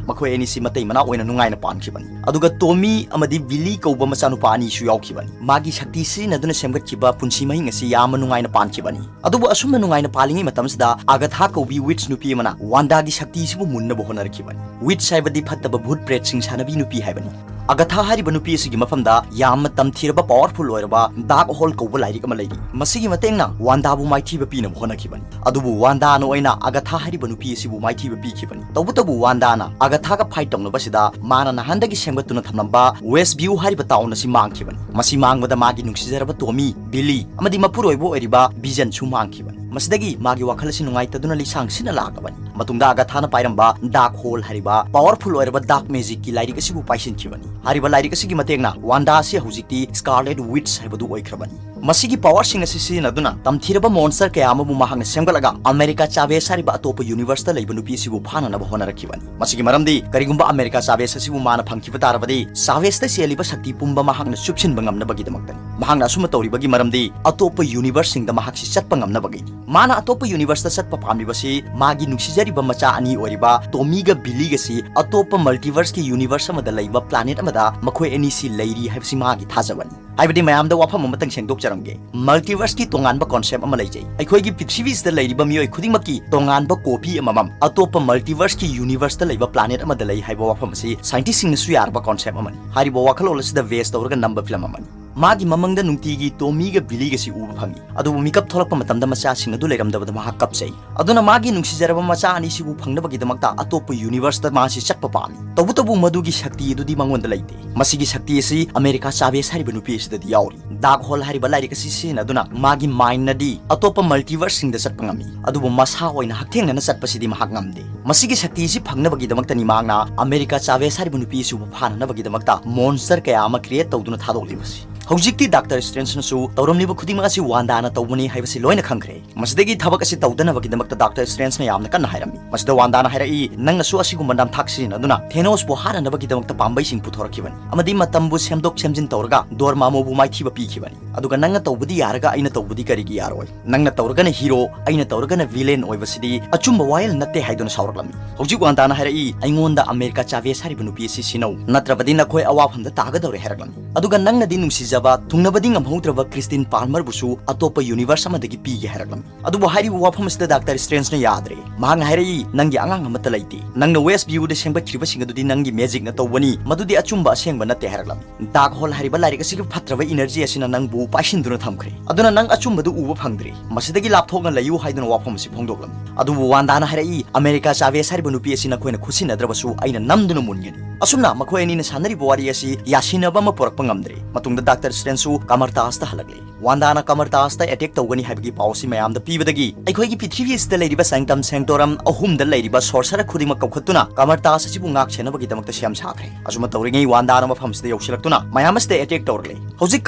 ꯃꯈꯣꯏ ꯑꯅꯤꯁꯤ ꯃꯇꯩ ꯃꯅꯥꯎ ꯑꯣꯏꯅ ꯅꯨꯡꯉꯥꯏꯅ ꯄꯥꯟꯈꯤꯕꯅꯤ꯫ ꯑꯗꯨꯒ Tommy ꯑꯃꯗꯤ Billy ꯀꯧꯕ ꯃꯆꯥꯅꯨꯄꯥ ꯑꯅꯤꯁꯨ ꯌꯥꯎꯈꯤꯕꯅꯤ꯫ ꯃꯥꯒꯤ ꯁꯛꯇꯤ ꯁꯤꯖꯤꯟꯅꯗꯨꯅ ꯁꯦꯝꯒꯠꯈꯤꯕ ꯄꯨꯟꯁꯤ ꯃꯍꯤꯡ ꯑꯁꯤ ꯌꯥꯝꯅ ꯅꯨꯡꯉꯥꯏꯅ ꯄꯥꯟꯈꯤꯕꯅꯤ꯫ ꯑꯗꯨꯕꯨ ꯑꯁꯨꯝꯅ ꯅꯨꯡꯉꯥꯏꯅ ꯄꯥꯜꯂꯤꯉꯩ ꯃꯇꯝꯁꯤꯗ Agatha ꯀꯧꯕꯤ witch ꯅꯨꯄꯤ ꯑꯃꯅ Wanda ꯒꯤ ꯁꯛꯇꯤꯁꯤꯕꯨ ꯃꯨꯟꯅꯕ ꯍꯣꯠꯅꯔꯛꯈꯤꯕꯅꯤ꯫ Witch ꯍꯥꯏꯕꯗꯤ ꯐꯠꯇꯕ ꯚꯨꯠ ꯄ꯭ꯔꯦꯠꯁꯤꯡ ꯁꯥꯟꯅꯕꯤ ꯅꯨꯄꯤ ꯍꯥꯏꯕꯅꯤ꯫ Agatha ꯍꯥꯏꯔꯤꯕ ꯅꯨꯄꯤ ꯑꯁꯤꯒꯤ ꯃꯐꯝꯗ ꯌꯥꯝꯅ ꯇꯝꯊꯤꯔꯕ powerful ꯑꯣꯏꯔꯕ Darkhold ꯀꯧꯕ ꯂꯥꯏꯔꯤꯛ ꯑꯃ ꯂꯩꯔꯤ꯫ ꯃꯁꯤꯒꯤ ꯃꯇꯦꯡꯅ Wanda ꯕꯨ ꯃꯥꯏꯊꯤꯕ ꯄꯤꯅꯕ ꯍꯣꯠꯅꯈꯤꯕꯅꯤ꯫ ꯑꯗꯨꯕꯨ Wanda ꯅ ꯑꯣꯏꯅ Agatha ꯍꯥꯏꯔꯤꯕ ꯅꯨꯄꯤ ꯑꯁꯤꯕꯨ ꯃꯥꯏꯊꯤꯕ ꯄꯤꯈꯤꯕꯅꯤ꯫ ꯇꯧꯕꯇꯕꯨ Wanda ꯅ Agatha ꯒ fight ꯇꯧꯅꯕꯁꯤꯗ ꯃꯥꯅ ꯅꯍꯥꯟꯗꯒꯤ ꯁꯦꯝꯒꯠꯇꯨꯅ ꯊꯝꯂꯝꯕ Westview ꯍꯥꯏꯔꯤꯕ town ꯑꯁꯤ ꯃꯥꯡꯈꯤꯕꯅꯤ꯫ ꯃꯁꯤ ꯃꯥꯡꯕꯗ ꯃꯥꯒꯤ ꯅꯨꯡꯁꯤꯖꯔꯕ Tommy, Billy ꯑꯃꯗꯤ ꯃꯄꯨꯔꯣꯏꯕ ꯑꯣꯏꯔꯤꯕ Vision ꯁꯨ ꯃꯥꯡꯈꯤꯕꯅꯤ꯫ ꯃꯁꯤꯗꯒꯤ ꯃꯥꯒꯤ ꯋꯥꯈꯜ ꯑꯁꯤ ꯅꯨꯡꯉꯥꯏꯇꯗꯨꯅ ꯂꯤꯁꯥꯡ ꯁꯤꯠꯅ ꯂꯥꯛꯂꯕꯅꯤ꯫ ꯃꯇꯨꯡꯗ ꯑꯒꯥꯊꯥꯅ ꯄꯥꯏꯔꯝꯕ ꯗꯥꯔꯛ ꯍꯣꯜ ꯍꯥꯏꯔꯤꯕ ꯄꯥꯋꯔꯐꯨꯜ ꯑꯣꯏꯔꯕ ꯗꯥꯔꯛ ꯃꯦꯖꯤꯛꯀꯤ ꯂꯥꯏꯔꯤꯛ ꯑꯁꯤꯕꯨ ꯄꯥꯏꯁꯤꯟꯈꯤꯕꯅꯤ꯫ ꯍꯥꯏꯔꯤꯕ ꯂꯥꯏꯔꯤꯛ ꯑꯁꯤꯒꯤ ꯃꯇꯦꯡꯅ ꯋꯥꯟꯗꯥ ꯑꯁꯤ ꯍꯧꯖꯤꯛꯇꯤ ꯁ꯭ꯀꯥꯔꯂꯦꯠ ꯋꯤꯠꯆ ꯍꯥꯏꯕꯗꯨ ꯑꯣꯏꯈ꯭ꯔꯕꯅꯤ꯫ ꯃꯁꯤꯒꯤ ꯄꯥꯋꯔꯁꯤꯡ ꯑꯁꯤ ꯁꯤꯖꯤꯟꯅꯗꯨꯅ ꯇꯝꯊꯤꯔꯕ ꯃꯣꯟꯁꯇꯔ ꯀꯌꯥ ꯑꯃꯕꯨ ꯃꯍꯥꯛꯅ ꯁꯦꯝꯒꯠꯂꯒ ꯑꯃꯦꯔꯤꯀꯥ ꯆꯥꯚꯦꯁ ꯍꯥꯏꯔꯤꯕ ꯑꯇꯣꯞꯄ ꯌꯨꯅꯤꯚꯔꯁꯇ ꯂꯩꯕ ꯅꯨꯄꯤ ꯑꯁꯤꯕꯨ ꯐꯥꯅꯅꯕ ꯍꯣꯠꯅꯔꯛꯈꯤꯕꯅꯤ꯫ ꯃꯁꯤꯒꯤ ꯃꯔꯝꯗꯤ ꯀꯔꯤꯒꯨꯝꯕ ꯑꯃꯦꯔꯤꯀꯥ ꯆꯥꯚꯦꯁ ꯑꯁꯤꯕꯨ ꯃꯥꯅ ꯐꯪꯈꯤꯕ ꯇꯥꯔꯕꯗꯤ ꯆꯥꯚꯦꯁꯇ ꯆꯦꯜꯂꯤꯕ ꯁꯛꯇꯤ ꯄꯨꯝꯕ ꯃꯍꯥꯛꯅ ꯆꯨꯞꯁꯤꯟꯕ ꯉꯝꯅꯕꯒꯤꯗꯃꯛꯇꯅꯤ꯫ ꯃꯍꯥꯛꯅ ꯑꯁꯨꯝꯅ ꯇꯧꯔꯤꯕꯒꯤ ꯃꯔꯝꯗꯤ ꯑꯇꯣꯞꯄ ꯌꯨꯅꯤꯚꯔꯁꯁꯤꯡꯗ ꯃꯍꯥꯛꯁꯤ ꯆꯠꯄ ꯉꯝꯅꯕꯒꯤꯅꯤ꯫ ꯃꯥꯅ ꯑꯇꯣꯞꯄ ꯌꯨꯅꯤꯚꯔꯁꯇ ꯆꯠꯄ ꯄꯥꯝꯂꯤꯕꯁꯤ ꯃꯥꯒꯤ ꯅꯨꯡꯁꯤꯖꯔꯤꯕ ꯃꯆꯥ ꯑꯅꯤ ꯑꯣꯏꯔꯤꯕ ꯇꯣꯃꯤꯒ ꯕꯤꯂꯤꯒꯁꯤ ꯑꯇꯣꯞꯄ ꯃꯜꯇꯤꯚꯔꯁꯀꯤ ꯌꯨꯅꯤꯚꯔꯁ ꯑꯃꯗ ꯂꯩꯕ ꯄ꯭ꯂꯥꯅꯦꯠ ꯑꯃꯗ ꯃꯈꯣꯏ ꯑꯅꯤꯁꯤ ꯂꯩꯔꯤ ꯍꯥꯏꯕꯁꯤ ꯃꯥꯒꯤ ꯊꯥꯖꯕꯅꯤ꯫ ꯍꯥꯏꯕꯗꯤ ꯃꯌꯥꯝꯗ ꯋꯥꯐꯝ ꯑꯃꯇꯪ ꯁꯦꯡꯗꯣꯛꯆꯔꯝꯒꯦ, ꯃꯜꯇꯤꯚꯔꯁꯀꯤ ꯇꯣꯉꯥꯟꯕ ꯀꯣꯟꯁꯦꯞ ꯑꯃ ꯂꯩꯖꯩ꯫ ꯑꯩꯈꯣꯏꯒꯤ ꯄ꯭ꯔꯤꯊꯤꯕꯤꯁꯤꯗ ꯂꯩꯔꯤꯕ ꯃꯤꯑꯣꯏ ꯈꯨꯗꯤꯡꯃꯛꯀꯤ ꯇꯣꯉꯥꯟꯕ ꯀꯣꯄꯤ ꯑꯃꯃꯝ ꯑꯇꯣꯞꯄ ꯃꯜꯇꯤꯚꯔꯁꯀꯤ ꯌꯨꯅꯤꯚꯔꯁꯇ ꯂꯩꯕ ꯄ꯭ꯂꯥꯅꯦꯠ ꯑꯃꯗ ꯂꯩ ꯍꯥꯏꯕ ꯋꯥꯐꯝ ꯑꯁꯤ ꯁꯥꯏꯟꯇꯤꯁꯁꯤꯡꯅꯁꯨ ꯌꯥꯔꯕ ꯀꯣꯟꯁꯦꯞ ꯑꯃꯅꯤ꯫ ꯍꯥꯏꯔꯤꯕ ꯋꯥꯈꯜꯂꯣꯟ ꯑꯁꯤꯗ ꯕꯦꯁ ꯇꯧꯔꯒ ꯅꯝꯕ ꯐꯤꯂꯝ ꯑꯃꯅꯤ꯫ ꯃꯥꯒꯤ ꯃꯃꯪꯗ ꯅꯨꯡꯇꯤꯒꯤ ꯇꯣꯃꯤꯒ ꯕꯤꯂꯤꯒꯁꯤ ꯎꯕ ꯐꯪꯏ꯫ ꯑꯗꯨꯕꯨ ꯃꯤꯀꯞ ꯊꯣꯛꯂꯛꯄ ꯃꯇꯝꯗ ꯃꯆꯥꯁꯤꯡ ꯑꯗꯨ ꯂꯩꯔꯝꯗꯕꯗ ꯃꯍꯥꯛ ꯀꯞꯆꯩ꯫ ꯑꯗꯨꯅ ꯃꯥꯒꯤ ꯅꯨꯡꯁꯤꯖꯔꯕ ꯃꯆꯥ ꯑꯅꯤꯁꯤꯕꯨ ꯐꯪꯅꯕꯒꯤꯗꯃꯛꯇ ꯑꯇꯣꯞꯄ ꯌꯨꯅꯤꯚꯔꯁꯇ ꯃꯥꯁꯤ ꯆꯠꯄ ꯄꯥꯝꯃꯤ꯫ ꯇꯧꯕꯇꯕꯨ ꯃꯗꯨꯒꯤ ꯁꯛꯇꯤ ꯑꯗꯨꯗꯤ ꯃꯉꯣꯟꯗ ꯂꯩꯇꯦ꯫ ꯃꯁꯤꯒꯤ ꯁꯛꯇꯤ ꯑꯁꯤ ꯑꯃꯦꯔꯤꯀꯥ ꯆꯥꯚꯦꯁ ꯍꯥꯏꯔꯤꯕ ꯅꯨꯄꯤ ꯑꯁꯤꯗꯗꯤ ꯌꯥꯎꯔꯤ꯫ ꯗꯥꯔꯛ ꯍꯣꯜ ꯍꯥꯏꯔꯤꯕ ꯂꯥꯏꯔꯤꯛ ꯑꯁꯤ ꯁꯤꯖꯤꯟꯅꯗꯨꯅ ꯃꯥꯒꯤ ꯃꯥꯏꯟꯅꯗꯤ ꯑꯇꯣꯞꯄ ꯃꯜꯇꯤꯚꯔꯁꯁꯤꯡꯗ ꯆꯠꯄ ꯉꯝꯃꯤ, ꯑꯗꯨꯕꯨ ꯃꯁꯥ ꯑꯣꯏꯅ ꯍꯛꯊꯦꯡꯅꯅ ꯆꯠꯄꯁꯤꯗꯤ ꯃꯍꯥꯛ ꯉꯝꯗꯦ꯫ ꯃꯁꯤꯒꯤ ꯁꯛꯇꯤ ꯑꯁꯤ ꯐꯪꯅꯕꯒꯤꯗꯃꯛꯇꯅꯤ ꯃꯍꯥꯛꯅ ꯑꯃꯦꯔꯤꯀꯥ ꯆꯥꯚꯦꯁ ꯍꯥꯏꯔꯤꯕ ꯅꯨꯄꯤ ꯑꯁꯤꯕꯨ ꯐꯥꯅꯅꯕꯒꯤꯗꯃꯛꯇ ꯃꯣꯟꯁꯇꯔ ꯀꯌꯥ ꯑꯃ ꯀ꯭ꯔꯤꯌꯦꯠ ꯇꯧꯗꯨꯅ ꯊꯥꯗꯣꯛꯂꯤꯕꯁꯤ꯫ ꯍꯧꯖꯤꯛꯇꯤ ꯗꯥꯛꯇꯔ ꯁ꯭ꯇ꯭ꯔꯦꯟꯖꯅꯁꯨ ꯇꯧꯔꯝꯂꯤꯕ ꯈꯨꯗꯤꯡꯃꯛ ꯑꯁꯤ ꯋꯥꯟꯗꯥꯅ ꯇꯧꯕꯅꯤ ꯍꯥꯏꯕꯁꯤ ꯂꯣꯏꯅ ꯈꯪꯈ꯭ꯔꯦ꯫ ꯃꯁꯤꯗꯒꯤ ꯊꯕꯛ ꯑꯁꯤ ꯇꯧꯗꯅꯕꯒꯤꯗꯃꯛꯇ ꯗꯥꯛꯇꯔ ꯁ꯭ꯇ꯭ꯔꯦꯟꯖꯅ ꯌꯥꯝꯅ ꯀꯟꯅ ꯍꯥꯏꯔꯝꯃꯤ꯫ ꯃꯁꯤꯗ ꯋꯥꯟꯗꯥꯅ ꯍꯥꯏꯔꯛꯏ, "ꯅꯪꯅꯁꯨ ꯑꯁꯤꯒꯨꯝꯕ ꯅꯝꯊꯥꯛ ꯁꯤꯖꯤꯟꯅꯗꯨꯅ ꯊꯦꯅꯣꯁꯄꯨ ꯍꯥꯠꯅꯅꯕꯒꯤꯗꯃꯛꯇ ꯄꯥꯝꯕꯩꯁꯤꯡ ꯄꯨꯊꯣꯔꯛꯈꯤꯕꯅꯤ ꯑꯃꯗꯤ ꯃꯇꯝꯕꯨ ꯁꯦꯝꯗꯣꯛ ꯁꯦꯝꯖꯤꯟ ꯇꯧꯔꯒ ꯗꯣꯔꯃꯥꯃꯨꯕꯨ ꯃꯥꯏꯊꯤꯕ ꯄꯤꯈꯤꯕꯅꯤ꯫ ꯑꯗꯨꯒ ꯅꯪꯅ ꯇꯧꯕꯗꯤ ꯌꯥꯔꯒ ꯑꯩꯅ ꯇꯧꯕꯗꯤ ꯀꯔꯤꯒꯤ ꯌꯥꯔꯣꯏ? ꯅꯪꯅ ꯇꯧꯔꯒꯅ ꯍꯤꯔꯣ, ꯑꯩꯅ ꯇꯧꯔꯒꯅ ꯚꯤꯂꯦꯟ ꯑꯣꯏꯕꯁꯤꯗꯤ ꯑꯆꯨꯝꯕ ꯋꯥꯌꯦꯜ ꯅꯠꯇꯦ" ꯍꯥꯏꯗꯨꯅ ꯁꯥꯎꯔꯛꯂꯝꯃꯤ꯫ ꯍꯧꯖꯤꯛ ꯋꯥꯟꯗꯥꯅ ꯍꯥꯏꯔꯛꯏ, "ꯑꯩꯉꯣꯟꯗ ꯑꯃꯦꯔꯤꯀꯥ ꯆꯥꯚꯦꯁ ꯍꯥꯏꯔꯤꯕ ꯅꯨꯄꯤ ꯑꯁꯤ ꯁꯤꯟꯅꯧ, ꯅꯠꯇ꯭ꯔꯕꯗꯤ ꯅꯈꯣꯏ ꯑꯋꯥꯐꯝꯗ ꯇꯥꯒꯗꯧꯔꯦ" ꯍꯥꯏꯔꯛꯂꯝꯃꯤ꯫ ꯑꯗꯨꯒ ꯅꯪꯅꯗꯤ ꯅꯨꯡꯁꯤꯖꯕ, ꯊꯨꯡꯅꯕꯗꯤ ꯉꯝꯍꯧꯗ꯭ꯔꯕ ꯀ꯭ꯔꯤꯁꯇꯤꯟ ꯄꯥꯜꯃꯔꯕꯨꯁꯨ ꯑꯇꯣꯞꯄ ꯌꯨꯅꯤꯚꯔꯁ ꯑꯃꯗꯒꯤ ꯄꯤꯒꯦ ꯍꯥꯏꯔꯛꯂꯝꯃꯤ꯫ ꯑꯗꯨꯕꯨ ꯍꯥꯏꯔꯤꯕ ꯋꯥꯐꯝ ꯑꯁꯤꯗ ꯗꯥꯛꯇꯔ ꯁ꯭ꯇ꯭ꯔꯦꯟꯖꯅ ꯌꯥꯗ꯭ꯔꯦ꯫ ꯃꯍꯥꯛꯅ ꯍꯥꯏꯔꯛꯏ, "ꯅꯪꯒꯤ ꯑꯉꯥꯡ ꯑꯃꯠꯇ ꯂꯩꯇꯦ꯫ ꯅꯪꯅ ꯋꯦꯁ ꯚ꯭ꯌꯨꯗ ꯁꯦꯝꯒꯠꯈ꯭ꯔꯤꯕꯁꯤꯡ ꯑꯗꯨꯗꯤ ꯅꯪꯒꯤ ꯃꯦꯖꯤꯛꯅ ꯇꯧꯕꯅꯤ, ꯃꯗꯨꯗꯤ ꯑꯆꯨꯝꯕ ꯑꯁꯦꯡꯕ ꯅꯠꯇꯦ" ꯍꯥꯏꯔꯛꯂꯝꯃꯤ꯫ ꯗꯥꯔꯛ ꯍꯣꯜ ꯍꯥꯏꯔꯤꯕ ꯂꯥꯏꯔꯤꯛ ꯑꯁꯤꯒꯤ ꯐꯠꯇ꯭ꯔꯕ ꯏꯅꯔꯖꯤ ꯑꯁꯤꯅ ꯅꯪꯕꯨ ꯄꯥꯏꯁꯤꯟꯗꯨꯅ ꯊꯝꯈ꯭ꯔꯦ꯫ ꯑꯗꯨꯅ ꯅꯪ ꯑꯆꯨꯝꯕꯗꯨ ꯎꯕ ꯐꯪꯗ꯭ꯔꯦ꯫ ꯃꯁꯤꯗꯒꯤ ꯂꯥꯞꯊꯣꯛꯅ ꯂꯩꯌꯨ ꯍꯥꯏꯗꯨꯅ ꯋꯥꯐꯝ ꯑꯁꯤ ꯐꯣꯡꯗꯣꯛꯂꯝꯃꯤ꯫ ꯑꯗꯨꯕꯨ ꯋꯥꯟꯗꯥꯅ ꯍꯥꯏꯔꯛꯏ, "ꯑꯃꯦꯔꯤꯀꯥ ꯆꯥꯚꯦꯁ ꯍꯥꯏꯔꯤꯕ ꯅꯨꯄꯤ ꯑꯁꯤ ꯅꯈꯣꯏꯅ ꯈꯨꯠꯁꯤꯟꯅꯗ꯭ꯔꯕꯁꯨ ꯑꯩꯅ ꯅꯝꯗꯨꯅ ꯃꯨꯟꯒꯅꯤ"꯫ ꯑꯁꯨꯝꯅ ꯃꯈꯣꯏ ꯑꯅꯤꯅ ꯁꯥꯟꯅꯔꯤꯕ ꯋꯥꯔꯤ ꯑꯁꯤ ꯌꯥꯁꯤꯟꯅꯕ ꯑꯃ ꯄꯨꯔꯛꯄ ꯉꯝꯗ꯭ꯔꯦ꯫ ꯃꯇꯨꯡꯗ ꯗꯥꯛꯇꯔ ꯗꯥꯛꯇꯔ ꯁ꯭ꯇ꯭ꯔꯦꯟꯖꯁꯨ ꯀꯃꯔꯇꯥꯁꯇ ꯍꯜꯂꯛꯂꯦ꯫ ꯋꯥꯟꯗꯥꯅ ꯀꯃꯔꯇꯥꯁꯇ ꯑꯦꯇꯦꯛ ꯇꯧꯒꯅꯤ ꯍꯥꯏꯕꯒꯤ ꯄꯥꯎ ꯑꯁꯤ ꯃꯌꯥꯝꯗ ꯄꯤꯕꯗꯒꯤ ꯑꯩꯈꯣꯏꯒꯤ ꯄ꯭ꯔꯤꯊꯤꯕꯤ ꯑꯁꯤꯗ ꯂꯩꯔꯤꯕ ꯁꯥꯡꯇꯝ ꯁꯦꯡꯇꯣꯔꯝ ꯑꯍꯨꯝꯗ ꯂꯩꯔꯤꯕ ꯁꯣꯔꯁꯔ ꯈꯨꯗꯤꯡꯃꯛ ꯀꯧꯈꯠꯇꯨꯅ ꯀꯃꯔꯇꯥꯁ ꯑꯁꯤꯕꯨ ꯉꯥꯛ ꯁꯦꯟꯅꯕꯒꯤꯗꯃꯛꯇ ꯁꯦꯝ ꯁꯥꯈ꯭ꯔꯦ꯫ ꯑꯁꯨꯝꯅ ꯇꯧꯔꯤꯉꯩ ꯋꯥꯟꯗꯥꯅ ꯃꯐꯝ ꯑꯁꯤꯗ ꯌꯧꯁꯤꯜꯂꯛꯇꯨꯅ ꯃꯌꯥꯝ ꯑꯁꯤꯗ ꯑꯦꯇꯦꯛ ꯇꯧꯔꯛꯂꯦ꯫ ꯍꯧꯖꯤꯛ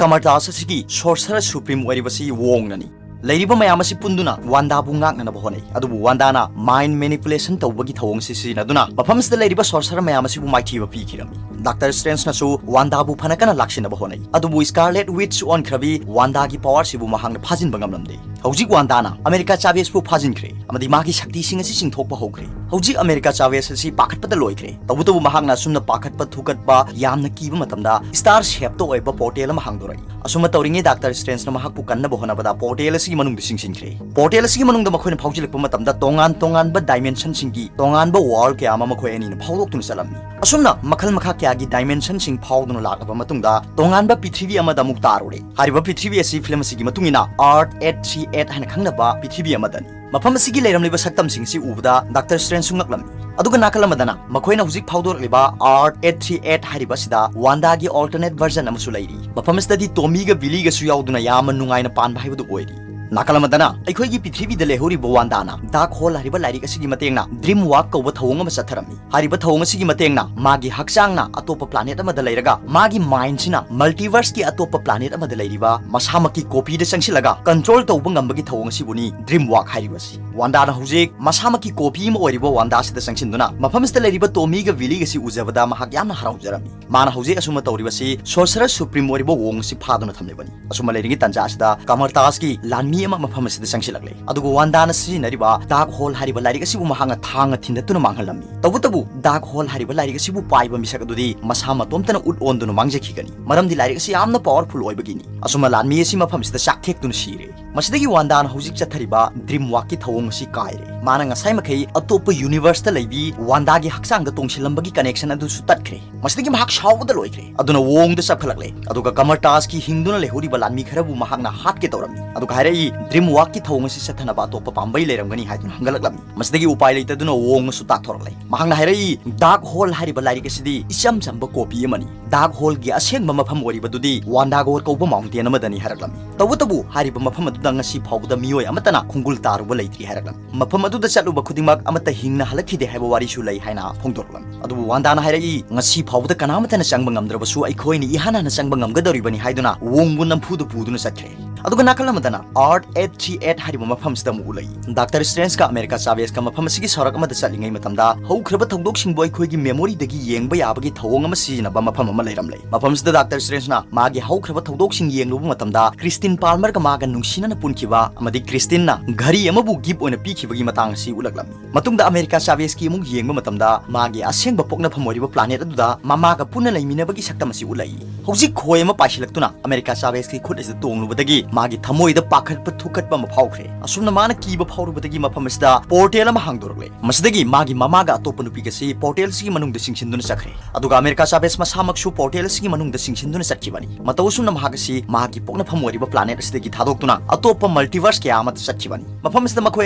ꯀꯃꯔꯇꯥꯁ ꯑꯁꯤꯒꯤ ꯁꯣꯔꯁꯔ ꯁꯨꯄ꯭ꯔꯤꯝ ꯑꯣꯏꯔꯤꯕꯁꯤ ꯋꯣꯡꯅꯅꯤ꯫ ꯂꯩꯔꯤꯕ ꯃꯌꯥꯝ ꯑꯁꯤ ꯄꯨꯟꯗꯨꯅ ꯋꯥꯟꯗꯥꯕꯨ ꯉꯥꯛꯅꯅꯕ ꯍꯣꯠꯅꯩ, ꯑꯗꯨꯕꯨ ꯋꯥꯟꯗꯥꯅ ꯃꯥꯏꯟꯗ ꯃꯦꯅꯤꯄꯨꯂꯦꯁꯟ ꯇꯧꯕꯒꯤ ꯊꯧꯑꯣꯡ ꯑꯁꯤ ꯁꯤꯖꯤꯟꯅꯗꯨꯅ ꯃꯐꯝ ꯑꯁꯤꯗ ꯂꯩꯔꯤꯕ ꯁꯣꯔꯁꯔ ꯃꯌꯥꯝ ꯑꯁꯤꯕꯨ ꯃꯥꯏꯊꯤꯕ ꯄꯤꯈꯤꯔꯝꯃꯤ꯫ ꯗꯥꯛꯇꯔ ꯁ꯭ꯇ꯭ꯔꯦꯟꯖꯅꯁꯨ ꯋꯥꯟꯗꯥꯕꯨ ꯐꯅ ꯀꯟꯅ ꯂꯥꯛꯁꯤꯟꯅꯕ ꯍꯣꯠꯅꯩ, ꯑꯗꯨꯕꯨ ꯁ꯭ꯀꯥꯔꯂꯦꯠ ꯋꯤꯠꯆ ꯑꯣꯟꯈ꯭ꯔꯕꯤ ꯋꯥꯟꯗꯥꯒꯤ ꯄꯋꯥꯔꯁꯤꯕꯨ ꯃꯍꯥꯛꯅ ꯐꯥꯖꯤꯟꯕ ꯉꯝꯂꯝꯗꯦ꯫ ꯍꯧꯖꯤꯛ ꯋꯥꯟꯗꯥꯅ ꯑꯃꯦꯔꯤꯀꯥ ꯆꯥꯚꯦꯖꯄꯨ ꯐꯥꯖꯤꯟꯈ꯭ꯔꯦ ꯑꯃꯗꯤ ꯃꯥꯒꯤ ꯁꯛꯇꯤꯁꯤꯡ ꯑꯁꯤ ꯆꯤꯡꯊꯣꯛꯄ ꯍꯧꯈ꯭ꯔꯦ꯫ ꯍꯧꯖꯤꯛ ꯑꯃꯦꯔꯤꯀꯥ ꯆꯥꯚꯦꯖ ꯑꯁꯤ ꯄꯥꯈꯠꯄꯗ ꯂꯣꯏꯈ꯭ꯔꯦ꯫ ꯇꯧꯕꯇꯕꯨ ꯃꯍꯥꯛꯅ ꯑꯁꯨꯝꯅ ꯄꯥꯈꯠꯄ ꯊꯨꯀꯠꯄ ꯌꯥꯝꯅ ꯀꯤꯕ ꯃꯇꯝꯗ ꯁ꯭ꯇꯥꯔ ꯁꯦꯞꯇ ꯑꯣꯏꯕ ꯄꯣꯔꯇꯦꯜ ꯑꯃ ꯍꯥꯡꯗꯣꯔꯛꯏ꯫ ꯑꯁꯨꯝꯅ ꯇꯧꯔꯤꯉꯩ ꯗꯥꯛꯇꯔ ꯁ꯭ꯇ꯭ꯔꯦꯟꯖꯅ ꯃꯍꯥꯛꯄꯨ ꯀꯟꯅꯕ ꯍꯣꯠꯅꯕꯗ ꯄꯣꯔꯇꯦꯜ ꯑꯁꯤꯒꯤ ꯃꯅꯨꯡꯗ ꯆꯤꯡꯁꯤꯟꯈ꯭ꯔꯦ꯫ ꯄꯣꯔꯇꯦꯜ ꯑꯁꯤꯒꯤ ꯃꯅꯨꯡꯗ ꯃꯈꯣꯏꯅ ꯐꯥꯎꯖꯤꯜꯂꯛꯄ ꯃꯇꯝꯗ ꯇꯣꯉꯥꯟ ꯇꯣꯉꯥꯟꯕ ꯗꯥꯏꯃꯦꯟꯁꯟꯁꯤꯡꯒꯤ ꯇꯣꯉꯥꯟꯕ ꯋꯥꯔꯜ ꯀꯌꯥ ꯑꯃ ꯃꯈꯣꯏ ꯑꯅꯤꯅ ꯐꯥꯎꯗꯣꯛꯇꯨꯅ ꯆꯠꯂꯝꯃꯤ꯫ ꯑꯁꯨꯝꯅ ꯃꯈꯜ ꯃꯈꯥ ꯀꯌꯥꯒꯤ ꯗꯥꯏꯃꯦꯟꯁꯟꯁꯤꯡ ꯐꯥꯎꯗꯨꯅ ꯂꯥꯛꯂꯕ ꯃꯇꯨꯡꯗ ꯇꯣꯉꯥꯟꯕ ꯄ꯭ꯔꯤꯊꯤꯕꯤ ꯑꯃꯗ ꯑꯃꯨꯛ ꯇꯥꯔꯨꯔꯦ꯫ ꯍꯥꯏꯔꯤꯕ ꯄ꯭ꯔꯤꯊꯤꯕꯤ ꯑꯁꯤ ꯐꯤꯂꯝ ꯑꯁꯤꯒꯤ ꯃꯇꯨꯡ ꯏꯟꯅ ꯑꯥꯔꯊ ꯑꯦꯠ ꯊ꯭ꯔꯤ ꯑꯦꯠ ꯍꯥꯏꯅ ꯈꯪꯅꯕ ꯄ꯭ꯔꯤꯊꯤꯕꯤ ꯑꯃꯗꯅꯤ꯫ ꯃꯐꯝ ꯑꯁꯤꯒꯤ ꯂꯩꯔꯝꯂꯤꯕ ꯁꯛꯇꯝꯁꯤꯡ ꯑꯁꯤ ꯎꯕꯗ ꯗꯥꯛꯇꯔ ꯁ꯭ꯇ꯭ꯔꯦꯟꯖꯁꯨ ꯉꯛꯂꯝꯃꯤ꯫ ꯑꯗꯨꯒ ꯅꯥꯀꯜ ꯑꯃꯗꯅ ꯃꯈꯣꯏꯅ ꯍꯧꯖꯤꯛ ꯐꯥꯎꯗꯣꯔꯛꯂꯤꯕ ꯑꯥꯔꯊ ꯑꯦꯠ ꯊ꯭ꯔꯤ ꯑꯦꯠ ꯍꯥꯏꯔꯤꯕ ꯑꯁꯤꯗ ꯋꯥꯟꯗꯥꯒꯤ ꯑꯜꯇꯔꯅꯦꯠ ꯚꯔꯖꯟ ꯑꯃꯁꯨ ꯂꯩꯔꯤ꯫ ꯃꯐꯝ ꯑꯁꯤꯗꯗꯤ ꯇꯣꯃꯤꯒ ꯕꯤꯂꯤꯒꯁꯨ ꯌꯥꯎꯗꯨꯅ ꯌꯥꯝꯅ ꯅꯨꯡꯉꯥꯏꯅ ꯄꯥꯟꯕ ꯍꯥꯏꯕꯗꯨ ꯑꯣꯏꯔꯤ꯫ ꯅꯥꯀꯜ ꯑꯃꯗꯅ ꯑꯩꯈꯣꯏꯒꯤ ꯄ꯭ꯔꯤꯊꯤꯕꯤꯗ ꯂꯩꯍꯧꯔꯤꯕ ꯋꯥꯟꯗꯥꯅ ꯗꯥꯔꯛ ꯍꯣꯜ ꯍꯥꯏꯔꯤꯕ ꯂꯥꯏꯔꯤꯛ ꯑꯁꯤꯒꯤ ꯃꯇꯦꯡꯅ ꯗ꯭ꯔꯤꯝ ꯋꯥꯛ ꯀꯧꯕ ꯊꯧꯑꯣꯡ ꯑꯃ ꯆꯠꯊꯔꯝꯃꯤ꯫ ꯍꯥꯏꯔꯤꯕ ꯊꯧꯑꯣꯡ ꯑꯁꯤꯒꯤ ꯃꯇꯦꯡꯅ ꯃꯥꯒꯤ ꯍꯛꯆꯥꯡꯅ ꯑꯇꯣꯞꯄ ꯄ꯭ꯂꯥꯅꯦꯠ ꯑꯃꯗ ꯂꯩꯔꯒ ꯃꯥꯒꯤ ꯃꯥꯏꯟꯁꯤꯅ ꯃꯜꯇꯤꯚꯔꯁꯀꯤ ꯑꯇꯣꯞꯄ ꯄ꯭ꯂꯥꯅꯦꯠ ꯑꯃꯗ ꯂꯩꯔꯤꯕ ꯃꯁꯥꯃꯛꯀꯤ ꯀꯣꯄꯤꯗ ꯆꯪꯁꯤꯜꯂꯒ ꯀꯟꯇ꯭ꯔꯣꯜ ꯇꯧꯕ ꯉꯝꯕꯒꯤ ꯊꯧꯑꯣꯡ ꯑꯁꯤꯕꯨꯅꯤ ꯗ꯭ꯔꯤꯝ ꯋꯥꯛ ꯍꯥꯏꯔꯤꯕꯁꯤ꯫ ꯋꯥꯟꯗꯥꯅ ꯍꯧꯖꯤꯛ ꯃꯁꯥꯃꯛꯀꯤ ꯀꯣꯄꯤ ꯑꯃ ꯑꯣꯏꯔꯤꯕ ꯋꯥꯟꯗꯥꯁꯤꯗ ꯆꯪꯁꯤꯟꯗꯨꯅ ꯃꯐꯝ ꯑꯁꯤꯗ ꯂꯩꯔꯤꯕ ꯇꯣꯃꯤꯒ ꯕꯤꯂꯤꯒꯁꯤ ꯎꯖꯕꯗ ꯃꯍꯥꯛ ꯌꯥꯝꯅ ꯍꯔꯥꯎꯖꯔꯝꯃꯤ꯫ ꯃꯥꯅ ꯍꯧꯖꯤꯛ ꯑꯁꯨꯝꯅ ꯇꯧꯔꯤꯕꯁꯤ ꯁꯣꯔꯁꯔ ꯁꯨꯄ꯭ꯔꯤꯝ ꯑꯣꯏꯔꯤꯕ ꯋꯣꯡ ꯑꯁꯤ ꯐꯥꯗꯨꯅ ꯊꯝꯂꯤꯕꯅꯤ꯫ ꯑꯁꯨꯝꯅ ꯂꯩꯔꯤꯉꯩ ꯇꯥꯟꯖꯥ ꯑꯁꯤꯗ ꯀꯃꯔꯇꯥꯁꯀꯤ ꯂꯥꯟꯃꯤ ꯑꯃ ꯃꯐꯝ ꯑꯁꯤꯗ ꯆꯪꯁꯤꯜꯂꯛꯂꯦ꯫ ꯑꯗꯨꯒ ꯋꯥꯟꯗꯥꯅ ꯁꯤꯖꯤꯟꯅꯔꯤꯕ ꯗꯥꯔꯛ ꯍꯣꯜ ꯍꯥꯏꯔꯤꯕ ꯂꯥꯏꯔꯤꯛ ꯑꯁꯤꯕꯨ ꯃꯍꯥꯛꯅ ꯊꯥꯡꯅ ꯊꯤꯟꯗꯠꯇꯨꯅ ꯃꯥꯡꯍꯜꯂꯝꯃꯤ꯫ ꯇꯧꯕꯇꯕꯨ ꯗꯥꯔꯛ ꯍꯣꯜ ꯍꯥꯏꯔꯤꯕ ꯂꯥꯏꯔꯤꯛ ꯑꯁꯤꯕꯨ ꯄꯥꯏꯕ ꯃꯤꯁꯛ ꯑꯗꯨꯗꯤ ꯃꯁꯥ ꯃꯇꯣꯝꯇꯅ ꯎꯠ ꯑꯣꯟꯗꯨꯅ ꯃꯥꯡꯖꯈꯤꯒꯅꯤ, ꯃꯔꯝꯗꯤ ꯂꯥꯏꯔꯤꯛ ꯑꯁꯤ ꯌꯥꯝꯅ ꯄꯋꯥꯔꯐꯨꯜ ꯑꯣꯏꯕꯒꯤꯅꯤ꯫ ꯑꯁꯨꯝꯅ ꯂꯥꯟꯃꯤ ꯑꯁꯤ ꯃꯐꯝ ꯑꯁꯤꯗ ꯆꯥꯛꯊꯦꯛꯇꯨꯅ ꯁꯤꯔꯦ꯫ ꯃꯁꯤꯗꯒꯤ ꯋꯥꯟꯗꯥꯅ ꯍꯧꯖꯤꯛ ꯆꯠꯊꯔꯤꯕ ꯗ꯭ꯔꯤꯝ ꯋꯥꯛꯀꯤ ꯊꯧꯑꯣꯡ ꯑꯁꯤ ꯀꯥꯏꯔꯦ꯫ ꯃꯥꯅ ꯉꯁꯥꯏ ꯃꯈꯩ ꯑꯇꯣꯞꯄ ꯌꯨꯅꯤꯚꯔꯁꯇ ꯂꯩꯕꯤ ꯋꯥꯟꯗꯥꯒꯤ ꯍꯛꯆꯥꯡꯗ ꯇꯣꯡꯁꯤꯜꯂꯝꯕꯒꯤ ꯀꯅꯦꯛꯁꯟ ꯑꯗꯨꯁꯨ ꯇꯠꯈ꯭ꯔꯦ꯫ ꯃꯁꯤꯗꯒꯤ ꯃꯍꯥꯛ ꯁꯥꯎꯕꯗ ꯂꯣꯏꯈ꯭ꯔꯦ꯫ ꯑꯗꯨꯅ ꯋꯣꯡꯗ ꯆꯞꯈꯠꯂꯛꯂꯦ꯫ ꯑꯗꯨꯒ ꯀꯃꯔꯇꯥꯁꯀꯤ ꯍꯤꯡꯗꯨꯅ ꯂꯩꯍꯧꯔꯤꯕ ꯂꯥꯟꯃꯤ ꯈꯔꯕꯨ ꯃꯍꯥꯛꯅ ꯍꯥꯠꯀꯦ ꯇꯧꯔꯝꯃꯤ꯫ ꯑꯗꯨꯒ ꯍꯥꯏꯔꯛꯏ, ꯗ꯭ꯔꯤꯝ ꯋꯥꯛꯀꯤ ꯊꯧꯑꯣꯡ ꯑꯁꯤ ꯆꯠꯊꯅꯕ ꯑꯇꯣꯞꯄ ꯄꯥꯝꯕꯩ ꯂꯩꯔꯝꯒꯅꯤ ꯍꯥꯏꯗꯨꯅ ꯍꯪꯒꯠꯂꯛꯂꯝꯃꯤ꯫ ꯃꯁꯤꯗꯒꯤ ꯎꯄꯥꯏ ꯂꯩꯇꯗꯨꯅ ꯋꯣꯡꯅꯁꯨ ꯇꯥꯛꯊꯣꯔꯛꯂꯦ꯫ ꯃꯍꯥꯛꯅ ꯍꯥꯏꯔꯛꯏ, ꯗꯥꯔꯛ ꯍꯣꯜ ꯍꯥꯏꯔꯤꯕ ꯂꯥꯏꯔꯤꯛ ꯑꯁꯤꯗꯤ ꯏꯆꯝ ꯆꯝꯕ ꯀꯣꯄꯤ ꯑꯃꯅꯤ꯫ ꯗꯥꯔꯛ ꯍꯣꯜꯒꯤ ꯑꯁꯦꯡꯕ ꯃꯐꯝ ꯑꯣꯏꯔꯤꯕꯗꯨꯗꯤ ꯋꯥꯟꯗꯥꯒꯣꯔ ꯀꯧꯕ ꯃꯥꯎꯟꯇꯦꯟ ꯑꯃꯗꯅꯤ ꯍꯥꯏꯔꯛꯂꯝꯃꯤ꯫ ꯇꯧꯕꯇꯕꯨ ꯍꯥꯏꯔꯤꯕ ꯃꯐꯝ ꯑꯗꯨꯗ ꯉꯁꯤ ꯐꯥꯎꯕꯗ ꯃꯤꯑꯣꯏ ꯑꯃꯠꯇꯅ ꯈꯣꯡꯒꯨꯜ ꯇꯥꯔꯨꯕ ꯂꯩꯇ꯭ꯔꯤ ꯍꯥꯏꯔꯛꯂꯝꯃꯤ꯫ ꯃꯐꯝ ꯑꯗꯨꯗ ꯆꯠꯂꯨꯕ ꯈꯨꯗꯤꯡꯃꯛ ꯑꯃꯠꯇ ꯍꯤꯡꯅ ꯍꯜꯂꯛꯈꯤꯗꯦ ꯍꯥꯏꯕ ꯋꯥꯔꯤꯁꯨ ꯂꯩ ꯍꯥꯏꯅ ꯐꯣꯡꯗꯣꯔꯛꯂꯝꯃꯤ꯫ ꯑꯗꯨꯕꯨ ꯋꯥꯟꯗꯥꯅ ꯍꯥꯏꯔꯛꯏ, ꯉꯁꯤ ꯐꯥꯎꯕꯗ ꯀꯅꯥꯃꯠꯇꯅ ꯆꯪꯕ ꯉꯝꯗ꯭ꯔꯕꯁꯨ ꯑꯩꯈꯣꯏꯅ ꯏꯍꯥꯟ ꯍꯥꯟꯅ ꯆꯪꯕ ꯉꯝꯒꯗꯧꯔꯤꯕꯅꯤ ꯍꯥꯏꯗꯨꯅ ꯋꯣꯡꯕꯨ ꯅꯝꯐꯨꯗ ꯄꯨꯗꯨꯅ ꯆꯠꯈ꯭ꯔꯦ꯫ ꯑꯗꯨꯒ ꯅꯥꯀꯜ ꯑꯃꯗꯅ ꯑꯥꯔꯠ ꯑꯩꯠ ꯊ꯭ꯔꯤ ꯑꯩꯠ ꯍꯥꯏꯔꯤꯕ ꯃꯐꯝꯁꯤꯗ ꯑꯃꯨꯛ ꯎꯠꯂꯛꯏ꯫ ꯗꯥꯛꯇꯔ ꯁ꯭ꯇ꯭ꯔꯦꯟꯖꯀ ꯑꯃꯦꯔꯤꯀꯥ ꯆꯥꯚꯦꯖꯀ ꯃꯐꯝ ꯑꯁꯤꯒꯤ ꯁꯣꯔꯛ ꯑꯃꯗ ꯆꯠꯂꯤꯉꯩ ꯃꯇꯝꯗ ꯍꯧꯈ꯭ꯔꯕ ꯊꯧꯗꯣꯛꯁꯤꯡꯕꯨ ꯑꯩꯈꯣꯏꯒꯤ ꯃꯦꯃꯣꯔꯤꯗꯒꯤ ꯌꯦꯡꯕ ꯌꯥꯕꯒꯤ ꯊꯧꯑꯣꯡ ꯑꯃ ꯁꯤꯖꯤꯟꯅꯕ ꯃꯐꯝ ꯑꯃ ꯂꯩꯔꯝꯂꯦ꯫ ꯃꯐꯝꯁꯤꯗ ꯗꯥꯛꯇꯔ ꯁ꯭ꯇ꯭ꯔꯦꯟꯖꯅ ꯃꯥꯒꯤ ꯍꯧꯈ꯭ꯔꯕ ꯊꯧꯗꯣꯛꯁꯤꯡ ꯌꯦꯡꯂꯨꯕ ꯃꯇꯝꯗ ꯀ꯭ꯔꯤꯁꯇꯤꯟ ꯄꯥꯜꯃꯔꯒ ꯃꯥꯒ ꯅꯨꯡꯁꯤꯅꯅ ꯄꯨꯟꯈꯤꯕ ꯑꯃꯗꯤ ꯀ꯭ꯔꯤꯁꯇꯤꯟꯅ ꯘꯔꯤ ꯑꯃꯕꯨ ꯒꯤꯐ ꯑꯣꯏꯅ ꯄꯤꯈꯤꯕꯒꯤ ꯃꯇꯥꯡ ꯑꯁꯤ ꯎꯠꯂꯛꯂꯝꯃꯤ꯫ ꯃꯇꯨꯡꯗ ꯑꯃꯦꯔꯤꯀꯥ ꯆꯥꯚꯦꯖꯀꯤ ꯑꯃꯨꯛ ꯌꯦꯡꯕ ꯃꯇꯝꯗ ꯃꯥꯒꯤ ꯑꯁꯦꯡꯕ ꯄꯣꯛꯅꯐꯝ ꯑꯣꯏꯔꯤꯕ ꯄ꯭ꯂꯥꯅꯦꯠ ꯑꯗꯨꯗ ꯃꯃꯥꯒ ꯄꯨꯟꯅ ꯂꯩꯃꯤꯟꯅꯕꯒꯤ ꯁꯛꯇꯝ ꯑꯁꯤ ꯎꯠꯂꯛꯏ꯫ ꯍꯧꯖꯤꯛ ꯈꯣꯏ ꯑꯃ ꯄꯥꯏꯁꯤꯜꯂꯛꯇꯨꯅ ꯑꯃꯦꯔꯤꯀꯥ ꯆꯥꯚꯦꯖꯀꯤ ꯈꯨꯠ ꯑꯁꯤꯗ ꯇꯣꯡꯂꯨꯕꯗꯒꯤ ꯃꯥꯒꯤ ꯊꯃꯣꯏꯗ ꯄꯥꯈꯠꯄ ꯊꯨꯀꯠꯄ ꯑꯃ ꯐꯥꯎꯈ꯭ꯔꯦ꯫ ꯑꯁꯨꯝꯅ ꯃꯥꯅ ꯀꯤꯕ ꯐꯥꯎꯔꯨꯕꯗꯒꯤ ꯃꯐꯝ ꯑꯁꯤꯗ ꯄꯣꯔꯇꯦꯜ ꯑꯃ ꯍꯥꯡꯗꯣꯔꯛꯂꯦ꯫ ꯃꯁꯤꯗꯒꯤ ꯃꯥꯒꯤ ꯃꯃꯥꯒ ꯑꯇꯣꯞꯄ ꯅꯨꯄꯤꯒ ꯑꯁꯤ ꯄꯣꯔꯇꯦꯜꯁꯤꯒꯤ ꯃꯅꯨꯡꯗ ꯆꯤꯡꯁꯤꯟꯗꯨꯅ ꯆꯠꯈ꯭ꯔꯦ꯫ ꯑꯗꯨꯒ ꯑꯃꯦꯔꯤꯀꯥ ꯆꯥꯚꯦꯖ ꯃꯁꯥꯃꯛꯁꯨ ꯄꯣꯔꯇꯦꯜ ꯑꯁꯤꯒꯤ ꯃꯅꯨꯡꯗ ꯆꯤꯡꯁꯤꯟꯗꯨꯅ ꯆꯠꯈꯤꯕꯅꯤ꯫ ꯃꯇꯧ ꯑꯁꯨꯝꯅ ꯃꯍꯥꯛ ꯑꯁꯤ ꯃꯥꯒꯤ ꯄꯣꯛꯅꯐꯝ ꯑꯣꯏꯔꯤꯕ ꯄ꯭ꯂꯥꯅꯦꯠ ꯑꯁꯤꯗꯒꯤ ꯊꯥꯗꯣꯛꯇꯨꯅ ꯑꯇꯣꯞꯄ ꯃꯜꯇꯤꯚꯔꯁ ꯀꯌꯥ ꯑꯃꯗ ꯆꯠꯈꯤꯕꯅꯤ꯫ ꯃꯐꯝ ꯑꯁꯤꯗ ꯃꯈꯣꯏ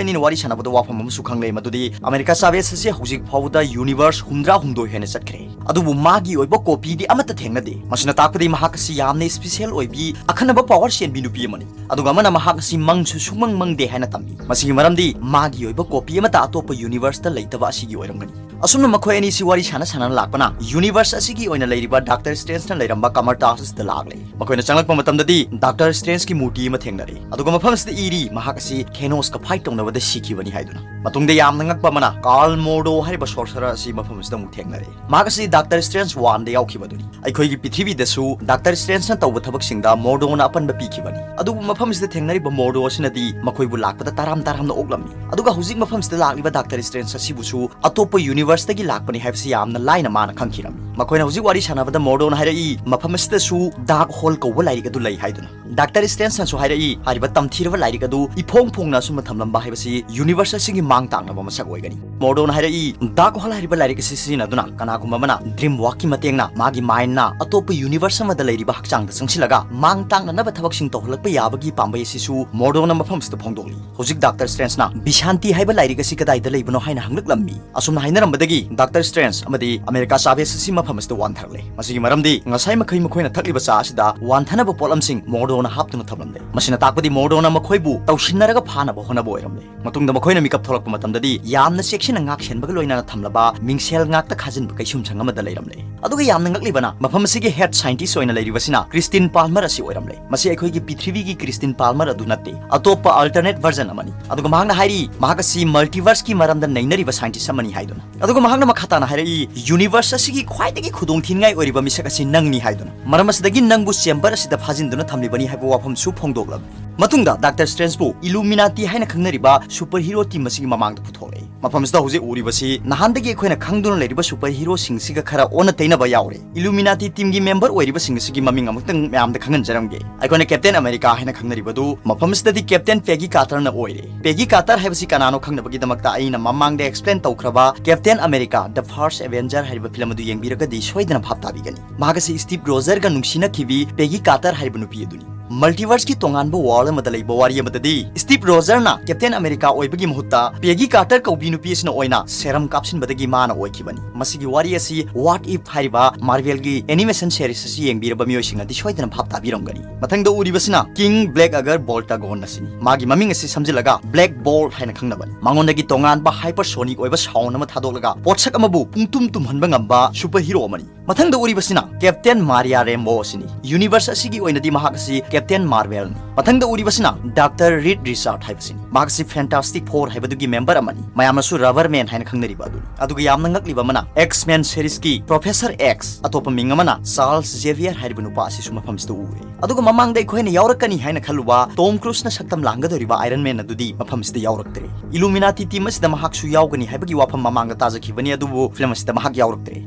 ꯑꯅꯤꯅ ꯋꯥꯔꯤ ꯁꯥꯟꯅꯕꯗ ꯋꯥꯐꯝ ꯑꯃꯁꯨ ꯈꯪꯂꯦ, ꯃꯗꯨꯗꯤ ꯑꯃꯦꯔꯤꯀꯥ ꯆꯥꯚꯦꯖ ꯑꯁꯤ ꯍꯧꯖꯤꯛ ꯐꯥꯎꯕꯗ ꯌꯨꯅꯤꯚꯔꯁ ꯍꯨꯝꯗ꯭ꯔꯥ ꯍꯨꯝꯗꯣꯏ ꯍꯦꯟꯅ ꯆꯠꯈ꯭ꯔꯦ, ꯑꯗꯨꯕꯨ ꯃꯥꯒꯤ ꯑꯣꯏꯕ ꯀꯣꯄꯤꯗꯤ ꯑꯃꯠꯇ ꯊꯦꯡꯅꯗꯦ꯫ ꯃꯁꯤꯅ ꯇꯥꯛꯄꯗꯤ ꯃꯍꯥꯛ ꯑꯁꯤ ꯌꯥꯝꯅ ꯏꯁꯄꯤꯁꯦꯜ ꯑꯣꯏꯕꯤ, ꯑꯈꯟꯅꯕ ꯄꯋꯥꯔ ꯆꯦꯟꯕꯤ ꯅꯨꯄꯤ ꯑꯃꯅꯤ꯫ ꯑꯗꯨꯒ ꯑꯃꯅ ꯃꯍꯥꯛ ꯑꯁꯤ ꯃꯪꯁꯨ ꯁꯨꯡꯃꯪ ꯃꯪꯗꯦ ꯍꯥꯏꯅ ꯇꯝꯃꯤ꯫ ꯃꯁꯤꯒꯤ ꯃꯔꯝꯗꯤ ꯃꯥꯒꯤ ꯑꯣꯏꯕ ꯀꯣꯄꯤ ꯑꯃꯠꯇ ꯑꯇꯣꯞꯄ ꯌꯨꯅꯤꯚꯔꯁꯇ ꯂꯩꯇꯕ ꯑꯁꯤꯒꯤ ꯑꯣꯏꯔꯝꯒꯅꯤ꯫ ꯑꯁꯨꯝꯅ ꯃꯈꯣꯏ ꯑꯅꯤꯁꯤ ꯋꯥꯔꯤ ꯁꯥꯟꯅ ꯁꯥꯟꯅꯅ ꯂꯥꯛꯄꯅ ꯌꯨꯅꯤꯚꯔꯁ ꯑꯁꯤꯒꯤ ꯑꯣꯏꯅ ꯂꯩꯔꯤꯕ ꯗꯥꯛꯇꯔ ꯁ꯭ꯇ꯭ꯔꯦꯟꯖꯅ ꯂꯩꯔꯝꯕ ꯀꯃꯔꯇꯥꯁ ꯑꯁꯤꯗ ꯂꯥꯛꯂꯦ꯫ ꯃꯈꯣꯏꯅ ꯆꯪꯂꯛꯄ ꯃꯇꯝꯗꯗꯤ ꯗꯥꯛꯇꯔ ꯁ꯭ꯇ꯭ꯔꯦꯟꯖꯀꯤ ꯃꯨꯔꯇꯤ ꯑꯃ ꯊꯦꯡꯅꯔꯦ꯫ ꯑꯗꯨꯒ ꯃꯐꯝ ꯑꯁꯤꯗ ꯏꯔꯤ, ꯃꯍꯥꯛ ꯑꯁꯤ ꯈꯦꯅꯣꯁꯀ ꯐꯥꯏꯠ ꯇꯧꯅꯕꯗ ꯁꯤꯈꯤꯕꯅꯤ ꯍꯥꯏꯗꯨꯅ꯫ ꯃꯇꯨꯡꯗ ꯌꯥꯝꯅ ꯉꯛꯄ ꯑꯃꯅ, ꯀꯥꯔꯜ ꯃꯣꯔꯗꯣ ꯍꯥꯏꯔꯤꯕ ꯁꯣꯔꯁꯔ ꯑꯁꯤ ꯃꯐꯝ ꯑꯁꯤꯗ ꯑꯃꯨꯛ ꯊꯦꯡꯅꯔꯦ꯫ ꯃꯍꯥꯛ ꯑꯁꯤ ꯗꯥꯛꯇꯔ ꯁ꯭ꯇ꯭ꯔꯦꯟꯖ ꯋꯥꯟꯗ ꯌꯥꯎꯈꯤꯕꯗꯨꯅꯤ꯫ ꯑꯩꯈꯣꯏꯒꯤ ꯄ꯭ꯔꯤꯊꯤꯕꯤꯗꯁꯨ ꯗꯥꯛꯇꯔ ꯁ꯭ꯇ꯭ꯔꯦꯟꯖꯅ ꯇꯧꯕ ꯊꯕꯛꯁꯤꯡꯗ ꯃꯣꯔꯗꯣꯅ ꯑꯄꯟꯕ ꯄꯤꯈꯤꯕꯅꯤ꯫ ꯑꯗꯨꯕꯨ ꯃꯐꯝꯁꯤꯗ ꯊꯦꯡꯅꯔꯤꯕ ꯃꯣꯔꯗꯣ ꯑꯁꯤꯅꯗꯤ ꯃꯈꯣꯏꯕꯨ ꯂꯥꯛꯄꯗ ꯇꯔꯥꯝ ꯇꯔꯥꯝꯅ ꯑꯣꯛꯂꯝꯃꯤ꯫ ꯑꯗꯨꯒ ꯍꯧꯖꯤꯛ ꯃꯐꯝꯁꯤꯗ ꯂꯥꯛꯂꯤꯕ ꯗꯥꯛꯇꯔ ꯁ꯭ꯇ꯭ꯔꯦꯟꯖ ꯑꯁꯤꯕꯨꯁꯨ ꯑꯇꯣꯞꯄ ꯌꯨꯅꯤꯚꯔꯁꯇꯒꯤ ꯂꯥꯛꯄꯅꯤ ꯍꯥꯏꯕꯁꯤ ꯌꯥꯝꯅ ꯂꯥꯏꯅ ꯃꯥꯅ ꯈꯪꯈꯤꯔꯝꯃꯤ꯫ ꯃꯈꯣꯏꯅ ꯍꯧꯖꯤꯛ ꯋꯥꯔꯤ ꯁꯥꯟꯅꯕꯗ ꯃꯣꯔꯗꯣꯅ ꯍꯥꯏꯔꯛꯏ, ꯃꯐꯝ ꯑꯁꯤꯗꯁꯨ ꯗꯥꯔꯛ ꯍꯣꯜ ꯀꯧꯕ ꯂꯥꯏꯔꯤꯛ ꯑꯗꯨ ꯂꯩ ꯍꯥꯏꯗꯨꯅ꯫ ꯗꯥꯛꯇꯔ ꯁ꯭ꯇ꯭ꯔꯦꯟꯖꯅꯁꯨ ꯍꯥꯏꯔꯛꯏ, ꯍꯥꯏꯔꯤꯕ ꯇꯝꯊꯤꯔꯕ ꯂꯥꯏꯔꯤꯛ ꯑꯗꯨ ꯏꯐꯣꯡ ꯐꯣꯡꯅ ꯑꯁꯨꯝꯅ ꯊꯝꯂꯝꯕ ꯍꯥꯏꯕꯁꯤ ꯌꯨꯅꯤꯚꯔꯁ ꯑꯁꯤꯒꯤ ꯃꯥꯡ ꯇꯥꯛꯅꯕ ꯃꯁꯛ ꯑꯣꯏꯒꯅꯤ꯫ ꯃꯣꯔꯗꯣꯅ ꯍꯥꯏꯔꯛꯏ, ꯗꯥꯔꯛ ꯍꯣꯜ ꯍꯥꯏꯔꯤꯕ ꯂꯥꯏꯔꯤꯛ ꯑꯁꯤ ꯁꯤꯖꯤꯟꯅꯗꯨꯅ ꯀꯅꯥꯒꯨꯝꯕ ꯑꯃꯅ ꯗ꯭ꯔꯤꯝ ꯋꯥꯛꯀꯤ ꯃꯇꯦꯡꯅ ꯃꯥꯒꯤ ꯃꯥꯏꯟꯅ ꯑꯇꯣꯞꯄ ꯌꯨꯅꯤꯚꯔꯁ ꯑꯃꯗ ꯂꯩꯔꯤꯕ ꯍꯛꯆꯥꯡꯗ ꯆꯪꯁꯤꯜꯂꯒ ꯃꯥꯡ ꯇꯥꯛꯅꯅꯕ ꯊꯕꯛꯁꯤꯡ ꯇꯧꯍꯜꯂꯛꯄ ꯌꯥꯕꯒꯤ ꯄꯥꯝꯕꯩ ꯑꯁꯤꯁꯨ ꯃꯣꯔꯗꯣꯅ ꯃꯐꯝꯁꯤꯗ ꯐꯣꯡꯗꯣꯛꯂꯤ꯫ ꯍꯧꯖꯤꯛ ꯗꯥꯛꯇꯔ ꯁ꯭ꯇ꯭ꯔꯦꯟꯖꯅ ꯚꯤꯁꯥꯟꯇꯤ ꯍꯥꯏꯕ ꯂꯥꯏꯔꯤꯛ ꯑꯁꯤ ꯀꯗꯥꯏꯗ ꯂꯩꯕꯅꯣ ꯍꯥꯏꯅ ꯍꯪꯂꯛꯂꯝꯃꯤ꯫ ꯑꯁꯨꯝꯅ ꯍꯥꯏꯅꯔꯝꯕꯗꯒꯤ ꯗꯥꯛꯇꯔ ꯁ꯭ꯇ꯭ꯔꯦꯟꯖ ꯑꯃꯗꯤ ꯑꯃꯦꯔꯤꯀꯥ ꯆꯥꯚꯦꯖ ꯑꯁꯤ ꯃꯐꯝ ꯑꯁꯤꯗ ꯋꯥꯟꯊꯔꯛꯂꯦ꯫ ꯃꯁꯤꯒꯤ ꯃꯔꯝꯗꯤ ꯉꯁꯥꯏ ꯃꯈꯩ ꯃꯈꯣꯏꯅ ꯊꯛꯂꯤꯕ ꯆꯥ ꯑꯁꯤꯗ ꯋꯥꯟꯊꯅꯕ ꯄꯣꯠꯂꯝꯁꯤꯡ ꯃꯣꯔꯗꯣꯅ ꯍꯥꯞꯇꯨꯅ ꯊꯝꯂꯝꯂꯦ꯫ ꯃꯁꯤꯅ ꯇꯥꯛꯄꯗꯤ ꯃꯣꯔꯗꯣꯅ ꯃꯈꯣꯏꯕꯨ ꯇꯧꯁꯤꯟꯅꯔꯒ ꯐꯥꯅꯕ ꯍꯣꯠꯅꯕ ꯑꯣꯏꯔꯝꯂꯦ꯫ ꯃꯇꯨꯡꯗ ꯃꯈꯣꯏꯅ ꯃꯤꯀꯞ ꯊꯣꯛꯂꯛꯄ ꯃꯇꯝꯗꯗꯤ ꯌꯥꯝꯅ ꯆꯦꯛꯁꯤꯟꯅ ꯉꯥꯛ ꯁꯦꯟꯕꯒ ꯂꯣꯏꯅꯅ ꯊꯝꯂꯕ ꯃꯤꯡꯁꯦꯜ ꯉꯥꯛꯇ ꯈꯥꯖꯤꯟꯕ ꯀꯩꯁꯨꯝꯁꯪ ꯑꯃꯗ ꯂꯩꯔꯝꯂꯦ꯫ ꯑꯗꯨꯒ ꯌꯥꯝꯅ ꯉꯛꯂꯤꯕꯅ, ꯃꯐꯝ ꯑꯁꯤꯒꯤ ꯍꯦꯗ ꯁꯥꯏꯟꯇꯤꯁ ꯑꯣꯏꯅ ꯂꯩꯔꯤꯕꯁꯤꯅ ꯀ꯭ꯔꯤꯁꯇꯤꯟ ꯄꯥꯜꯃꯔ ꯑꯁꯤ ꯑꯣꯏꯔꯝꯂꯦ꯫ ꯃꯁꯤ ꯑꯩꯈꯣꯏꯒꯤ ꯄ꯭ꯔꯤꯊꯤꯕꯤꯒꯤ ꯀ꯭ꯔꯤꯁꯇꯤꯟ ꯄꯥꯜꯃꯔ ꯑꯗꯨ ꯅꯠꯇꯦ, ꯑꯇꯣꯞꯄ ꯑꯜꯇꯔꯅꯦꯠ ꯚꯔꯖꯟ ꯑꯃꯅꯤ꯫ ꯑꯗꯨꯒ ꯃꯍꯥꯛꯅ ꯍꯥꯏꯔꯤ, ꯃꯍꯥꯛ ꯑꯁꯤ ꯃꯜꯇꯤꯚꯔꯁꯀꯤ ꯃꯔꯝꯗ ꯅꯩꯅꯔꯤꯕ ꯁꯥꯏꯟꯇꯤꯁ ꯑꯃꯅꯤ ꯍꯥꯏꯗꯨꯅ꯫ ꯑꯗꯨꯒ ꯃꯍꯥꯛꯅ ꯃꯈꯥ ꯇꯥꯅ ꯍꯥꯏꯔꯛꯏ, ꯌꯨꯅꯤꯚꯔꯁ ꯑꯁꯤꯒꯤ ꯈ꯭ꯋꯥꯏꯗꯒꯤ ꯈꯨꯗꯣꯡꯊꯤꯅꯤꯡꯉꯥꯏ ꯑꯣꯏꯔꯤꯕ ꯃꯤꯁꯛ ꯑꯁꯤ ꯅꯪꯅꯤ ꯍꯥꯏꯗꯨꯅ꯫ ꯃꯔꯝ ꯑꯁꯤꯗꯒꯤ ꯅꯪꯕꯨ ꯆꯦꯝꯕꯔ ꯑꯁꯤꯗ ꯐꯥꯖꯤꯟꯗꯨꯅ ꯊꯝꯂꯤꯕꯅꯤ ꯍꯥꯏꯕ ꯋꯥꯐꯝꯁꯨ ꯐꯣꯡꯗꯣꯛꯂꯝꯃꯤ꯫ ꯃꯇꯨꯡꯗ ꯗꯥꯛꯇꯔ ꯁ꯭ꯇ꯭ꯔꯦꯟꯖꯄꯨ ꯏꯂꯨꯃꯤꯅꯥꯇꯤ ꯍꯥꯏꯅ ꯈꯪꯅꯔꯤꯕ ꯁꯨꯄꯔ ꯍꯤꯔꯣ ꯇꯤꯝ ꯑꯁꯤꯒꯤ ꯃꯃꯥꯡꯗ ꯄꯨꯊꯣꯛꯂꯛꯏ꯫ ꯃꯐꯝꯁꯤꯗ ꯍꯧꯖꯤꯛ ꯎꯔꯤꯕꯁꯤ ꯅꯍꯥꯟꯗꯒꯤ ꯑꯩꯈꯣꯏꯅ ꯈꯪꯗꯨꯅ ꯂꯩꯔꯤꯕ ꯁꯨꯄꯔ ꯍꯤꯔꯣꯁꯤꯡꯁꯤꯒ ꯈꯔ ꯑꯣꯟꯅ ꯇꯩꯅꯕ ꯌꯥꯎꯔꯦ꯫ ꯏꯂꯨꯃꯤꯅꯥꯇꯤ ꯇꯤꯝꯒꯤ ꯃꯦꯝꯕꯔ ꯑꯣꯏꯔꯤꯕꯁꯤꯡ ꯑꯁꯤꯒꯤ ꯃꯃꯤꯡ ꯑꯃꯨꯛꯇꯪ ꯃꯌꯥꯝꯗ ꯈꯪꯍꯟꯖꯔꯝꯒꯦ꯫ ꯑꯩꯈꯣꯏꯅ ꯀꯦꯞꯇꯦꯟ ꯑꯃꯦꯔꯤꯀꯥ ꯍꯥꯏꯅ ꯈꯪꯅꯔꯤꯕꯗꯨ ꯃꯐꯝꯁꯤꯗꯗꯤ ꯀꯦꯞꯇꯦꯟ ꯄꯦꯒꯤ ꯀꯥꯔꯇꯔꯅ ꯑꯣꯏꯔꯦ꯫ ꯄꯦꯒꯤ ꯀꯥꯔꯇꯔ ꯍꯥꯏꯕꯁꯤ ꯀꯅꯥꯅꯣ ꯈꯪꯅꯕꯒꯤꯗꯃꯛꯇ ꯑꯩꯅ ꯃꯃꯥꯡꯗ ꯑꯦꯛꯁꯄ꯭ꯂꯦꯟ ꯇꯧꯈ꯭ꯔꯕ ꯀꯦꯞꯇꯦꯟ ꯑꯃꯦꯔꯤꯀꯥ ꯗ ꯐꯥꯔꯁ ꯑꯦꯚꯦꯟꯖꯔ ꯍꯥꯏꯔꯤꯕ ꯐꯤꯂꯝ ꯑꯗꯨ ꯌꯦꯡꯕꯤꯔꯒꯗꯤ ꯁꯣꯏꯗꯅ ꯚꯥꯞ ꯇꯥꯕꯤꯒꯅꯤ꯫ ꯃꯍꯥꯛ ꯑꯁꯤ ꯁ꯭ꯇꯤꯚ ꯔꯣꯖꯔꯒ ꯅꯨꯡꯁꯤꯅꯈꯤꯕꯤ ꯄꯦꯒꯤ ꯀꯥꯔꯇꯔ ꯍꯥꯏꯔꯤꯕ ꯅꯨꯄꯤ ꯑꯗꯨꯅꯤ꯫ ꯃꯜꯇꯤꯚꯔꯁꯀꯤ ꯇꯣꯉꯥꯟꯕ ꯋꯥꯔꯜ ꯑꯃꯗ ꯂꯩꯕ ꯋꯥꯔꯤ ꯑꯃꯗꯗꯤ ꯁ꯭ꯇꯤꯚ ꯔꯣꯖꯔꯅ ꯀꯦꯞꯇꯦꯟ ꯑꯃꯦꯔꯤꯀꯥ ꯑꯣꯏꯕꯒꯤ ꯃꯍꯨꯠꯇ ꯄꯦꯒꯤ ꯀꯥꯔꯇꯔ ꯀꯧꯕꯤ ꯅꯨꯄꯤ ꯑꯁꯤꯅ ꯑꯣꯏꯅ ꯁꯦꯔꯝ ꯀꯥꯞꯁꯤꯟꯕꯗꯒꯤ ꯃꯥꯅ ꯑꯣꯏꯈꯤꯕꯅꯤ꯫ ꯃꯁꯤꯒꯤ ꯋꯥꯔꯤ ꯑꯁꯤ ꯋꯥꯠ ꯏꯐ ꯍꯥꯏꯔꯤꯕ ꯃꯥꯔꯚꯦꯜꯒꯤ ꯑꯦꯅꯤꯃꯦꯁꯟ ꯁꯦꯔꯤꯁ ꯑꯁꯤ ꯌꯦꯡꯕꯤꯔꯕ ꯃꯤꯑꯣꯏꯁꯤꯡꯅꯗꯤ ꯁꯣꯏꯗꯅ ꯚꯥꯞ ꯇꯥꯕꯤꯔꯝꯒꯅꯤ꯫ ꯃꯊꯪꯗ ꯎꯔꯤꯕꯁꯤꯅ ꯀꯤꯡ ꯕ꯭ꯂꯦꯛ ꯑꯒꯔ ꯕꯣꯜꯇꯥꯒꯣꯟ ꯑꯁꯤꯅꯤ꯫ ꯃꯥꯒꯤ ꯃꯃꯤꯡ ꯑꯁꯤ ꯁꯝꯖꯤꯜꯂꯒ ꯕ꯭ꯂꯦꯛ ꯕꯣꯜ ꯍꯥꯏꯅ ꯈꯪꯅꯕꯅꯤ꯫ ꯃꯉꯣꯟꯗꯒꯤ ꯇꯣꯉꯥꯟꯕ ꯍꯥꯏꯄꯔꯁꯣꯅꯤꯛ ꯑꯣꯏꯕ ꯁꯥꯎꯟ ꯑꯃ ꯊꯥꯗꯣꯛꯂꯒ ꯄꯣꯠꯁꯛ ꯑꯃꯕꯨ ꯄꯨꯡꯇꯨꯝ ꯇꯨꯝꯍꯟꯕ ꯉꯝꯕ ꯁꯨꯄꯔ ꯍꯤꯔꯣ ꯑꯃꯅꯤ꯫ ꯃꯊꯪꯗ ꯎꯔꯤꯕꯁꯤꯅ ꯀꯦꯞꯇꯦꯟ ꯃꯥꯔꯤꯌꯥ ꯔꯦꯝꯕꯣ ꯑꯁꯤꯅꯤ꯫ ꯌꯨꯅꯤꯚꯔꯁ ꯑꯁꯤꯒꯤ ꯑꯣꯏꯅꯗꯤ ꯃꯍꯥꯛ ꯑꯁꯤ ꯀꯦꯞꯇꯦꯟ ꯃꯥꯔꯚꯦꯜꯅꯤ꯫ ꯃꯊꯪꯗ ꯎꯔꯤꯕꯁꯤꯅ ꯗꯥꯛꯇꯔ ꯔꯤꯗ ꯔꯤꯆꯥꯔꯗ ꯍꯥꯏꯕꯁꯤꯅꯤ꯫ ꯃꯍꯥꯛ ꯑꯁꯤ ꯐꯦꯟꯇꯥꯁꯇꯤꯛ ꯐꯣꯔ ꯍꯥꯏꯕꯗꯨꯒꯤ ꯃꯦꯝꯕꯔ ꯑꯃꯅꯤ꯫ ꯃꯌꯥꯝꯅꯁꯨ ꯔꯕꯔ ꯃꯦꯟ ꯍꯥꯏꯅ ꯈꯪꯅꯔꯤꯕ ꯑꯗꯨꯅꯤ꯫ ꯑꯗꯨꯒ ꯌꯥꯝꯅ ꯉꯛꯂꯤꯕ ꯑꯃꯅ ꯑꯦꯛꯁ ꯃꯦꯟ ꯁꯦꯔꯤꯁꯀꯤ ꯄ꯭ꯔꯣꯐꯦꯁꯔ ꯑꯦꯛꯁ, ꯑꯇꯣꯞꯄ ꯃꯤꯡ ꯑꯃꯅ ꯆꯥꯔꯜꯁ ꯖꯦꯚꯤꯌꯔ ꯍꯥꯏꯔꯤꯕ ꯅꯨꯄꯥ ꯑꯁꯤꯁꯨ ꯃꯐꯝꯁꯤꯗ ꯎꯔꯦ꯫ ꯑꯗꯨꯒ ꯃꯃꯥꯡꯗ ꯑꯩꯈꯣꯏꯅ ꯌꯥꯎꯔꯛꯀꯅꯤ ꯍꯥꯏꯅ ꯈꯜꯂꯨꯕ ꯇꯣꯝ ꯀ꯭ꯔꯨꯁꯅ ꯁꯛꯇꯝ ꯂꯥꯡꯒꯗꯧꯔꯤꯕ ꯑꯥꯏꯔꯟ ꯃꯦꯟ ꯑꯗꯨꯗꯤ ꯃꯐꯝꯁꯤꯗ ꯌꯥꯎꯔꯛꯇ꯭ꯔꯦ꯫ ꯏꯂꯨꯃꯤꯅꯥꯇꯤ ꯇꯤꯝ ꯑꯁꯤꯗ ꯃꯍꯥꯛꯁꯨ ꯌꯥꯎꯒꯅꯤ ꯍꯥꯏꯕꯒꯤ ꯋꯥꯐꯝ ꯃꯃꯥꯡꯗ ꯇꯥꯖꯈꯤꯕꯅꯤ, ꯑꯗꯨꯕꯨ ꯐꯤꯂꯝ ꯑꯁꯤꯗ ꯃꯍꯥꯛ ꯌꯥꯎꯔꯛꯇ꯭ꯔꯦ꯫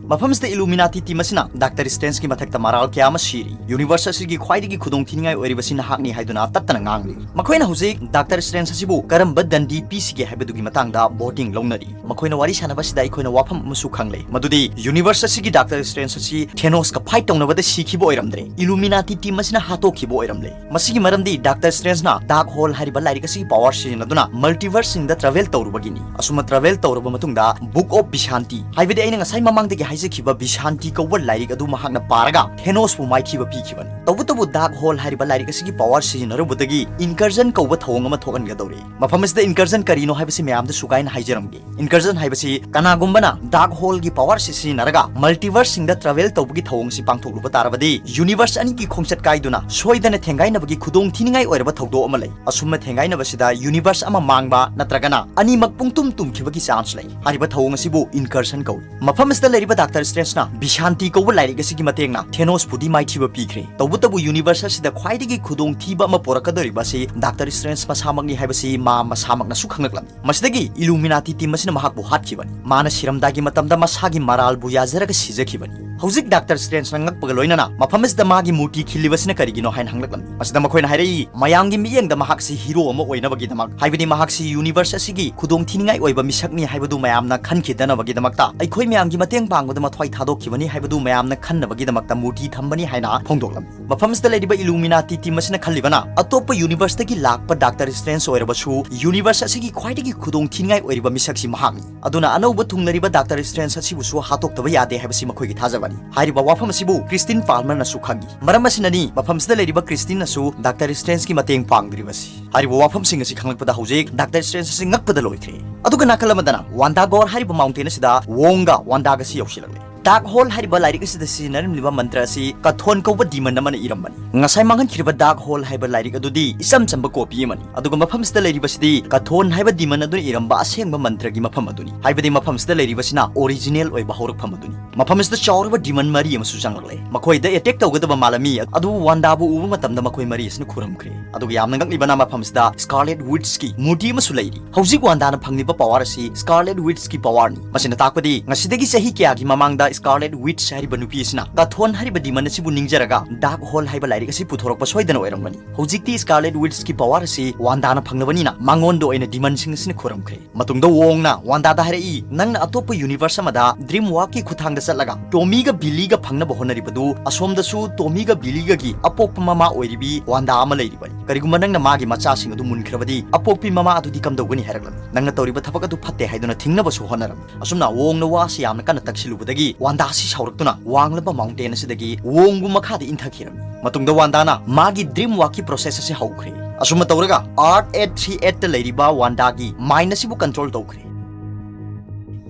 ꯃꯐꯝꯁꯤꯗ ꯏꯂꯨꯃꯤꯅꯥꯇꯤ ꯃꯁꯤꯅ ꯗꯥꯛꯇꯔ ꯁ꯭ꯇ꯭ꯔꯦꯟꯖꯀꯤ ꯃꯊꯛꯇ ꯃꯔꯥꯜ ꯀꯌꯥ ꯑꯃ ꯁꯤꯔꯤ꯫ ꯌꯨꯅꯤꯚꯔꯁ ꯑꯁꯤꯒꯤ ꯈ꯭ꯋꯥꯏꯗꯒꯤ ꯈꯨꯗꯣꯡ ꯊꯤꯅꯤꯡꯉꯥꯏ ꯑꯣꯏꯔꯤꯕꯁꯤ ꯅꯍꯥꯛꯅꯤ ꯍꯥꯏꯗꯨꯅ ꯇꯠꯇꯅ ꯉꯥꯡꯂꯤ꯫ ꯃꯈꯣꯏꯅ ꯍꯧꯖꯤꯛ ꯗꯥꯛꯇꯔ ꯁ꯭ꯇ꯭ꯔꯦꯟꯖ ꯑꯁꯤꯕꯨ ꯀꯔꯝꯕ ꯗꯟꯗꯤ ꯄꯤꯁꯤꯒꯦ ꯍꯥꯏꯕꯗꯨꯒꯤ ꯃꯇꯥꯡꯗ ꯚꯣꯇꯤꯡ ꯂꯧꯅꯔꯤ꯫ ꯃꯈꯣꯏꯅ ꯋꯥꯔꯤ ꯁꯥꯟꯅꯕꯁꯤꯗ ꯑꯩꯈꯣꯏꯅ ꯋꯥꯐꯝ ꯑꯃꯁꯨ ꯈꯪꯂꯦ, ꯃꯗꯨꯗꯤ ꯌꯨꯅꯤꯚꯔꯁ ꯑꯁꯤꯒꯤ ꯗꯥꯛꯇꯔ ꯁ꯭ꯇ꯭ꯔꯦꯟꯖ ꯑꯁꯤ ꯊꯦꯅꯣꯁꯀ ꯐꯥꯏꯠ ꯇꯧꯅꯕꯗ ꯁꯤꯈꯤꯕ ꯑꯣꯏꯔꯝꯗ꯭ꯔꯦ, ꯏꯂꯨꯃꯤꯅꯥꯇꯤ ꯇꯤꯝ ꯑꯁꯤꯅ ꯍꯥꯠꯇꯣꯛꯈꯤꯕ ꯑꯣꯏꯔꯝꯂꯦ꯫ ꯃꯁꯤꯒꯤ ꯃꯔꯝꯗꯤ ꯗꯥꯛꯇꯔ ꯁ꯭ꯇ꯭ꯔꯦꯟꯖꯅ ꯗꯥꯔꯛ ꯍꯣꯜ ꯍꯥꯏꯔꯤꯕ ꯂꯥꯏꯔꯤꯛ ꯑꯁꯤꯒꯤ ꯄꯋꯥꯔ ꯁꯤꯖꯤꯟꯅꯗꯨꯅ ꯃꯜꯇꯤꯚꯔꯁꯁꯤꯡꯗ ꯇ꯭ꯔꯥꯚꯦꯜ ꯇꯧꯔꯨꯕꯒꯤꯅꯤ꯫ ꯑꯁꯨꯝꯅ ꯇ꯭ꯔꯥꯚꯦꯜ ꯇꯧꯔꯕ ꯃꯇꯨꯡꯗ ꯕꯨꯛ ꯑꯣꯐ ꯚꯤꯁꯥꯟꯇꯤ, ꯍꯥꯏꯕꯗꯤ ꯑꯩꯅ ꯉꯁꯥꯏ ꯃꯃꯥꯡꯗꯒꯤ ꯍꯥꯏꯖꯈꯤꯕ ꯚꯤꯁꯥꯟꯇꯤ ꯀꯧꯕ ꯂꯥꯏꯔꯤꯛ ꯑꯗꯨ ꯃꯍꯥꯛꯅ ꯄꯥꯔꯒ ꯊꯦꯅꯣꯁꯄꯨ ꯃꯥꯏꯊꯤꯕ ꯄꯤꯈꯤꯕꯅꯤ꯫ ꯇꯧꯕꯇꯕꯨ ꯗꯥꯔꯛ ꯍꯣꯜ ꯍꯥꯏꯔꯤꯕ ꯂꯥꯏꯔꯤꯛ ꯑꯁꯤꯒꯤ ꯄꯋꯥꯔ ꯁꯤꯖꯤꯟꯅꯔꯨꯕꯗꯒꯤ ꯏꯟꯀꯔꯖꯟ ꯀꯧꯕ ꯊꯧꯑꯣꯡ ꯑꯃ ꯊꯣꯛꯍꯟꯒꯗꯧꯔꯤ꯫ ꯃꯐꯝ ꯑꯁꯤꯗ ꯏꯟꯀꯔꯖꯟ ꯀꯔꯤꯅꯣ ꯍꯥꯏꯕꯁꯤ ꯃꯌꯥꯝꯗ ꯁꯨꯒꯥꯏꯅ ꯍꯥꯏꯖꯔꯝꯒꯦ꯫ ꯏꯟꯀꯔꯖꯟ ꯍꯥꯏꯕꯁꯤ ꯀꯅꯥꯒꯨꯝꯕꯅ ꯗꯥꯔꯛ ꯍꯣꯜꯒꯤ ꯄꯋꯥꯔ ꯑꯁꯤ ꯁꯤꯖꯤꯟꯅꯔꯒ ꯃꯜꯇꯤꯚꯔꯁꯁꯤꯡꯗ ꯇ꯭ꯔꯥꯚꯦꯜ ꯇꯧꯕꯒꯤ ꯊꯧꯑꯣꯡ ꯑꯁꯤ ꯄꯥꯡꯊꯣꯛꯂꯨꯕ ꯇꯥꯔꯕꯗꯤ, ꯌꯨꯅꯤꯚꯔꯁ ꯑꯅꯤꯒꯤ ꯈꯣꯡꯆꯠ ꯀꯥꯏꯗꯨꯅ ꯁꯣꯏꯗꯅ ꯊꯦꯡꯒꯥꯏꯅꯕꯒꯤ ꯈꯨꯗꯣꯡ ꯊꯤꯅꯤꯡꯉꯥꯏ ꯑꯣꯏꯔꯕ ꯊꯧꯗꯣꯛ ꯑꯃ ꯂꯩ꯫ ꯑꯁꯨꯝꯅ ꯊꯦꯡꯒꯥꯏꯅꯕꯁꯤꯗ ꯌꯨꯅꯤꯚꯔꯁ ꯑꯃ ꯃꯥꯡꯕ ꯅꯠꯇ꯭ꯔꯒꯅ ꯑꯅꯤꯃꯛ ꯄꯨꯡꯇꯨꯝ ꯇꯨꯝꯈꯤꯕꯒꯤ ꯆꯥꯟꯁ ꯂꯩ꯫ ꯍꯥꯏꯔꯤꯕ ꯊꯧꯑꯣꯡ ꯑꯁꯤꯕꯨ ꯏꯟꯀꯔꯖꯟ ꯀꯧꯏ꯫ ꯃꯐꯝ ꯑꯁꯤꯗ ꯂꯩꯔꯤꯕ ꯗꯥꯛꯇꯔ ꯁ꯭ꯇ꯭ꯔꯦꯟꯖꯅ ꯚꯤꯁꯥꯟꯇꯤ ꯀꯧꯕ ꯂꯥꯏꯔꯤꯛ ꯑꯁꯤꯒꯤ ꯃꯇꯦꯡꯅ ꯊꯦꯅꯣꯁꯄꯨꯗꯤ ꯃꯥꯏꯊꯤꯕ ꯄꯤꯈ꯭ꯔꯦ꯫ ꯇꯧꯕꯇꯕꯨ ꯌꯨꯅꯤꯚꯔꯁ ꯑꯁꯤꯗ ꯈ꯭ꯋꯥꯏꯗꯒꯤ ꯈꯨꯗꯣꯡꯊꯤꯕ ꯑꯃ ꯄꯨꯔꯛꯀꯗꯧꯔꯤꯕ ꯑꯁꯤ ꯗꯥꯛꯇꯔ ꯁ꯭ꯇ꯭ꯔꯦꯟꯖ ꯃꯁꯥꯃꯛꯅꯤ ꯍꯥꯏꯕꯁꯤ ꯃꯥ ꯃꯁꯥꯃꯛꯅꯁꯨ ꯈꯪꯂꯛꯂꯝꯃꯤ꯫ ꯃꯁꯤꯗꯒꯤ ꯏꯂꯨꯃꯤꯅꯥꯇꯤ ꯇꯤꯝ ꯑꯁꯤꯅ ꯃꯍꯥꯛꯄꯨ ꯍꯥꯠꯈꯤꯕꯅꯤ꯫ ꯃꯥꯅ ꯁꯤꯔꯝꯗꯥꯏꯒꯤ ꯃꯇꯝꯗ ꯃꯁꯥꯒꯤ ꯃꯔꯥꯜꯕꯨ ꯌꯥꯖꯔꯒ ꯁꯤꯖꯈꯤꯕꯅꯤ꯫ ꯍꯧꯖꯤꯛ ꯗꯥꯛꯇꯔ ꯁ꯭ꯇ꯭ꯔꯦꯟꯖꯅ ꯉꯛꯄꯒ ꯂꯣꯏꯅꯅ ꯃꯐꯝ ꯑꯁꯤꯗ ꯃꯥꯒꯤ ꯃꯨꯔꯇꯤ ꯈꯤꯜꯂꯤꯕꯁꯤꯅ ꯀꯔꯤꯒꯤꯅꯣ ꯍꯥꯏꯅ ꯍꯪꯂꯛꯂꯝꯃꯤ꯫ ꯃꯁꯤꯗ ꯃꯈꯣꯏꯅ ꯍꯥꯏꯔꯛꯏ, ꯃꯌꯥꯝꯒꯤ ꯃꯤꯠꯌꯦꯡꯗ ꯃꯍꯥꯛꯁꯤ ꯍꯤꯔꯣ ꯑꯃ ꯑꯣꯏꯅꯕꯒꯤꯗꯃꯛ, ꯍꯥꯏꯕꯗꯤ ꯃꯍꯥꯛꯁꯤ ꯌꯨꯅꯤꯚꯔꯁ ꯑꯁꯤꯒꯤ ꯈꯨꯗꯣꯡ ꯊꯤꯅꯤꯡꯉꯥꯏ ꯑꯣꯏꯕ ꯃꯤꯁꯛꯅꯤ ꯍꯥꯏꯕꯗꯨ ꯃꯌꯥꯝꯅ ꯈꯟꯈꯤꯗꯅꯕꯒꯤꯗꯃꯛꯇ ꯑꯩꯈꯣꯏ ꯃꯌꯥꯝꯒꯤ ꯃꯇꯦꯡ ꯄꯥꯡꯕꯗ ꯃꯊ꯭ꯋꯥꯏ ꯊꯥꯗꯣꯛꯈꯤꯕꯅꯤ ꯍꯥꯏꯕꯗꯨ ꯃꯌꯥꯝꯅ ꯈꯟꯅꯕꯒꯤꯗꯃꯛꯇ ꯃꯨꯔꯇꯤ ꯊꯝꯕꯅꯤ ꯍꯥꯏꯅ ꯐꯣꯡꯗꯣꯛꯂꯝꯃꯤ꯫ ꯃꯐꯝꯁꯤꯗ ꯂꯩꯔꯤꯕ ꯏꯂꯨꯃꯤꯅꯥꯇꯤ ꯇꯤꯝ ꯑꯁꯤꯅ ꯈꯜꯂꯤꯕꯅ ꯑꯇꯣꯞꯄ ꯌꯨꯅꯤꯚꯔꯁꯇꯒꯤ ꯂꯥꯛꯄ ꯗꯥꯛꯇꯔ ꯁ꯭ꯇ꯭ꯔꯦꯟꯖ ꯑꯣꯏꯔꯕꯁꯨ ꯌꯨꯅꯤꯚꯔꯁ ꯑꯁꯤꯒꯤ ꯈ꯭ꯋꯥꯏꯗꯒꯤ ꯈꯨꯗꯣꯡ ꯊꯤꯅꯤꯡꯉꯥꯏ ꯑꯣꯏꯔꯤꯕ ꯃꯤꯁꯛꯁꯤ ꯃꯍꯥꯛꯅꯤ꯫ ꯑꯗꯨꯅ ꯑꯅꯧꯕ ꯊꯨꯡꯂꯔꯤꯕ ꯗꯥꯛꯇꯔ ꯁ꯭ꯇ꯭ꯔꯦꯟꯖ ꯑꯁꯤꯕꯨꯁꯨ ꯍꯥꯠꯇꯣꯛꯇꯕ ꯌꯥꯗꯦ ꯍꯥꯏꯕꯁꯤ ꯃꯈꯣꯏꯒꯤ ꯊꯥꯖꯕꯅꯤ꯫ ꯍꯥꯏꯔꯤꯕ ꯋꯥꯐꯝ ꯑꯁꯤꯕꯨ ꯀ꯭ꯔꯤꯁꯇꯤꯟ ꯄꯥꯜꯃꯔꯅꯁꯨ ꯈꯪꯏ꯫ ꯃꯔꯝ ꯑꯁꯤꯅꯅꯤ ꯃꯐꯝꯁꯤꯗ ꯂꯩꯔꯤꯕ ꯀ꯭ꯔꯤꯁꯇꯤꯟꯅꯁꯨ ꯗꯥꯛꯇꯔ ꯁ꯭ꯇ꯭ꯔꯦꯟꯖꯀꯤ ꯃꯇꯦꯡ ꯄꯥꯡꯗ꯭ꯔꯤꯕꯁꯤ꯫ ꯍꯥꯏꯔꯤꯕ ꯋꯥꯐꯝꯁꯤꯡ ꯑꯁꯤ ꯈꯪꯂꯛꯄꯗ ꯍꯧꯖꯤꯛ ꯗꯥꯛꯇꯔ ꯁ꯭ꯇ꯭ꯔꯦꯟꯖ ꯑꯁꯤ ꯉꯛꯄꯗ ꯂꯣꯏꯈ꯭ꯔꯦ꯫ ꯑꯗꯨꯒ ꯅꯥꯀꯜ ꯑꯃꯗꯅ ꯋꯥꯟꯗꯥꯒꯣꯔ ꯍꯥꯏꯔꯤꯕ ꯃꯥꯎꯟꯇꯦꯟ ꯑꯁꯤꯗ ꯋꯣꯡꯒ ꯋꯥꯟꯗꯥꯒꯁꯤ ꯌꯧꯁꯤꯜꯂꯛꯂꯦ꯫ ꯗꯥꯔꯛ ꯍꯣꯜ ꯍꯥꯏꯔꯤꯕ ꯂꯥꯏꯔꯤꯛ ꯑꯁꯤꯗ ꯁꯤꯖꯤꯟꯅꯔꯝꯂꯤꯕ ꯃꯟꯇ꯭ꯔ ꯑꯁꯤ ꯀꯊꯣꯟ ꯀꯧꯕ ꯗꯤꯃꯟ ꯑꯃꯅ ꯏꯔꯝꯕꯅꯤ꯫ ꯉꯁꯥꯏ ꯃꯥꯡꯍꯟꯈꯤꯕ ꯗꯥꯔꯛ ꯍꯣꯜ ꯍꯥꯏꯕ ꯂꯥꯏꯔꯤꯛ ꯑꯗꯨꯗꯤ ꯏꯆꯝ ꯆꯝꯕ ꯀꯣꯄꯤ ꯑꯃꯅꯤ꯫ ꯑꯗꯨꯒ ꯃꯐꯝꯁꯤꯗ ꯂꯩꯔꯤꯕꯁꯤꯗꯤ ꯀꯊꯣꯟ ꯍꯥꯏꯕ ꯗꯤꯃꯟ ꯑꯗꯨꯅ ꯏꯔꯝꯕ ꯑꯁꯦꯡꯕ ꯃꯟꯇ꯭ꯔꯒꯤ ꯃꯐꯝ ꯑꯗꯨꯅꯤ꯫ ꯍꯥꯏꯕꯗꯤ ꯃꯐꯝꯁꯤꯗ ꯂꯩꯔꯤꯕꯁꯤꯅ ꯑꯣꯔꯤꯖꯤꯅꯦꯜ ꯑꯣꯏꯕ ꯍꯧꯔꯛꯐꯝ ꯑꯗꯨꯅꯤ꯫ ꯃꯐꯝ ꯑꯁꯤꯗ ꯆꯥꯎꯔꯕ ꯗꯤꯃꯟ ꯃꯔꯤ ꯑꯃꯁꯨ ꯆꯪꯂꯛꯂꯦ꯫ ꯃꯈꯣꯏꯗ ꯑꯦꯇꯦꯛ ꯇꯧꯒꯗꯕ ꯃꯥꯜꯂꯝꯃꯤ, ꯑꯗꯨꯕꯨ ꯋꯥꯟꯗꯥꯕꯨ ꯎꯕ ꯃꯇꯝꯗ ꯃꯈꯣꯏ ꯃꯔꯤ ꯑꯁꯤꯅ ꯈꯨꯔꯝꯈ꯭ꯔꯦ꯫ ꯑꯗꯨꯒ ꯌꯥꯝꯅ ꯉꯛꯂꯤꯕꯅ ꯃꯐꯝꯁꯤꯗ ꯁ꯭ꯀꯥꯔꯂꯦꯠ ꯋꯤꯠꯆꯀꯤ ꯃꯨꯔꯇꯤ ꯑꯃꯁꯨ ꯂꯩꯔꯤ꯫ ꯍꯧꯖꯤꯛ ꯋꯥꯟꯗꯥꯅ ꯐꯪꯂꯤꯕ ꯄꯋꯥꯔ ꯑꯁꯤ ꯁ꯭ꯀꯥꯔꯂꯦꯠ ꯋꯤꯠꯆꯀꯤ ꯄꯋꯥꯔꯅꯤ꯫ ꯃꯁꯤꯅ ꯇꯥꯛꯄꯗꯤ ꯉꯁꯤꯗꯒꯤ ꯆꯍꯤ ꯀꯌꯥꯒꯤ ꯃꯃꯥꯡꯗ Scarlet Witch ꯍꯥꯏꯔꯤꯕ ꯅꯨꯄꯤ ꯑꯁꯤꯅ ꯀꯊꯣꯟ ꯍꯥꯏꯔꯤꯕ demon ꯑꯁꯤꯕꯨ ꯅꯤꯡꯖꯔꯒ Darkhold ꯍꯥꯏꯕ ꯂꯥꯏꯔꯤꯛ ꯑꯁꯤ ꯄꯨꯊꯣꯔꯛꯄ ꯁꯣꯏꯗꯅ ꯑꯣꯏꯔꯝꯒꯅꯤ꯫ ꯍꯧꯖꯤꯛꯇꯤ Scarlet Witchꯀꯤ power ꯑꯁꯤ ꯋꯥꯟꯗꯥꯅ ꯐꯪꯂꯕꯅꯤꯅ ꯃꯉꯣꯟꯗ ꯑꯣꯏꯅ demonꯁꯤꯡ ꯑꯁꯤꯅ ꯈꯨꯔꯝꯈ꯭ꯔꯦ꯫ ꯃꯇꯨꯡꯗ ꯋꯣꯡꯅ ꯋꯥꯟꯗꯥꯗ ꯍꯥꯏꯔꯛꯏ, "ꯅꯪꯅ ꯑꯇꯣꯞꯄ universe ꯑꯃꯗ Dream Walkꯀꯤ ꯈꯨꯠꯊꯥꯡꯗ ꯆꯠꯂꯒ ꯇꯣꯃꯤꯒ ꯕꯤꯂꯤꯒ ꯐꯪꯅꯕ ꯍꯣꯠꯅꯔꯤꯕꯗꯨ ꯑꯁꯣꯝꯗꯁꯨ ꯇꯣꯃꯤꯒ ꯕꯤꯂꯤꯒꯒꯤ ꯑꯄꯣꯛꯄ ꯃꯃꯥ ꯑꯣꯏꯔꯤꯕꯤ ꯋꯥꯟꯗꯥ ꯑꯃ ꯂꯩꯔꯤꯕꯅꯤ꯫ ꯀꯔꯤꯒꯨꯝꯕ ꯅꯪꯅ ꯃꯥꯒꯤ ꯃꯆꯥꯁꯤꯡ ꯑꯗꯨ ꯃꯨꯟꯈ꯭ꯔꯕꯗꯤ ꯑꯄꯣꯛꯄꯤ ꯃꯃꯥ ꯑꯗꯨꯗꯤ ꯀꯝꯗꯧꯒꯅꯤ?" ꯍꯥꯏꯔꯛꯂꯝꯃꯤ꯫ ꯅꯪꯅ ꯇꯧꯔꯤꯕ ꯊꯕꯛ ꯑꯗꯨ ꯐꯠꯇꯦ ꯍꯥꯏꯗꯨꯅ ꯊꯤꯡꯅꯕꯁꯨ ꯍꯣꯠꯅꯔꯝꯃꯤ꯫ ꯑꯁꯨꯝꯅ ꯋꯣꯡꯅ ꯋꯥꯁꯤ ꯌꯥꯝꯅ ꯀꯟꯅ ꯇꯛꯁꯤꯜꯂꯨꯕꯗꯒꯤ ꯋꯥꯟꯗꯥꯁꯤ ꯁꯥꯎꯔꯛꯇꯨꯅ ꯋꯥꯡꯂꯕ mountain ꯑꯁꯤꯗꯒꯤ ꯋꯣꯡꯕꯨ ꯃꯈꯥꯗ ꯏꯟꯊꯈꯤꯔꯝꯃꯤ꯫ ꯃꯇꯨꯡꯗ ꯋꯥꯟꯗꯥꯅ ꯃꯥꯒꯤ Dream Walkꯀꯤ process ꯑꯁꯤ ꯍꯧꯈ꯭ꯔꯦ꯫ ꯑꯁꯨꯝꯅ ꯇꯧꯔꯒ Earth eight three eight ꯂꯩꯔꯤꯕ ꯋꯥꯟꯗꯥꯒꯤ mind ꯑꯁꯤꯕꯨ control ꯇꯧꯈ꯭ꯔꯦ꯫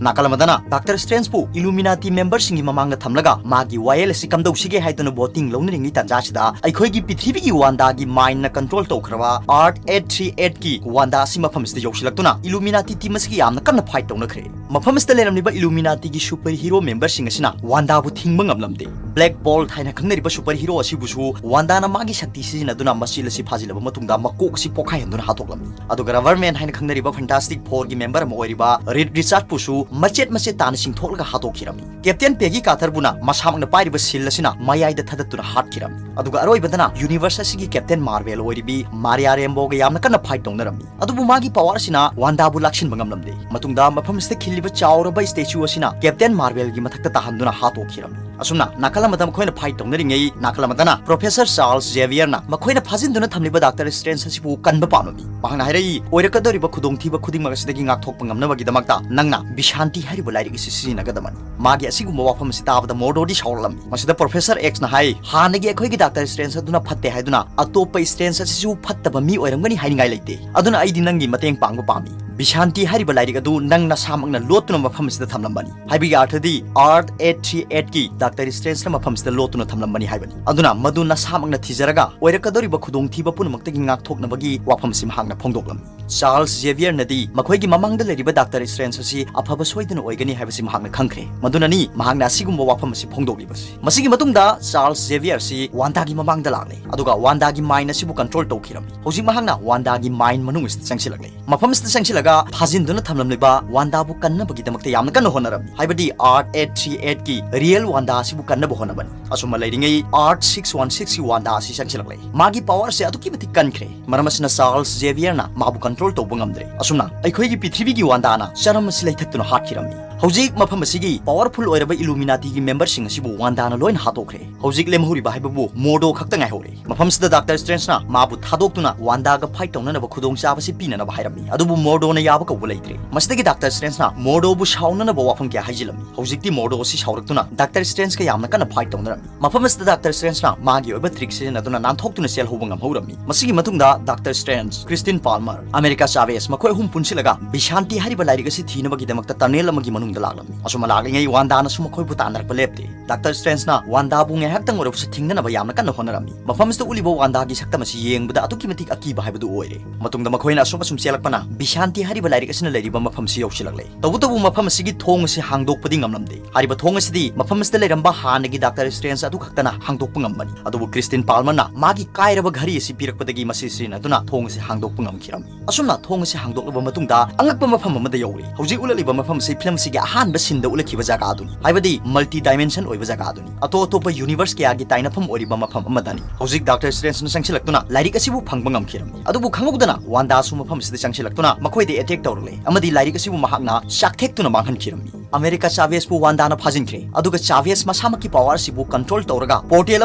ꯅꯥꯀꯜ ꯑꯃꯗꯅ Doctor Strangeꯕꯨ Illuminati memberꯁꯤꯡꯒꯤ ꯃꯃꯥꯡꯗ ꯊꯝꯂꯒ ꯃꯥꯒꯤ ꯋꯥꯌꯦꯜ ꯑꯁꯤ ꯀꯝꯗꯧꯁꯤꯒꯦ ꯍꯥꯏꯗꯨꯅ voting ꯂꯧꯅꯔꯤꯉꯩ ꯇꯥꯟꯖꯥꯁꯤꯗ ꯑꯩꯈꯣꯏꯒꯤ ꯄ꯭ꯔꯤꯊꯤꯕꯤꯒꯤ ꯋꯥꯟꯗꯥꯒꯤ mindꯅ control ꯇꯧꯈ꯭ꯔꯕ Earth eight three eightꯀꯤ ꯋꯥꯟꯗꯥ ꯑꯁꯤ ꯃꯐꯝꯁꯤꯗ ꯌꯧꯁꯤꯜꯂꯛꯇꯨꯅ Illuminati team ꯑꯁꯤꯒ ꯌꯥꯝꯅ ꯀꯟꯅ fight ꯇꯧꯅꯈ꯭ꯔꯦ꯫ ꯃꯐꯝ ꯑꯁꯤꯗ ꯂꯩꯔꯝꯂꯤꯕ Illuminatiꯒꯤ super hero memberꯁꯤꯡ ꯑꯁꯤꯅ ꯋꯥꯟꯗꯥꯕꯨ ꯊꯤꯡꯕ ꯉꯝꯂꯝꯗꯦ꯫ Black Bolt ꯍꯥꯏꯅ ꯈꯪꯅꯔꯤꯕ super hero ꯑꯁꯤꯕꯨꯁꯨ ꯋꯥꯟꯗꯥꯅ ꯃꯥꯒꯤ ꯁꯛꯇꯤ ꯁꯤꯖꯤꯟꯅꯗꯨꯅ ꯃꯆꯦꯜ ꯑꯁꯤ ꯐꯥꯖꯤꯜꯂꯕ ꯃꯇꯨꯡꯗ ꯃꯀꯣꯛ ꯑꯁꯤ ꯄꯣꯈꯥꯏꯍꯟꯗꯨꯅ ꯍꯥꯠꯇꯣꯛꯂꯝꯃꯤ꯫ ꯑꯗꯨꯒ Rubber Man ꯍꯥꯏꯅ ꯈꯪꯅꯔꯤꯕ Fantastic Fourꯒꯤ member ꯑꯃ ꯑꯣꯏꯔꯤꯕ Reed Richardsꯄꯨꯁꯨ ꯃꯆꯦꯠ ꯃꯆꯦꯠ ꯇꯥꯅ ꯆꯤꯡꯊꯣꯛꯂꯒ ꯍꯥꯠꯇꯣꯛꯈꯤꯔꯝꯃꯤ꯫ Captain Peggy Carterꯕꯨꯅ ꯃꯁꯥꯃꯛꯅ ꯄꯥꯏꯔꯤꯕ shield ꯑꯁꯤꯅ ꯃꯌꯥꯏꯗ ꯊꯗꯠꯇꯨꯅ ꯍꯥꯠꯈꯤꯔꯝꯃꯤ꯫ ꯑꯗꯨꯒ ꯑꯔꯣꯏꯕꯗꯅ universe ꯑꯁꯤꯒꯤ Captain Marvel ꯑꯣꯏꯔꯤꯕꯤ Maria Rambeauꯒ ꯌꯥꯝꯅ ꯀꯟꯅ fight ꯇꯧꯅꯔꯝꯃꯤ꯫ ꯑꯗꯨꯕꯨ ꯃꯥꯒꯤ power ꯑꯁꯤꯅ ꯋꯥꯟꯗꯥꯕꯨ ꯂꯥꯛꯁꯤꯟꯕ ꯉꯝꯂꯝꯗꯦ꯫ ꯃꯇꯨꯡꯗ ꯃꯐꯝ ꯑꯁꯤꯗ ꯈꯤꯜꯂꯤꯕ ꯆꯥꯎꯔꯕ statue ꯑꯁꯤꯅ Captain Marvelꯒꯤ ꯃꯊꯛꯇ ꯇꯥꯍꯟꯗꯨꯅ ꯍꯥꯠꯇꯣꯛꯈꯤꯔꯝꯃꯤ꯫ ꯑꯁꯨꯝꯅ ꯅꯥꯀꯜ ꯑꯃꯗ ꯃꯈꯣꯏꯅ fight ꯇꯧꯅꯔꯤꯉꯩ, ꯅꯥꯀꯜ ꯑꯃꯗꯅ Professor Charles Xavierꯅ ꯃꯈꯣꯏꯅ ꯐꯥꯖꯤꯟꯗꯨꯅ ꯊꯝꯂꯤꯕ Doctor Strange ꯑꯁꯤꯕꯨ ꯀꯟꯕ ꯄꯥꯝꯂꯝꯃꯤ꯫ ꯃꯍꯥꯛꯅ ꯍꯥꯏꯔꯛꯏ, "ꯑꯣꯏꯔꯛꯀꯗꯧꯔꯤꯕ ꯈꯨꯗꯣꯡꯊꯤꯕ ꯈꯨꯗꯤꯡꯃꯛ ꯑꯁꯤꯗꯒꯤ ꯉꯥꯛꯊꯣꯛꯄ ꯉꯝꯅꯕꯒꯤꯗꯃꯛꯇ ꯅꯪꯅ ꯚꯤꯁꯥꯟꯇꯤ ꯍꯥꯏꯔꯤꯕ ꯂꯥꯏꯔꯤꯛ ꯑꯁꯤ ꯁꯤꯖꯤꯟꯅꯒꯗꯕꯅꯤ"꯫ ꯃꯥꯒꯤ ꯑꯁꯤꯒꯨꯝꯕ ꯋꯥꯐꯝ ꯑꯁꯤ ꯇꯥꯕꯗ ꯃꯣꯔꯗꯣꯗꯤ ꯁꯥꯎꯔꯛꯂꯝꯃꯤ꯫ ꯃꯁꯤꯗ Professor Xꯅ ꯍꯥꯏ, "ꯍꯥꯟꯅꯒꯤ ꯑꯩꯈꯣꯏꯒꯤ Doctor Strange ꯑꯗꯨꯅ ꯐꯠꯇꯦ ꯍꯥꯏꯗꯨꯅ ꯑꯇꯣꯞꯄ Strange ꯑꯁꯤꯁꯨ ꯐꯠꯇꯕ ꯃꯤ ꯑꯣꯏꯔꯝꯒꯅꯤ ꯍꯥꯏꯅꯤꯡꯉꯥꯏ ꯂꯩꯇꯦ꯫ ꯑꯗꯨꯅ ꯑꯩꯗꯤ ꯅꯪꯒꯤ ꯃꯇꯦꯡ ꯄꯥꯡꯕ ꯄꯥꯝꯃꯤ꯫ ꯚꯤꯁꯥꯟꯇꯤ ꯍꯥꯏꯔꯤꯕ ꯂꯥꯏꯔꯤꯛ ꯑꯗꯨ ꯅꯪ ꯅꯁꯥꯃꯛꯅ ꯂꯣꯠꯇꯨꯅ ꯃꯐꯝ ꯑꯁꯤꯗ ꯊꯝꯂꯝꯕꯅꯤ"꯫ ꯍꯥꯏꯕꯒꯤ ꯑꯥꯔꯊꯗꯤ Earth eight three eightꯀꯤ Doctor Strangeꯅ ꯃꯐꯝꯁꯤꯗ ꯂꯣꯠꯇꯨꯅ ꯊꯝꯂꯝꯕꯅꯤ ꯍꯥꯏꯕꯅꯤ꯫ ꯑꯗꯨꯅ ꯃꯗꯨ ꯅꯁꯥꯃꯛꯅ ꯊꯤꯖꯔꯒ ꯑꯣꯏꯔꯛꯀꯗꯧꯔꯤꯕ ꯈꯨꯗꯣꯡꯊꯤꯕ ꯄꯨꯝꯅꯃꯛꯇꯒꯤ ꯉꯥꯛꯊꯣꯛꯅꯕꯒꯤ ꯋꯥꯐꯝ ꯑꯁꯤ ꯃꯍꯥꯛꯅ ꯐꯣꯡꯗꯣꯛꯂꯝꯃꯤ꯫ Charles Xavierꯅꯗꯤ ꯃꯈꯣꯏꯒꯤ ꯃꯃꯥꯡꯗ ꯂꯩꯔꯤꯕ Doctor Strange ꯑꯁꯤ ꯑꯐꯕ ꯁꯣꯏꯗꯅ ꯑꯣꯏꯒꯅꯤ ꯍꯥꯏꯕꯁꯤ ꯃꯍꯥꯛꯅ ꯈꯪꯈ꯭ꯔꯦ꯫ ꯃꯗꯨꯅꯅꯤ ꯃꯍꯥꯛꯅ ꯑꯁꯤꯒꯨꯝꯕ ꯋꯥꯐꯝ ꯑꯁꯤ ꯐꯣꯡꯗꯣꯛꯂꯤꯕꯁꯤ꯫ ꯃꯁꯤꯒꯤ ꯃꯇꯨꯡꯗ Charles Xavier ꯑꯁꯤ ꯋꯥꯟꯗꯥꯒꯤ ꯃꯃꯥꯡꯗ ꯂꯥꯛꯂꯦ꯫ ꯑꯗꯨꯒ ꯋꯥꯟꯗꯥꯒꯤ mind ꯑꯁꯤꯕꯨ control ꯇꯧꯈꯤꯔꯝꯃꯤ꯫ ꯍꯧꯖꯤꯛ ꯃꯍꯥꯛꯅ ꯋꯥꯟꯗꯥꯒꯤ mind ꯃꯅꯨꯡ ꯑꯁꯤꯗ ꯆꯪꯁꯤꯜꯂꯛꯂꯦ꯫ ꯃꯐꯝ ꯑꯁꯤꯗ ꯆꯪꯁꯤꯜꯂꯒ ꯐꯥꯖꯤꯟꯗꯨꯅ ꯊꯝꯂꯝꯂꯤꯕ ꯋꯥꯟꯗꯥꯕꯨ ꯀꯟꯅꯕꯒꯤꯗꯃꯛꯇ ꯌꯥꯝꯅ ꯀꯟꯅ ꯍꯣꯠꯅꯔꯝꯃꯤ꯫ ꯍꯥꯏꯕꯗꯤ ꯑꯥꯔꯊ ꯑꯩꯠ ꯊ꯭ꯔꯤ ꯑꯩꯠꯀꯤ ꯔꯤꯌꯦꯜ ꯋꯥꯟꯗꯥ ꯑꯁꯤꯕꯨ ꯀꯟꯅꯕ ꯍꯣꯠꯅꯕꯅꯤ꯫ ꯑꯁꯨꯝꯅ ꯂꯩꯔꯤꯉꯩ ꯑꯥꯔꯊ ꯁꯤꯛꯁ ꯋꯥꯟ ꯁꯤꯛꯁꯀꯤ ꯋꯥꯟꯗꯥ ꯑꯁꯤ ꯆꯪꯁꯤꯜꯂꯛꯂꯦ꯫ ꯃꯥꯒꯤ ꯄꯋꯥꯔꯁꯦ ꯑꯗꯨꯛꯀꯤ ꯃꯇꯤꯛ ꯀꯟꯈ꯭ꯔꯦ꯫ ꯃꯔꯝ ꯑꯁꯤꯅ ꯆꯥꯔꯜꯁ ꯖꯦꯚꯤꯌꯔꯅ ꯃꯥꯕꯨ ꯀꯟꯇ꯭ꯔꯣꯜ ꯇꯧꯕ ꯉꯝꯗ꯭ꯔꯦ꯫ ꯑꯁꯨꯝꯅ ꯑꯩꯈꯣꯏꯒꯤ ꯄ꯭ꯔꯤꯊꯤꯕꯤꯒꯤ ꯋꯥꯟꯗꯥꯅ ꯆꯔꯝ ꯑꯁꯤ ꯂꯩꯊꯠꯇꯨꯅ ꯍꯥꯠꯈꯤꯔꯝꯃꯤ꯫ ꯍꯧꯖꯤꯛ ꯃꯐꯝ ꯑꯁꯤꯒꯤ ꯄꯋꯥꯔꯐꯨꯜ ꯑꯣꯏꯔꯕ ꯏꯂꯨꯃꯤꯅꯥꯇꯤꯒꯤ ꯃꯦꯝꯕꯔꯁꯤꯡ ꯑꯁꯤꯕꯨ ꯋꯥꯟꯗꯥꯅ ꯂꯣꯏꯅ ꯍꯥꯠꯇꯣꯛꯈ꯭ꯔꯦ꯫ ꯍꯧꯖꯤꯛ ꯂꯦꯝꯍꯧꯔꯤꯕ ꯍꯥꯏꯕꯕꯨ ꯃꯣꯔꯗꯣ ꯈꯛꯇ ꯉꯥꯏꯍꯧꯔꯦ꯫ ꯃꯐꯝꯁꯤꯗ ꯗꯥꯛꯇꯔ ꯁ꯭ꯇ꯭ꯔꯦꯟꯖꯅ ꯃꯥꯕꯨ ꯊꯥꯗꯣꯛꯇꯨꯅ ꯋꯥꯟꯗꯥꯒ ꯐꯥꯏꯠ ꯇꯧꯅꯅꯕ ꯈꯨꯗꯣꯡꯆꯥꯕꯁꯤ ꯄꯤꯅꯅꯕ ꯍꯥꯏꯔꯝꯃꯤ꯫ ꯑꯗꯨꯕꯨ ꯃꯣꯔꯗꯣꯅ ꯌꯥꯕ ꯀꯧꯕ ꯂꯩꯇ꯭ꯔꯦ꯫ ꯃꯁꯤꯗꯒꯤ ꯗꯥꯛꯇꯔ ꯁ꯭ꯇ꯭ꯔꯦꯟꯖꯅ ꯃꯣꯔꯗꯣꯕꯨ ꯁꯥꯎꯅꯅꯕ ꯋꯥꯐꯝ ꯀꯌꯥ ꯍꯥꯏꯖꯤꯜꯂꯝꯃꯤ꯫ ꯍꯧꯖꯤꯛꯇꯤ ꯃꯣꯔꯗꯣ ꯑꯁꯤ ꯁꯥꯎꯔꯛꯇꯨꯅ ꯗꯥꯛꯇꯔ ꯁ꯭ꯇ꯭ꯔꯦꯟꯖꯀ ꯌꯥꯝꯅ ꯀꯟꯅ ꯐꯥꯏꯠ ꯇꯧꯅꯔꯝꯃꯤ꯫ ꯃꯐꯝ ꯑꯁꯤꯗ ꯗꯥꯛꯇꯔ ꯁ꯭ꯇ꯭ꯔꯦꯟꯖꯅ ꯃꯥꯒꯤ ꯑꯣꯏꯕ ꯇ꯭ꯔꯤꯛ ꯁꯤꯖꯤꯟꯅꯗꯨꯅ ꯅꯥꯟꯊꯣꯛꯇꯨꯅ ꯆꯦꯜꯍꯧꯕ ꯉꯝꯍꯧꯔꯝꯃꯤ꯫ ꯃꯁꯤꯒꯤ ꯃꯇꯨꯡꯗ ꯗꯥꯛꯇꯔ ꯁ꯭ꯇ꯭ꯔꯦꯟꯖ, ꯀ꯭ꯔꯤꯁꯇꯤꯟ ꯄꯥꯜꯃꯔ, ꯑꯃꯦꯔꯤꯀꯥ ꯆꯥꯚꯦꯁ ꯃꯈꯣꯏ ꯑꯍꯨꯝ ꯄꯨꯟꯁꯤꯜꯂꯒ ꯚꯤꯁꯥꯟꯇꯤ ꯍꯥꯏꯔꯤꯕ ꯂꯥꯏꯔꯤꯛ ꯑꯁꯤ ꯊꯤꯅꯕꯒꯤꯗꯃꯛꯇ ꯇꯅꯦꯜ ꯑꯃꯒꯤ ꯃꯅꯨꯡꯗ ꯂꯥꯛꯂꯝꯃꯤ꯫ ꯑꯁꯨꯝꯅ ꯂꯥꯛꯂꯤꯉꯩ ꯋꯥꯟꯗꯥꯅꯁꯨ ꯃꯈꯣꯏꯕꯨ ꯇꯥꯟꯅꯔꯛꯄ ꯂꯦꯞꯇꯦ꯫ ꯗꯥꯛꯇꯔ ꯁ꯭ꯇ꯭ꯔꯦꯟꯖꯅ ꯋꯥꯟꯗꯥꯕꯨ ꯉꯥꯏꯍꯥꯛꯇꯪ ꯑꯣꯏꯔꯕꯁꯨ ꯊꯤꯡꯅꯅꯕ ꯌꯥꯝꯅ ꯀꯟꯅ ꯍꯣꯠꯅꯔꯝꯃꯤ꯫ ꯃꯐꯝꯁꯤꯗ ꯎꯠꯂꯤꯕ ꯋꯥꯟꯗꯥꯒꯤ ꯁꯛꯇꯝ ꯑꯁꯤ ꯌꯦꯡꯕꯗ ꯑꯗꯨꯛꯀꯤ ꯃꯇꯤꯛ ꯑꯀꯤꯕ ꯍꯥꯏꯕꯗꯨ ꯑꯣꯏꯔꯦ꯫ ꯃꯇꯨꯡꯗ ꯃꯈꯣꯏꯅ ꯑꯁꯨꯝ ꯑꯁꯨꯝ ꯆꯦꯜꯂꯛꯄꯅ ꯚꯤꯁꯥꯟꯇꯤ ꯍꯥꯏꯔꯤꯕ ꯂꯥꯏꯔꯤꯛ ꯑꯁꯤꯅ ꯂꯩꯔꯤꯕ ꯃꯐꯝꯁꯤ ꯌꯧꯁꯤꯜꯂꯛꯂꯦ꯫ ꯇꯧꯕꯇꯕꯨ ꯃꯐꯝ ꯑꯁꯤꯒꯤ ꯊꯣꯡ ꯑꯁꯤ ꯍꯥꯡꯗꯣꯛꯄꯗꯤ ꯉꯝꯂꯝꯗꯦ꯫ ꯍꯥꯏꯔꯤꯕ ꯊꯣꯡ ꯑꯁꯤꯗꯤ ꯃꯐꯝ ꯑꯁꯤꯗ ꯂꯩꯔꯝꯕ ꯍꯥꯟꯅꯒꯤ ꯗꯥꯛꯇꯔ ꯁ꯭ꯇ꯭ꯔꯦꯟꯖ ꯑꯗꯨ ꯈꯛꯇꯅ ꯍꯥꯡꯗꯣꯛꯄ ꯉꯝꯕꯅꯤ꯫ ꯑꯗꯨꯕꯨ ꯀ꯭ꯔꯤꯁꯇꯤꯟ ꯄꯥꯜꯃꯔꯅ ꯃꯥꯒꯤ ꯀꯥꯏꯔꯕ ꯘꯔꯤ ꯑꯁꯤ ꯄꯤꯔꯛꯄꯗꯒꯤ ꯃꯁꯤ ꯁꯤꯖꯤꯟꯅꯗꯨꯅ ꯊꯣꯡ ꯑꯁꯤ ꯍꯥꯡꯗꯣꯛꯄ ꯉꯝꯈꯤꯔꯝꯃꯤ꯫ ꯑꯁꯨꯝꯅ ꯊꯣꯡ ꯑꯁꯤ ꯍꯥꯡꯗꯣꯛꯂꯕ ꯃꯇꯨꯡꯗ ꯑꯉꯛꯄ ꯃꯐꯝ ꯑꯃꯗ ꯌꯧꯔꯦ꯫ ꯍꯧꯖꯤꯛ ꯎꯠꯂꯛꯂꯤꯕ ꯃꯐꯝ ꯑꯁꯤ ꯐꯤꯂꯝ ꯑꯁꯤꯒꯤ ꯑꯍꯥꯟꯕ ꯁꯤꯟꯗ ꯎꯠꯂꯛꯈꯤꯕ ꯖꯒꯥ ꯑꯗꯨꯅꯤ, ꯍꯥꯏꯕꯗꯤ ꯃꯜꯇꯤ ꯗꯥꯏꯃꯦꯟꯁꯟ ꯑꯣꯏꯕ ꯖꯒꯥ ꯑꯗꯨꯅꯤ꯫ ꯑꯇꯣꯞ ꯑꯇꯣꯞꯄ ꯌꯨꯅꯤꯚꯔꯁ ꯀꯌꯥꯒꯤ ꯇꯥꯏꯅꯐꯝ ꯑꯣꯏꯔꯤꯕ ꯃꯐꯝ ꯑꯃꯗꯅꯤ꯫ ꯍꯧꯖꯤꯛ ꯗꯥꯛꯇꯔ ꯁ꯭ꯇ꯭ꯔꯦꯟꯖꯅ ꯆꯪꯁꯤꯜꯂꯛꯇꯨꯅ ꯂꯥꯏꯔꯤꯛ ꯑꯁꯤꯕꯨ ꯐꯪꯕ ꯉꯝꯈꯤꯔꯝꯃꯤ꯫ ꯑꯗꯨꯕꯨ ꯈꯪꯍꯧꯗꯅ ꯋꯥꯟꯗꯥꯁꯨ ꯃꯐꯝ ꯑꯁꯤꯗ ꯆꯪꯁꯤꯜꯂꯛꯇꯨꯅ ꯃꯈꯣꯏꯗ ꯑꯦꯇꯦꯛ ꯇꯧꯔꯛꯂꯦ ꯑꯃꯗꯤ ꯂꯥꯏꯔꯤꯛ ꯑꯁꯤꯕꯨ ꯃꯍꯥꯛꯅ ꯆꯥꯛꯊꯦꯛꯇꯨꯅ ꯃꯥꯡꯍꯟꯈꯤꯔꯝꯃꯤ꯫ ꯑꯃꯦꯔꯤꯀꯥ ꯆꯥꯚꯦꯁꯄꯨ ꯋꯥꯟꯗꯥꯅ ꯐꯥꯖꯤꯟꯈ꯭ꯔꯦ, ꯑꯗꯨꯒ ꯆꯥꯚꯦꯁ ꯃꯁꯥꯃꯛꯀꯤ ꯄꯋꯥꯔ ꯑꯁꯤꯕꯨ ꯀꯟꯇ꯭ꯔꯣꯜ ꯇꯧꯔꯒ ꯄꯣꯔꯇꯦꯜ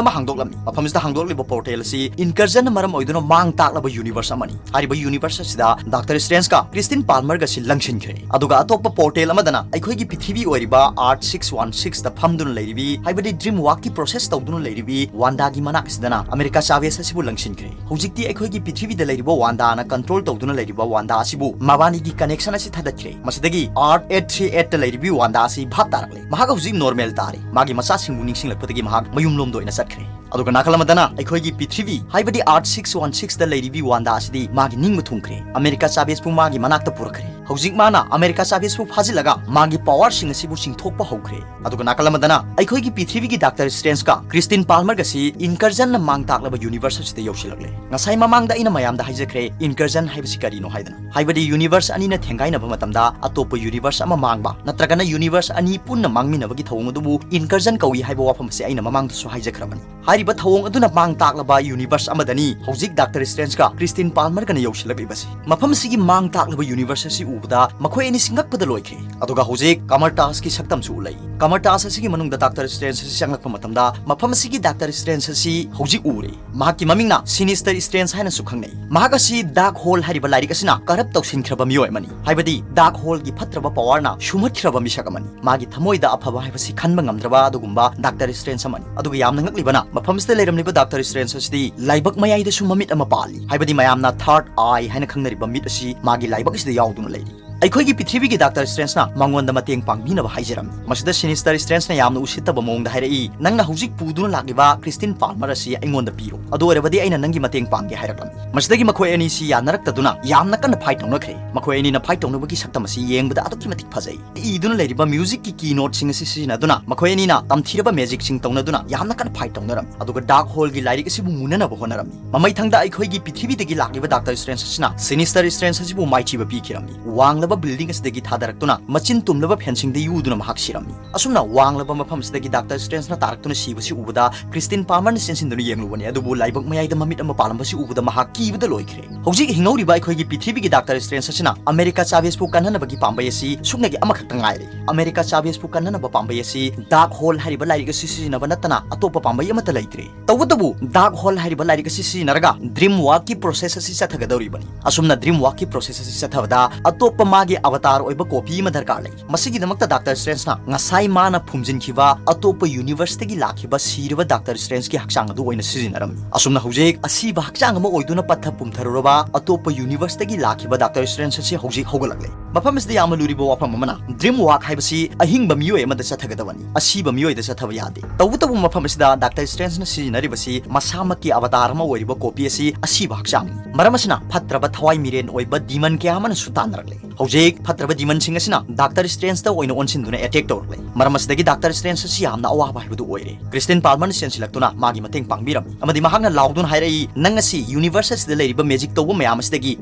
ꯑꯃ ꯍꯥꯡꯗꯣꯛꯂꯝꯃꯤ꯫ ꯃꯐꯝꯁꯤꯗ ꯍꯥꯡꯗꯣꯛꯂꯤꯕ ꯄꯣꯔꯇꯦꯜ ꯑꯁꯤ ꯏꯟꯀꯔꯖꯟꯅ ꯃꯔꯝ ꯑꯣꯏꯗꯨꯅ ꯃꯥꯡ ꯇꯥꯛꯂꯕ ꯌꯨꯅꯤꯚꯔꯁ ꯑꯃꯅꯤ꯫ ꯍꯥꯏꯔꯤꯕ ꯌꯨꯅꯤꯚꯔꯁ ꯑꯁꯤꯗ ꯗꯥꯛꯇꯔ ꯁ꯭ꯇ꯭ꯔꯦꯟꯖꯀ ꯀ꯭ꯔꯤꯁꯇꯤꯟ ꯄꯥꯜꯃꯔꯒꯁꯤ ꯂꯪꯁꯤꯟꯈ꯭ꯔꯦ꯫ ꯑꯗꯨꯒ ꯑꯇꯣꯞꯄ ꯄꯣꯔꯇꯦꯜ ꯑꯃꯗꯅ ꯑꯩꯈꯣꯏꯒꯤ ꯄ꯭ꯔꯤꯊꯤꯕꯤ ꯑꯣꯏꯔꯤꯕ ꯑꯥꯔꯊ ꯁꯤꯛꯁ ꯋꯥꯟ ꯁꯤꯛꯁꯇ ꯐꯝꯗꯨꯅ ꯂꯩꯔꯤꯕꯤ, ꯍꯥꯏꯕꯗꯤ ꯗ꯭ꯔꯤꯝ ꯋꯥꯛꯀꯤ ꯄ꯭ꯔꯣꯁꯦꯁ ꯇꯧꯗꯨꯅ ꯂꯩꯔꯤꯕꯤ ꯋꯥꯟꯗꯥꯒꯤ ꯃꯅꯥꯛ ꯑꯁꯤꯗꯅ ꯑꯃꯦꯔꯤꯀꯥ ꯆꯥꯚꯦꯁ ꯑꯁꯤꯕꯨ ꯂꯪꯁꯤꯟꯈ꯭ꯔꯦ꯫ ꯍꯧꯖꯤꯛꯇꯤ ꯑꯩꯈꯣꯏꯒꯤ ꯄ꯭ꯔꯤꯊꯤꯕꯤꯗ ꯂꯩꯔꯤꯕ ꯋꯥꯟꯗꯥꯅ ꯀꯟꯇ꯭ꯔꯣꯜ ꯇꯧꯗꯨꯅ ꯂꯩꯔꯤꯕ ꯋꯥꯟꯗꯥ ꯑꯁꯤꯕꯨ ꯃꯕꯥꯅꯤꯒꯤ ꯀꯅꯦꯛꯁꯟ ꯑꯁꯤ ꯊꯥꯗꯠꯈ꯭ꯔꯦ꯫ ꯃꯁꯤꯗꯒꯤ ꯑꯥꯔꯊ ꯑꯩꯠ ꯊ꯭ꯔꯤ ꯑꯩꯠꯇ ꯂꯩꯔꯤꯕꯤ ꯋꯥꯟꯗꯥ ꯑꯁꯤ ꯚꯥꯞ ꯇꯥꯔꯛꯂꯦ꯫ ꯃꯍꯥꯛ ꯍꯧꯖꯤꯛ ꯅꯣꯔꯃꯦꯜ ꯇꯥꯔꯦ꯫ ꯃꯥꯒꯤ ꯃꯆꯥꯁꯤꯡꯕꯨ ꯅꯤꯡꯁꯤꯡꯂꯛꯄꯗꯒꯤ ꯃꯍꯥꯛ ꯃꯌꯨꯝꯂꯣꯝꯗ ꯑꯣꯏꯅ ꯆꯠꯈ꯭ꯔꯦ꯫ ꯑꯗꯨꯒ ꯅꯥꯀꯜ ꯑꯃꯗꯅ ꯑꯩꯈꯣꯏꯒꯤ ꯄ꯭ꯔꯤꯊꯤꯕꯤ, ꯍꯥꯏꯕꯗꯤ ꯑꯥꯔꯊ ꯁꯤꯛꯁ ꯋꯥꯟ ꯁꯤꯛꯁꯇ ꯂꯩꯔꯤꯕꯤ ꯋꯥꯟꯗꯥ ꯑꯁꯤꯗꯤ ꯃꯥꯒꯤ ꯅꯤꯡꯕ ꯊꯨꯡꯈ꯭ꯔꯦ꯫ ꯑꯃꯦꯔꯤꯀꯥ ꯆꯥꯚꯦꯁꯄꯨ ꯃꯥꯒꯤ ꯃꯅꯥꯛꯇ ꯄꯨꯔꯛꯈ꯭ꯔꯦ꯫ ꯍꯧꯖꯤꯛ ꯃꯥꯅ ꯑꯃꯦꯔꯤꯀꯥ ꯆꯥꯕꯦꯁꯄꯨ ꯐꯥꯖꯤꯜꯂꯒ ꯃꯥꯒꯤ ꯄꯋꯥꯔꯁꯤꯡ ꯑꯁꯤꯕꯨ ꯆꯤꯡꯊꯣꯛꯄ ꯍꯧꯈ꯭ꯔꯦ꯫ ꯑꯗꯨꯒ ꯅꯥꯀꯜ ꯑꯃꯗꯅ ꯑꯩꯈꯣꯏꯒꯤ ꯄ꯭ꯔꯤꯊꯤꯕꯤꯒꯤ ꯗꯥꯛꯇꯔ ꯁ꯭ꯇ꯭ꯔꯦꯟꯖꯀ ꯀ꯭ꯔꯤꯁꯇꯤꯟ ꯄꯥꯜꯃꯔꯒꯁꯤ ꯏꯟꯀꯔꯖꯟꯅ ꯃꯥꯡ ꯇꯥꯛꯂꯕ ꯌꯨꯅꯤꯚꯔꯁ ꯑꯁꯤꯗ ꯌꯧꯁꯤꯜꯂꯛꯂꯦ꯫ ꯉꯁꯥꯏ ꯃꯃꯥꯡꯗ ꯑꯩꯅ ꯃꯌꯥꯝꯗ ꯍꯥꯏꯖꯈ꯭ꯔꯦ, ꯏꯟꯀꯔꯖꯟ ꯍꯥꯏꯕꯁꯤ ꯀꯔꯤꯅꯣ ꯍꯥꯏꯗꯅ꯫ ꯍꯥꯏꯕꯗꯤ ꯌꯨꯅꯤꯚꯔꯁ ꯑꯅꯤꯅ ꯊꯦꯡꯒꯥꯏꯅꯕ ꯃꯇꯝꯗ ꯑꯇꯣꯞꯄ ꯌꯨꯅꯤꯚꯔꯁ ꯑꯃ ꯃꯥꯡꯕ ꯅꯠꯇ꯭ꯔꯒꯅ ꯌꯨꯅꯤꯚꯔꯁ ꯑꯅꯤ ꯄꯨꯟꯅ ꯃꯥꯡꯃꯤꯟꯅꯕꯒꯤ ꯊꯧꯑꯣꯡ ꯑꯗꯨꯕꯨ ꯏꯟꯀꯔꯖꯟ ꯀꯧꯏ ꯍꯥꯏꯕ ꯋꯥꯐꯝ ꯑꯁꯤ ꯑꯩꯅ ꯃꯃꯥꯡꯗꯁꯨ ꯍꯥꯏꯖꯈ꯭ꯔꯕꯅꯤ꯫ ꯍꯥꯏꯔꯤꯕ ꯊꯧꯑꯣꯡ ꯑꯗꯨꯅ ꯃꯥꯡ ꯇꯥꯛꯂꯕ ꯌꯨꯅꯤꯚꯔꯁ ꯑꯃꯗꯅꯤ ꯍꯧꯖꯤꯛ ꯗꯥꯛꯇꯔ ꯁ꯭ꯇ꯭ꯔꯦꯟꯖꯀ ꯀ꯭ꯔꯤꯁꯇꯤꯟ ꯄꯥꯜꯃꯔꯒꯅ ꯌꯧꯁꯤꯜꯂꯛꯂꯤꯕꯁꯤ꯫ ꯃꯐꯝ ꯑꯁꯤꯒꯤ ꯃꯥꯡ ꯇꯥꯛꯂꯕ ꯌꯨꯅꯤꯚꯔꯁ ꯑꯁꯤ ꯎꯕꯗ ꯃꯈꯣꯏ ꯑꯅꯤꯁꯤ ꯉꯛꯄꯗ ꯂꯣꯏꯈ꯭ꯔꯦ꯫ ꯑꯗꯨꯒ ꯍꯧꯖꯤꯛ ꯀꯃꯔꯇꯥꯁꯀꯤ ꯁꯛꯇꯝꯁꯨ ꯎꯠꯂꯛꯏ꯫ ꯀꯃꯔꯇꯥꯁ ꯑꯁꯤꯒꯤ ꯃꯅꯨꯡꯗ ꯗꯥꯛꯇꯔ ꯁ꯭ꯇ꯭ꯔꯦꯟꯖ ꯑꯁꯤ ꯆꯪꯂꯛꯄ ꯃꯇꯝꯗ ꯃꯐꯝ ꯑꯁꯤꯒꯤ ꯗꯥꯛꯇꯔ ꯁ꯭ꯇ꯭ꯔꯦꯟꯖ ꯑꯁꯤ ꯍꯧꯖꯤꯛ ꯎꯔꯦ꯫ ꯃꯍꯥꯛꯀꯤ ꯃꯃꯤꯡꯅ ꯁꯤꯅꯤꯁꯇꯔ ꯁ꯭ꯇ꯭ꯔꯦꯟꯖ ꯍꯥꯏꯅꯁꯨ ꯈꯪꯅꯩ꯫ ꯃꯍꯥꯛ ꯑꯁꯤ ꯗꯥꯔꯛ ꯍꯣꯜ ꯍꯥꯏꯔꯤꯕ ꯂꯥꯏꯔꯤꯛ ꯑꯁꯤꯅ ꯀꯔꯞ ꯇꯧꯁꯤꯟꯈ꯭ꯔꯕ ꯃꯤꯑꯣꯏ ꯑꯃꯅꯤ꯫ ꯍꯥꯏꯕꯗꯤ ꯗꯥꯔꯛ ꯍꯣꯜꯒꯤ ꯐꯠꯇ꯭ꯔꯕ ꯄꯋꯥꯔꯅ ꯁꯨꯝꯍꯠꯈ꯭ꯔꯕ ꯃꯤꯁꯛ ꯑꯃꯅꯤ꯫ ꯃꯥꯒꯤ ꯊꯃꯣꯏꯗ ꯑꯐꯕ ꯍꯥꯏꯕꯁꯤ ꯈꯟꯕ ꯉꯝꯗ꯭ꯔꯕ ꯑꯗꯨꯒꯨꯝꯕ ꯗꯥꯛꯇꯔ ꯁ꯭ꯇ꯭ꯔꯦꯟꯖ ꯑꯃꯅꯤ꯫ ꯑꯗꯨꯒ ꯌꯥꯝꯅ ꯉꯛꯂꯤꯕꯅ, ꯃꯐꯝꯁꯤꯗ ꯂꯩꯔꯝꯂꯤꯕ ꯗꯥꯛꯇꯔ ꯁ꯭ꯇ꯭ꯔꯦꯟꯖ ꯑꯁꯤꯗꯤ ꯂꯥꯏꯕꯛ ꯃꯌꯥꯏꯗꯁꯨ ꯃꯃꯤꯠ ꯑꯃ ꯄꯥꯜꯂꯤ꯫ ꯍꯥꯏꯕꯗꯤ ꯃꯌꯥꯝꯅ ꯊꯥꯔꯗ ꯑꯥꯏ ꯍꯥꯏꯅ ꯈꯪꯅꯔꯤꯕ ꯃꯤꯠ ꯑꯁꯤ ꯃꯥꯒꯤ ꯂꯥꯏꯕꯛ ꯑꯁꯤꯗ ꯌꯥꯎꯗꯨꯅ ꯂꯩꯔꯤ꯫ ꯑꯩꯈꯣꯏꯒꯤ ꯄ꯭ꯔꯤꯊꯤꯕꯤꯒꯤ ꯗꯥꯛꯇꯔ ꯁ꯭ꯇ꯭ꯔꯦꯟꯖꯅ ꯃꯉꯣꯟꯗ ꯃꯇꯦꯡ ꯄꯥꯡꯕꯤꯅꯕ ꯍꯥꯏꯖꯔꯝꯃꯤ꯫ ꯃꯁꯤꯗ ꯁꯤꯅꯤꯁꯇꯔ ꯁ꯭ꯇ꯭ꯔꯦꯟꯖꯅ ꯌꯥꯝꯅ ꯎꯁꯤꯠꯇꯕ ꯃꯑꯣꯡꯗ ꯍꯥꯏꯔꯛꯏ, "ꯅꯪꯅ ꯍꯧꯖꯤꯛ ꯄꯨꯗꯨꯅ ꯂꯥꯛꯂꯤꯕ ꯀ꯭ꯔꯤꯁꯇꯤꯟ ꯄꯥꯜꯃꯔ ꯑꯁꯤ ꯑꯩꯉꯣꯟꯗ ꯄꯤꯔꯣ꯫ ꯑꯗꯨ ꯑꯣꯏꯔꯕꯗꯤ ꯑꯩꯅ ꯅꯪꯒꯤ ꯃꯇꯦꯡ ꯄꯥꯡꯒꯦ" ꯍꯥꯏꯔꯛꯂꯝꯃꯤ꯫ ꯃꯁꯤꯗꯒꯤ ꯃꯈꯣꯏ ꯑꯅꯤꯁꯤ ꯌꯥꯅꯔꯛꯇꯗꯨꯅ ꯌꯥꯝꯅ ꯀꯟꯅ ꯐꯥꯏꯠ ꯇꯧꯅꯈ꯭ꯔꯦ꯫ ꯃꯈꯣꯏ ꯑꯅꯤꯅ ꯐꯥꯏꯠ ꯇꯧꯅꯕꯒꯤ ꯁꯛꯇꯝ ꯑꯁꯤ ꯌꯦꯡꯕꯗ ꯑꯗꯨꯛꯀꯤ ꯃꯇꯤꯛ ꯐꯖꯩ꯫ ꯏꯗꯨꯅ ꯂꯩꯔꯤꯕ ꯃ꯭ꯌꯨꯖꯤꯛꯀꯤ ꯀꯤ ꯅꯣꯠꯁꯤꯡ ꯑꯁꯤ ꯁꯤꯖꯤꯟꯅꯗꯨꯅ ꯃꯈꯣꯏ ꯑꯅꯤꯅ ꯇꯝꯊꯤꯔꯕ ꯃꯦꯖꯤꯛꯁꯤꯡ ꯇꯧꯅꯗꯨꯅ ꯌꯥꯝꯅ ꯀꯟꯅ ꯐꯥꯏꯠ ꯇꯧꯅꯔꯝꯃꯤ꯫ ꯑꯗꯨꯒ ꯗꯥꯔꯛ ꯍꯣꯜꯒꯤ ꯂꯥꯏꯔꯤꯛ ꯑꯁꯤꯕꯨ ꯃꯨꯟꯅꯅꯕ ꯍꯣꯠꯅꯔꯝꯃꯤ꯫ ꯃꯃꯩꯊꯪꯗ ꯑꯩꯈꯣꯏꯒꯤ ꯄ꯭ꯔꯤꯊꯤꯕꯤꯗꯒꯤ ꯂꯥꯛꯂꯤꯕ ꯗꯥꯛꯇꯔ ꯁ꯭ꯇ꯭ꯔꯦꯟꯖ ꯑꯁꯤꯅ ꯁꯤꯅꯤꯁꯇꯔ ꯁ꯭ꯇ꯭ꯔꯦꯟꯖ ꯑꯁꯤꯕꯨ ꯃꯥꯏꯊꯤꯕ ꯄꯤꯈꯤꯔꯝꯃꯤ꯫ ꯋꯥꯡꯂꯕ ꯕꯤꯜꯗꯤꯡ ꯑꯁꯤꯗꯒꯤ ꯊꯥꯗꯔꯛꯇꯨꯅ ꯃꯆꯤꯟ ꯇꯨꯝꯂꯕ ꯐꯦꯟꯁꯤꯡꯗ ꯌꯨꯗꯨꯅ ꯃꯍꯥꯛ ꯁꯤꯔꯝꯃꯤ꯫ ꯑꯁꯨꯝꯅ ꯋꯥꯡꯂꯕ ꯃꯐꯝ ꯑꯁꯤꯗꯒꯤ ꯗꯥꯛꯇꯔ ꯁ꯭ꯇ꯭ꯔꯦꯟꯖꯅ ꯇꯥꯔꯛꯇꯨꯅ ꯁꯤꯕꯁꯤ ꯎꯕꯗ ꯀ꯭ꯔꯤꯁꯇꯤꯟ ꯄꯥꯜꯃꯔꯅ ꯆꯦꯟꯁꯤꯟꯗꯨꯅ ꯌꯦꯡꯂꯨꯕꯅꯤ, ꯑꯗꯨꯕꯨ ꯂꯥꯏꯕꯛ ꯃꯌꯥꯏꯗ ꯃꯃꯤꯠ ꯑꯃ ꯄꯥꯜꯂꯝꯕꯁꯤ ꯎꯕꯗ ꯃꯍꯥꯛ ꯀꯤꯕꯗ ꯂꯣꯏꯈ꯭ꯔꯦ꯫ ꯍꯧꯖꯤꯛ ꯍꯤꯡꯍꯧꯔꯤꯕ ꯑꯩꯈꯣꯏꯒꯤ ꯄ꯭ꯔꯤꯊꯤꯕꯤꯒꯤ ꯗꯥꯛꯇꯔ ꯁ꯭ꯇ꯭ꯔꯦꯟꯖ ꯑꯁꯤꯅ ꯑꯃꯦꯔꯤꯀꯥ ꯆꯥꯕꯦꯁꯄꯨ ꯀꯟꯅꯅꯕꯒꯤ ꯄꯥꯝꯕꯩ ꯑꯁꯤ ꯁꯨꯞꯅꯒꯤ ꯑꯃꯈꯛꯇ ꯉꯥꯏꯔꯦ꯫ ꯑꯃꯦꯔꯤꯀꯥ ꯆꯥꯕꯦꯁꯄꯨ ꯀꯟꯅꯅꯕ ꯄꯥꯝꯕꯩ ꯑꯁꯤ ꯗꯥꯔꯛ ꯍꯣꯜ ꯍꯥꯏꯔꯤꯕ ꯂꯥꯏꯔꯤꯛ ꯑꯁꯤ ꯁꯤꯖꯤꯟꯅꯕ ꯅꯠꯇꯅ ꯑꯇꯣꯞꯄ ꯄꯥꯝꯕꯩ ꯑꯃꯠꯇ ꯂꯩꯇ꯭ꯔꯦ꯫ ꯇꯧꯕꯇꯕꯨ ꯗꯥꯔꯛ ꯍꯣꯜ ꯍꯥꯏꯔꯤꯕ ꯂꯥꯏꯔꯤꯛ ꯑꯁꯤ ꯁꯤꯖꯤꯟꯅꯔꯒ ꯗ꯭ꯔꯤꯝ ꯋꯥꯛꯀꯤ ꯄ꯭ꯔꯣꯁꯦꯁ ꯑꯁꯤ ꯆꯠꯊꯒꯗꯧꯔꯤꯕꯅꯤ꯫ ꯑꯁꯨꯝꯅ ꯗ꯭ꯔꯤꯝ ꯋꯥꯛꯀꯤ ꯄ꯭ꯔꯣꯁꯦꯁ ꯑꯁꯤ ꯆꯠꯊꯕꯗ ꯑꯇꯣꯞꯄ ꯃꯥꯒꯤ ꯑꯕꯇꯥꯔ ꯑꯣꯏꯕ ꯀꯣꯄꯤ ꯑꯃ ꯗꯔꯀꯥꯔ ꯂꯩ꯫ ꯃꯁꯤꯒꯤꯗꯃꯛꯇ ꯗꯥꯛꯇꯔ ꯁ꯭ꯇ꯭ꯔꯦꯟꯖꯅ ꯉꯁꯥꯏ ꯃꯥꯅ ꯐꯨꯝꯖꯤꯟꯈꯤꯕ ꯑꯇꯣꯞꯄ ꯌꯨꯅꯤꯚꯔꯁꯇꯒꯤ ꯂꯥꯛꯈꯤꯕ ꯁꯤꯔꯕ ꯗꯥꯛꯇꯔ ꯁ꯭ꯇ꯭ꯔꯦꯟꯖꯀꯤ ꯍꯛꯆꯥꯡ ꯑꯗꯨ ꯑꯣꯏꯅ ꯁꯤꯖꯤꯟꯅꯔꯝꯃꯤ꯫ ꯑꯁꯨꯝꯅ ꯍꯧꯖꯤꯛ ꯑꯁꯤꯕ ꯍꯛꯆꯥꯡ ꯑꯃ ꯑꯣꯏꯗꯨꯅ ꯄꯠꯊ ꯄꯨꯝꯊꯔꯨꯔꯕ ꯑꯇꯣꯞꯄ ꯌꯨꯅꯤꯚꯔꯁꯇꯒꯤ ꯂꯥꯛꯈꯤꯕ ꯗꯥꯛꯇꯔ ꯁ꯭ꯇ꯭ꯔꯦꯟꯖ ꯑꯁꯤ ꯍꯧꯖꯤꯛ ꯍꯧꯒꯠꯂꯛꯂꯦ꯫ ꯃꯐꯝ ꯑꯁꯤꯗ ꯌꯥꯝꯅ ꯂꯨꯔꯤꯕ ꯋꯥꯐꯝ ꯑꯃꯅ, ꯗ꯭ꯔꯤꯝ ꯋꯥꯛ ꯍꯥꯏꯕꯁꯤ ꯑꯍꯤꯡꯕ ꯃꯤꯑꯣꯏ ꯑꯃꯗ ꯆꯠꯊꯒꯗꯕꯅꯤ, ꯑꯁꯤꯕ ꯃꯤꯑꯣꯏꯗ ꯆꯠꯊꯕ ꯌꯥꯗꯦ꯫ ꯇꯧꯕꯇꯕꯨ ꯃꯐꯝ ꯑꯁꯤꯗ ꯗꯥꯛꯇꯔ ꯁ꯭ꯇ꯭ꯔꯦꯟꯖꯅ ꯁꯤꯖꯤꯟꯅꯔꯤꯕꯁꯤ ꯃꯁꯥꯃꯛꯀꯤ ꯑꯕꯇꯥꯔ ꯑꯃ ꯑꯣꯏꯔꯤꯕ ꯀꯣꯄꯤ ꯑꯁꯤ ꯑꯁꯤꯕ ꯍꯛꯆꯥꯡꯅꯤ꯫ ꯃꯔꯝ ꯑꯁꯤꯅ ꯐꯠꯇ꯭ꯔꯕ ꯊꯋꯥꯏ ꯃꯤꯔꯦꯟ ꯑꯣꯏꯕ ꯗꯤꯃꯟ ꯀꯌꯥ ꯑꯃꯅꯁꯨ ꯇꯥꯟꯅꯔꯛꯂꯦ꯫ ꯍꯧꯖꯤꯛ ꯐꯠꯇ꯭ꯔꯕ ꯗꯤꯃꯟꯁꯤꯡ ꯑꯁꯤꯅ ꯗꯥꯛꯇꯔ ꯁ꯭ꯇ꯭ꯔꯦꯟꯖꯇ ꯑꯣꯏꯅ ꯑꯣꯟꯁꯤꯟꯗꯨꯅ ꯑꯦꯇꯦꯛ ꯇꯧꯔꯛꯂꯦ꯫ ꯃꯔꯝ ꯑꯁꯤꯗꯒꯤ ꯗꯥꯛꯇꯔ ꯁ꯭ꯇ꯭ꯔꯦꯟꯖ ꯑꯁꯤ ꯌꯥꯝꯅ ꯑꯋꯥꯕ ꯍꯥꯏꯕꯗꯨ ꯑꯣꯏꯔꯦ꯫ ꯀ꯭ꯔꯤꯁꯇꯤꯟ ꯄꯥꯜꯃꯔꯅ ꯆꯦꯟꯁꯤꯜꯂꯛꯇꯨꯅ ꯃꯥꯒꯤ ꯃꯇꯦꯡ ꯄꯥꯡꯕꯤꯔꯝꯃꯤ ꯑꯃꯗꯤ ꯃꯍꯥꯛꯅ ꯂꯥꯎꯗꯨꯅ ꯍꯥꯏꯔꯛꯏ, "ꯅꯪ ꯑꯁꯤ ꯌꯨꯅꯤꯚꯔꯁ ꯑꯁꯤꯗ ꯂꯩꯔꯤꯕ ꯃꯦꯖꯤꯛ ꯇꯧꯕ ꯃꯌꯥꯝ ꯑꯁꯤꯗꯒꯤ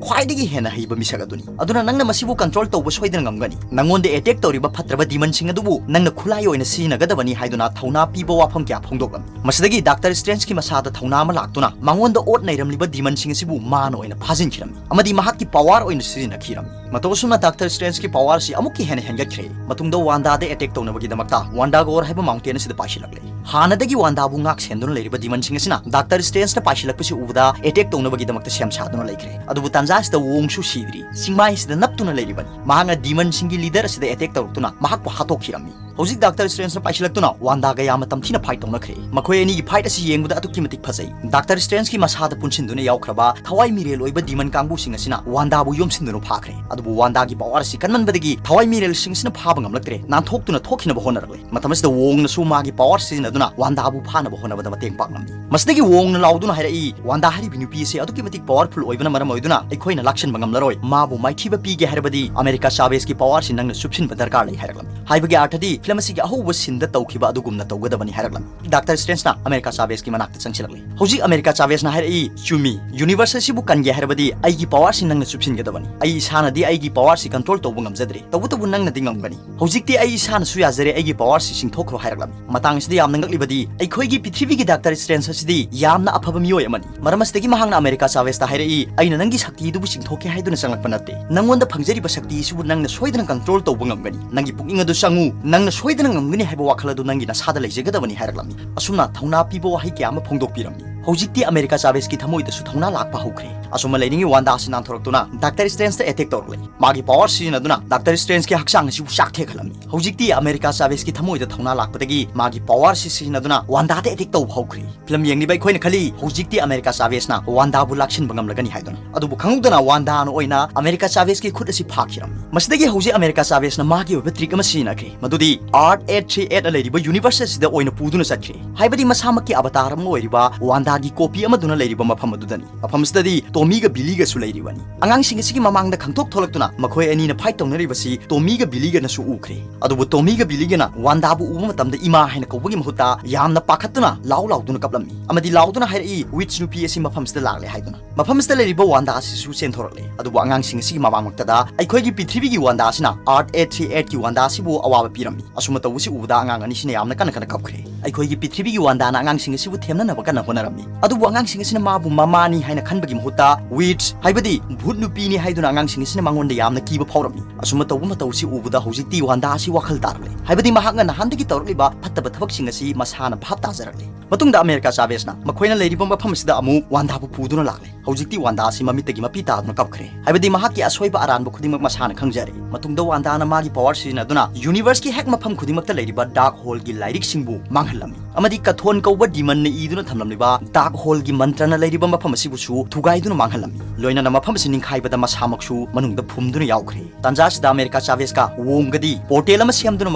ꯈ꯭ꯋꯥꯏꯗꯒꯤ ꯍꯦꯟꯅ ꯍꯩꯕ ꯃꯤꯁꯛ ꯑꯗꯨꯅꯤ꯫ ꯑꯗꯨꯅ ꯅꯪꯅ ꯃꯁꯤꯕꯨ ꯀꯟꯇ꯭ꯔꯣꯜ ꯇꯧꯕ ꯁꯣꯏꯗꯅ ꯉꯝꯒꯅꯤ꯫ ꯅꯪꯉꯣꯟꯗ ꯑꯦꯇꯦꯛ ꯇꯧꯔꯤꯕ ꯐꯠꯇ꯭ꯔꯕ ꯗꯤꯃꯟꯁꯤꯡ ꯑꯗꯨꯕꯨ ꯅꯪꯅ ꯈꯨꯠꯂꯥꯏ ꯑꯣꯏꯅ ꯁꯤꯖꯤꯟꯅꯒꯗꯕꯅꯤ" ꯍꯥꯏꯗꯨꯅ ꯊꯧꯅꯥ ꯄꯤꯕ ꯋꯥꯐꯝ ꯀꯌꯥ ꯐꯣꯡꯗꯣꯛꯂꯝꯃꯤ꯫ ꯃꯁꯤꯗꯒꯤ ꯗꯥꯛꯇꯔ ꯁ꯭ꯇ꯭ꯔꯦꯟꯖꯀꯤ ꯃꯁꯥꯗ ꯊꯧꯅꯥ ꯑꯃ ꯂꯥꯛꯇꯨꯅ ꯃꯉꯣꯟꯗ ꯑꯣꯠ ꯅꯩꯔꯝꯂꯤꯕ ꯗꯤꯃꯟꯁꯤꯡ ꯑꯁꯤꯕꯨ ꯃꯥꯅ ꯑꯣꯏꯅ ꯐꯥꯖꯤꯟꯈꯤꯔꯝꯃꯤ ꯑꯃꯗꯤ ꯃꯍꯥꯛꯀꯤ ꯄꯋꯥꯔ ꯑꯣꯏꯅ ꯁꯤꯖꯤꯟꯅꯈꯤꯔꯝꯃꯤ꯫ ꯃꯇꯧ ꯑꯁꯨꯝꯅ ꯗꯥꯛꯇꯔ ꯁ꯭ꯇ꯭ꯔꯦꯟꯖꯀꯤ ꯄꯋꯥꯔ ꯑꯁꯤ ꯑꯃꯨꯛꯀ ꯍꯦꯟꯅ ꯍꯦꯟꯒꯠꯈ꯭ꯔꯦ꯫ ꯃꯇꯨꯡꯗ ꯋꯥꯟꯗꯥꯗ ꯑꯦꯇꯦꯛ ꯇꯧꯅꯕꯒꯤꯗꯃꯛꯇ ꯋꯥꯟꯗꯥ ꯒꯣꯔ ꯍꯥꯏꯕ ꯃꯥꯎꯟꯇꯦꯟ ꯑꯁꯤꯗ ꯄꯥꯏꯁꯤꯜꯂꯛꯂꯦ꯫ ꯍꯥꯟꯅꯗꯒꯤ ꯋꯥꯟꯗꯥꯕꯨ ꯉꯥꯛ ꯁꯦꯟꯗꯨꯅ ꯂꯩꯔꯤꯕ ꯗꯤꯃꯟꯁꯤꯡ ꯑꯁꯤꯅ ꯗꯥꯛꯇꯔ ꯁ꯭ꯇ꯭ꯔꯦꯟꯖꯅ ꯄꯥꯏꯁꯤꯜꯂꯛꯄꯁꯤ ꯎꯕꯗ ꯑꯦꯇꯦꯛ ꯇꯧꯅꯕꯒꯤꯗꯃꯛꯇ ꯁꯦꯝ ꯁꯥꯗꯨꯅ ꯂꯩꯈ꯭ꯔꯦ꯫ ꯑꯗꯨꯕꯨ ꯇꯥꯟꯖꯥ ꯑꯁꯤꯗ ꯋꯣꯡꯁꯨ ꯁꯤꯗ꯭ꯔꯤ, ꯆꯤꯡꯃꯥꯏ ꯑꯁꯤꯗ ꯅꯞꯇꯨꯅ ꯂꯩꯔꯤꯕꯅꯤ꯫ ꯃꯍꯥꯛꯅ ꯗꯤꯃꯟꯁꯤꯡꯒꯤ ꯂꯤꯗꯔ ꯑꯁꯤꯗ ꯑꯦꯇꯦꯛ ꯇꯧꯔꯛꯇꯨꯅ ꯃꯍꯥꯛꯄꯨ ꯍꯥꯠꯇꯣꯛꯈꯤꯔꯝꯃꯤ꯫ ꯍꯧꯖꯤꯛ ꯗꯥꯛꯇꯔ ꯁ꯭ꯇ꯭ꯔꯦꯟꯖꯅ ꯄꯥꯏꯁꯤꯜꯂꯛꯇꯨꯅ ꯋꯥꯟꯗꯥꯒ ꯌꯥꯝꯅ ꯇꯝꯊꯤꯅ ꯐꯥꯏꯠ ꯇꯧꯅꯈ꯭ꯔꯦ꯫ ꯃꯈꯣꯏ ꯑꯅꯤꯒꯤ ꯐꯥꯏꯠ ꯑꯁꯤ ꯌꯦꯡꯕꯗ ꯑꯗꯨꯛꯀꯤ ꯃꯇꯤꯛ ꯐꯖꯩ꯫ ꯗꯥꯛꯇꯔ ꯁ꯭ꯇ꯭ꯔꯦꯟꯖꯀꯤ ꯃꯁꯥꯗ ꯄꯨꯟꯁꯤꯟꯗꯨꯅ ꯌꯥꯎꯈ꯭ꯔꯕ ꯊꯋꯥꯏ ꯃꯤꯔꯦꯜ ꯑꯣꯏꯕ ꯗꯤꯃꯟ ꯀꯥꯡꯕꯨꯁꯤꯡ ꯑꯁꯤꯅ ꯋꯥꯟꯗꯥꯕꯨ ꯌꯣꯝꯁꯤꯟꯗꯨꯅ ꯐꯥꯈ꯭ꯔꯦ꯫ ꯑꯗꯨꯕꯨ ꯋꯥꯟꯗꯥꯒꯤ ꯄꯋꯥꯔ ꯑꯁꯤ ꯀꯟꯃꯟꯕꯗꯒꯤ ꯊꯋꯥꯏ ꯃꯤꯔꯦꯜꯁꯤꯡꯁꯤꯅ ꯐꯥꯕ ꯉꯝꯂꯛꯇ꯭ꯔꯦ, ꯅꯥꯟꯊꯣꯛꯇꯨꯅ ꯊꯣꯛꯈꯤꯅꯕ ꯍꯣꯠꯅꯔꯛꯂꯦ꯫ ꯃꯇꯝ ꯑꯁꯤꯗ ꯋꯣꯡꯅꯁꯨ ꯃꯥꯒꯤ ꯄꯋꯥꯔ ꯁꯤꯖꯤꯟꯅꯗꯨꯅ ꯋꯥꯟꯗꯥꯕꯨ ꯐꯥꯅꯕ ꯍꯣꯠꯅꯕꯗ ꯃꯇꯦꯡ ꯄꯥꯡꯂꯝꯃꯤ꯫ ꯃꯁꯤꯗꯒꯤ ꯋꯣꯡꯅ ꯂꯥꯎꯗꯨꯅ ꯍꯥꯏꯔꯛꯏ, "ꯋꯥꯟꯗꯥ ꯍꯥꯏꯔꯤꯕꯤ ꯅꯨꯄꯤ ꯑꯁꯤ ꯑꯗꯨꯛꯀꯤ ꯃꯇꯤꯛ ꯄꯋꯥꯔꯐꯨꯜ ꯑꯣꯏꯕꯅ ꯃꯔꯝ ꯑꯣꯏꯗꯨꯅ ꯑꯩꯈꯣꯏꯅ ꯂꯥꯛꯁꯤꯟꯕ ꯉꯝꯂꯔꯣꯏ꯫ ꯃꯥꯕꯨ ꯃꯥꯏꯊꯤꯕ ꯄꯤꯒꯦ ꯍꯥꯏꯔꯕꯗꯤ ꯑꯃꯦꯔꯤꯀꯥ ꯆꯥꯚꯦꯖꯀꯤ ꯄꯋꯥꯔꯁꯤ ꯅꯪꯅ ꯆꯨꯞꯁꯤꯟꯕ ꯗꯔꯀꯥꯔ ꯂꯩ" ꯍꯥꯏꯔꯛꯂꯝꯃꯤ꯫ ꯍꯥꯏꯕꯒꯤ ꯑꯥꯔꯊꯗꯤ ꯐꯤꯂꯝ ꯑꯁꯤꯒꯤ ꯑꯍꯧꯕ ꯁꯤꯟꯗ ꯇꯧꯈꯤꯕ ꯑꯗꯨꯒꯨꯝꯅ ꯇꯧꯒꯗꯕꯅꯤ ꯍꯥꯏꯔꯛꯂꯝꯃꯤ꯫ ꯗꯥꯛꯇꯔ ꯁ꯭ꯇ꯭ꯔꯦꯟꯖꯅ ꯑꯃꯦꯔꯤꯀꯥ ꯆꯥꯚꯦꯖꯀꯤ ꯃꯅꯥꯛꯇ ꯆꯪꯁꯤꯜꯂꯛꯂꯤ꯫ ꯍꯧꯖꯤꯛ ꯑꯃꯦꯔꯤꯀꯥ ꯆꯥꯚꯦꯖꯅ ꯍꯥꯏꯔꯛꯏ, "ꯆꯨꯝꯃꯤ, ꯌꯨꯅꯤꯚꯔꯁ ꯑꯁꯤꯕꯨ ꯀꯟꯒꯦ ꯍꯥꯏꯔꯕꯗꯤ ꯑꯩꯒꯤ ꯄꯋꯥꯔꯁꯤ ꯅꯪꯅ ꯆꯨꯞꯁꯤꯟꯒꯗꯕꯅꯤ꯫ ꯑꯩ ꯏꯁꯥꯅꯗꯤ ꯑꯩꯒꯤ ꯄꯋꯥꯔꯁꯤ ꯀꯟꯇ꯭ꯔꯣꯜ ꯇꯧꯕ ꯉꯝꯖꯗ꯭ꯔꯦ, ꯇꯧꯕꯇꯕꯨ ꯅꯪꯅꯗꯤ ꯉꯝꯒꯅꯤ꯫ ꯍꯧꯖꯤꯛꯇꯤ ꯑꯩ ꯏꯁꯥꯅꯁꯨ ꯌꯥꯖꯔꯦ, ꯑꯩꯒꯤ ꯄꯋꯥꯔꯁꯤ ꯆꯤꯡꯊꯣꯛꯈ꯭ꯔꯣ" ꯍꯥꯏꯔꯛꯂꯝꯃꯤ꯫ ꯃꯇꯥꯡ ꯑꯁꯤꯗ ꯌꯥꯝꯅ ꯉꯛꯂꯤꯕꯗꯤ ꯑꯩꯈꯣꯏꯒꯤ ꯄ꯭ꯔꯤꯊꯤꯕꯤꯒꯤ ꯗꯥꯛꯇꯔ ꯁ꯭ꯇ꯭ꯔꯦꯟꯖ ꯑꯁꯤꯗꯤ ꯌꯥꯝꯅ ꯑꯐꯕ ꯃꯤꯑꯣꯏ ꯑꯃꯅꯤ꯫ ꯃꯔꯝ ꯑꯁꯤꯗꯒꯤ ꯃꯍꯥꯛꯅ ꯑꯃꯦꯔꯤꯀꯥ ꯆꯥꯚꯦꯖꯇ ꯍꯥꯏꯔꯛꯏ, "ꯑꯩꯅ ꯅꯪꯒꯤ ꯁꯛꯇꯤ ꯑꯗꯨꯕꯨ ꯆꯤꯡꯊꯣꯛꯀꯦ ꯍꯥꯏꯗꯨꯅ ꯆꯪꯂꯛꯄ ꯅꯠꯇꯦ꯫ ꯅꯪꯉꯣꯟꯗ ꯐꯪꯖꯔꯤꯕ ꯁꯛꯇꯤ ꯑꯁꯤꯕꯨ ꯅꯪꯅ ꯁꯣꯏꯗꯅ ꯀꯟꯇ꯭ꯔꯣꯜ ꯇꯧꯕ ꯉꯝꯒꯅꯤ꯫ ꯅꯪꯒꯤ ꯄꯨꯛꯅꯤꯡ ꯑꯗꯨ ꯆꯪꯉꯨ꯫ ꯅꯪꯅ ꯁꯣꯏꯗꯅ ꯉꯝꯒꯅꯤ ꯍꯥꯏꯕ ꯋꯥꯈꯜ ꯑꯗꯨ ꯅꯪꯒꯤ ꯅꯁꯥꯗ ꯂꯩꯖꯒꯗꯕꯅꯤ" ꯍꯥꯏꯔꯛꯂꯝꯃꯤ꯫ ꯑꯁꯨꯝꯅ ꯊꯧꯅꯥ ꯄꯤꯕ ꯋꯥꯍꯩ ꯀꯌꯥ ꯑꯃ ꯐꯣꯡꯗꯣꯛꯄꯤꯔꯝꯃꯤ꯫ ꯍꯧꯖꯤꯛꯇꯤ ꯑꯃꯦꯔꯤꯀꯥ ꯆꯥꯚꯦꯖꯀꯤ ꯊꯃꯣꯏꯗꯁꯨ ꯊꯧꯅꯥ ꯂꯥꯛꯄ ꯍꯧꯈ꯭ꯔꯦ꯫ ꯑꯁꯨꯝꯅ ꯂꯩꯔꯤꯉꯩ ꯋꯥꯟꯗꯥ ꯑꯁꯤ ꯅꯥꯟꯊꯣꯔꯛꯇꯨꯅ ꯗꯥꯛꯇꯔ ꯁ꯭ꯇ꯭ꯔꯦꯟꯖꯇ ꯑꯦꯇꯦꯛ ꯇꯧꯔꯛꯂꯦ꯫ ꯃꯥꯒꯤ ꯄꯋꯥꯔ ꯁꯤꯖꯤꯟꯅꯗꯨꯅ ꯗꯥꯛꯇꯔ ꯁ꯭ꯇ꯭ꯔꯦꯟꯖꯀꯤ ꯍꯛꯆꯥꯡ ꯑꯁꯤꯕꯨ ꯆꯥꯛ ꯊꯦꯛꯍꯜꯂꯝꯃꯤ꯫ ꯍꯧꯖꯤꯛꯇꯤ ꯑꯃꯦꯔꯤꯀꯥ ꯆꯥꯚꯦꯖꯀꯤ ꯊꯃꯣꯏꯗ ꯊꯧꯅꯥ ꯂꯥꯛꯄꯗꯒꯤ ꯃꯥꯒꯤ ꯄꯋꯥꯔ ꯑꯁꯤ ꯁꯤꯖꯤꯟꯅꯗꯨꯅ ꯋꯥꯟꯗꯥꯗ ꯑꯦꯇꯦꯛ ꯇꯧꯕ ꯍꯧꯈ꯭ꯔꯦ꯫ ꯐꯤꯂꯝ ꯌꯦꯡꯂꯤꯕ ꯑꯩꯈꯣꯏꯅ ꯈꯜꯂꯤ, ꯍꯧꯖꯤꯛꯇꯤ ꯑꯃꯦꯔꯤꯀꯥ ꯆꯥꯚꯦꯖꯅ ꯋꯥꯟꯗꯥꯕꯨ ꯂꯥꯛꯁꯤꯟꯕ ꯉꯝꯂꯒꯅꯤ ꯍꯥꯏꯗꯨꯅ꯫ ꯑꯗꯨꯕꯨ ꯈꯪꯍꯧꯗꯅ ꯋꯥꯟꯗꯥꯅ ꯑꯣꯏꯅ ꯑꯃꯦꯔꯤꯀꯥ ꯆꯥꯚꯦꯖꯀꯤ ꯈꯨꯠ ꯑꯁꯤ ꯐꯥꯈꯤꯔꯝꯃꯤ꯫ ꯃꯁꯤꯗꯒꯤ ꯍꯧꯖꯤꯛ ꯑꯃꯦꯔꯤꯀꯥ ꯆꯥꯚꯦꯖꯅ ꯃꯥꯒꯤ ꯑꯣꯏꯕ ꯇ꯭ꯔꯤꯛ ꯑꯃ ꯁꯤꯖꯤꯟꯅꯈ꯭ꯔꯦ, ꯃꯗꯨꯗꯤ ꯑꯥꯔꯊ ꯑꯩꯠ ꯊ꯭ꯔꯤ ꯑꯩꯠ ꯂꯩꯔꯤꯕ ꯌꯨꯅꯤꯚꯔꯁ ꯑꯁꯤꯗ ꯑꯣꯏꯅ ꯄꯨꯗꯨꯅ ꯆꯠꯈ꯭ꯔꯦ꯫ ꯍꯥꯏꯕꯗꯤ ꯃꯁꯥꯃꯛꯀꯤ ꯑꯕꯇꯥꯔ ꯑꯃ ꯑꯣꯏꯔꯤꯕ ꯋꯥꯟꯗꯥ ꯃꯥꯒꯤ ꯀꯣꯄꯤ ꯑꯃꯗꯨꯅ ꯂꯩꯔꯤꯕ ꯃꯐꯝ ꯑꯗꯨꯗꯅꯤ꯫ ꯃꯐꯝꯁꯤꯗꯗꯤ ꯇꯣꯃꯤꯒ ꯕꯤꯂꯤꯒꯁꯨ ꯂꯩꯔꯤꯕꯅꯤ꯫ ꯑꯉꯥꯡꯁꯤꯡ ꯑꯁꯤꯒꯤ ꯃꯃꯥꯡꯗ ꯈꯪꯊꯣꯛ ꯊꯣꯛꯂꯛꯇꯨꯅ ꯃꯈꯣꯏ ꯑꯅꯤꯅ ꯐꯥꯏꯠ ꯇꯧꯅꯔꯤꯕꯁꯤ ꯇꯣꯃꯤꯒ ꯕꯤꯂꯤꯒꯅꯁꯨ ꯎꯈ꯭ꯔꯦ꯫ ꯑꯗꯨꯕꯨ ꯇꯣꯃꯤꯒ ꯕꯤꯂꯤꯒꯅ ꯋꯥꯟꯗꯥꯕꯨ ꯎꯕ ꯃꯇꯝꯗ ꯏꯃꯥ ꯍꯥꯏꯅ ꯀꯧꯕꯒꯤ ꯃꯍꯨꯠꯇ ꯌꯥꯝꯅ ꯄꯥꯈꯠꯇꯨꯅ ꯂꯥꯎ ꯂꯥꯎꯗꯨꯅ ꯀꯞꯂꯝꯃꯤ꯫ ꯑꯃꯗꯤ ꯂꯥꯎꯗꯨꯅ ꯍꯥꯏꯔꯛꯏ, "ꯋꯤꯠꯆ ꯅꯨꯄꯤ ꯑꯁꯤ ꯃꯐꯝꯁꯤꯗ ꯂꯥꯛꯂꯦ" ꯍꯥꯏꯗꯨꯅ꯫ ꯃꯐꯝꯁꯤꯗ ꯂꯩꯔꯤꯕ ꯋꯥꯟꯗꯥ ꯑꯁꯤꯁꯨ ꯆꯦꯟꯊꯣꯔꯛꯂꯦ꯫ ꯑꯗꯨꯕꯨ ꯑꯉꯥꯡꯁꯤꯡ ꯑꯁꯤꯒꯤ ꯃꯃꯥꯡꯃꯛꯇꯗ ꯑꯩꯈꯣꯏꯒꯤ ꯄ꯭ꯔꯤꯊꯤꯕꯤꯒꯤ ꯋꯥꯟꯗꯥ ꯑꯁꯤꯅ ꯑꯥꯔꯊ ꯑꯦꯠ ꯊ꯭ꯔꯤ ꯑꯦꯠꯀꯤ ꯋꯥꯟꯗꯥ ꯑꯁꯤꯕꯨ ꯑꯋꯥꯕ ꯄꯤꯔꯝꯃꯤ꯫ ꯑꯁꯨꯝꯅ ꯇꯧꯕꯁꯤ ꯎꯕꯗ ꯑꯉꯥꯡ ꯑꯅꯤꯁꯤꯅ ꯌꯥꯝꯅ ꯀꯟꯅ ꯀꯟꯅ ꯀꯞꯈ꯭ꯔꯦ꯫ ꯑꯩꯈꯣꯏꯒꯤ ꯄ꯭ꯔꯤꯊꯤꯕꯤꯒꯤ ꯋꯥꯟꯗꯥꯅ ꯑꯉꯥꯡꯁꯤꯡ ꯑꯁꯤꯕꯨ ꯊꯦꯝꯅꯅꯕ ꯀꯟꯅ ꯍꯣꯠꯅꯔꯝꯃꯤ꯫ ꯑꯗꯨꯕꯨ ꯑꯉꯥꯡꯁꯤꯡ ꯑꯁꯤꯅ ꯃꯥꯕꯨ ꯃꯃꯥꯅꯤ ꯍꯥꯏꯅ ꯈꯟꯕꯒꯤ ꯃꯍꯨꯠꯇ ꯋꯤꯠꯆ ꯍꯥꯏꯕꯗꯤ ꯚꯨꯠ ꯅꯨꯄꯤꯅꯤ ꯍꯥꯏꯗꯨꯅ ꯑꯉꯥꯡꯁꯤꯡ ꯑꯁꯤꯅ ꯃꯉꯣꯟꯗ ꯌꯥꯝꯅ ꯀꯤꯕ ꯐꯥꯎꯔꯝꯃꯤ꯫ ꯑꯁꯨꯝꯅ ꯇꯧꯕ ꯃꯇꯧ ꯑꯁꯤ ꯎꯕꯗ ꯍꯧꯖꯤꯛꯇꯤ ꯋꯥꯟꯗꯥ ꯑꯁꯤ ꯋꯥꯈꯜ ꯇꯥꯔꯛꯂꯦ꯫ ꯍꯥꯏꯕꯗꯤ ꯃꯍꯥꯛꯅ ꯅꯍꯥꯟꯗꯒꯤ ꯇꯧꯔꯛꯂꯤꯕ ꯐꯠꯇꯕ ꯊꯕꯛꯁꯤꯡ ꯑꯁꯤ ꯃꯁꯥꯅ ꯚꯥꯞ ꯇꯥꯖꯔꯛꯂꯦ꯫ ꯃꯇꯨꯡꯗ ꯑꯃꯦꯔꯤꯀꯥ ꯆꯥꯚꯦꯁꯅ ꯃꯈꯣꯏꯅ ꯂꯩꯔꯤꯕ ꯃꯐꯝ ꯑꯁꯤꯗ ꯑꯃꯨꯛ ꯋꯥꯟꯗꯥꯕꯨ ꯄꯨꯗꯨꯅ ꯂꯥꯛꯂꯦ꯫ ꯍꯧꯖꯤꯛꯇꯤ ꯋꯥꯟꯗꯥ ꯑꯁꯤ ꯃꯃꯤꯠꯇꯒꯤ ꯃꯄꯤ ꯇꯥꯗꯨꯅ ꯀꯞꯈ꯭ꯔꯦ꯫ ꯍꯥꯏꯕꯗꯤ ꯃꯍꯥꯛꯀꯤ ꯑꯁꯣꯏꯕ ꯑꯔꯥꯟꯕ ꯈꯨꯗꯤꯡꯃꯛ ꯃꯁꯥꯅ ꯈꯪꯖꯔꯦ꯫ ꯃꯇꯨꯡꯗ ꯋꯥꯟꯗꯥꯅ ꯃꯥꯒꯤ ꯄꯋꯥꯔ ꯁꯤꯖꯤꯟꯅꯗꯨꯅ ꯌꯨꯅꯤꯚꯔꯁꯀꯤ ꯍꯦꯛ ꯃꯐꯝ ꯈꯨꯗꯤꯡꯃꯛꯇ ꯂꯩꯔꯤꯕ ꯗꯥꯔꯛ ꯍꯣꯜꯒꯤ ꯂꯥꯏꯔꯤꯛꯁꯤꯡꯕꯨ ꯃꯥꯡꯍꯜꯂꯝꯃꯤ꯫ ꯑꯃꯗꯤ ꯀꯊꯣꯟ ꯀꯧꯕ ꯗꯤꯃꯟꯅ ꯏꯗꯨꯅ ꯊꯝꯂꯝꯂꯤꯕ ꯗꯥꯔꯛ ꯍꯣꯜꯒꯤ ꯃꯟꯇ꯭ꯔꯅ ꯂꯩꯔꯤꯕ ꯃꯐꯝ ꯑꯁꯤꯕꯨꯁꯨ ꯊꯨꯒꯥꯏꯗꯨꯅ ꯃꯥꯡꯍꯜꯂꯝꯃꯤ꯫ ꯂꯣꯏꯅꯅ ꯃꯐꯝ ꯑꯁꯤ ꯅꯤꯡꯈꯥꯏꯕꯗ ꯃꯁꯥꯃꯛꯁꯨ ꯃꯅꯨꯡꯗ ꯐꯨꯝꯗꯨꯅ ꯌꯥꯎꯈ꯭ꯔꯦ꯫ ꯇꯥꯟꯖꯥ ꯑꯁꯤꯗ ꯑꯃꯦꯔꯤꯀꯥ ꯆꯥꯚꯦꯁꯀ ꯋꯣꯡꯒꯗꯤ ꯄꯣꯔꯇꯦꯜ ꯑꯃ ꯁꯦꯝꯗꯨꯅ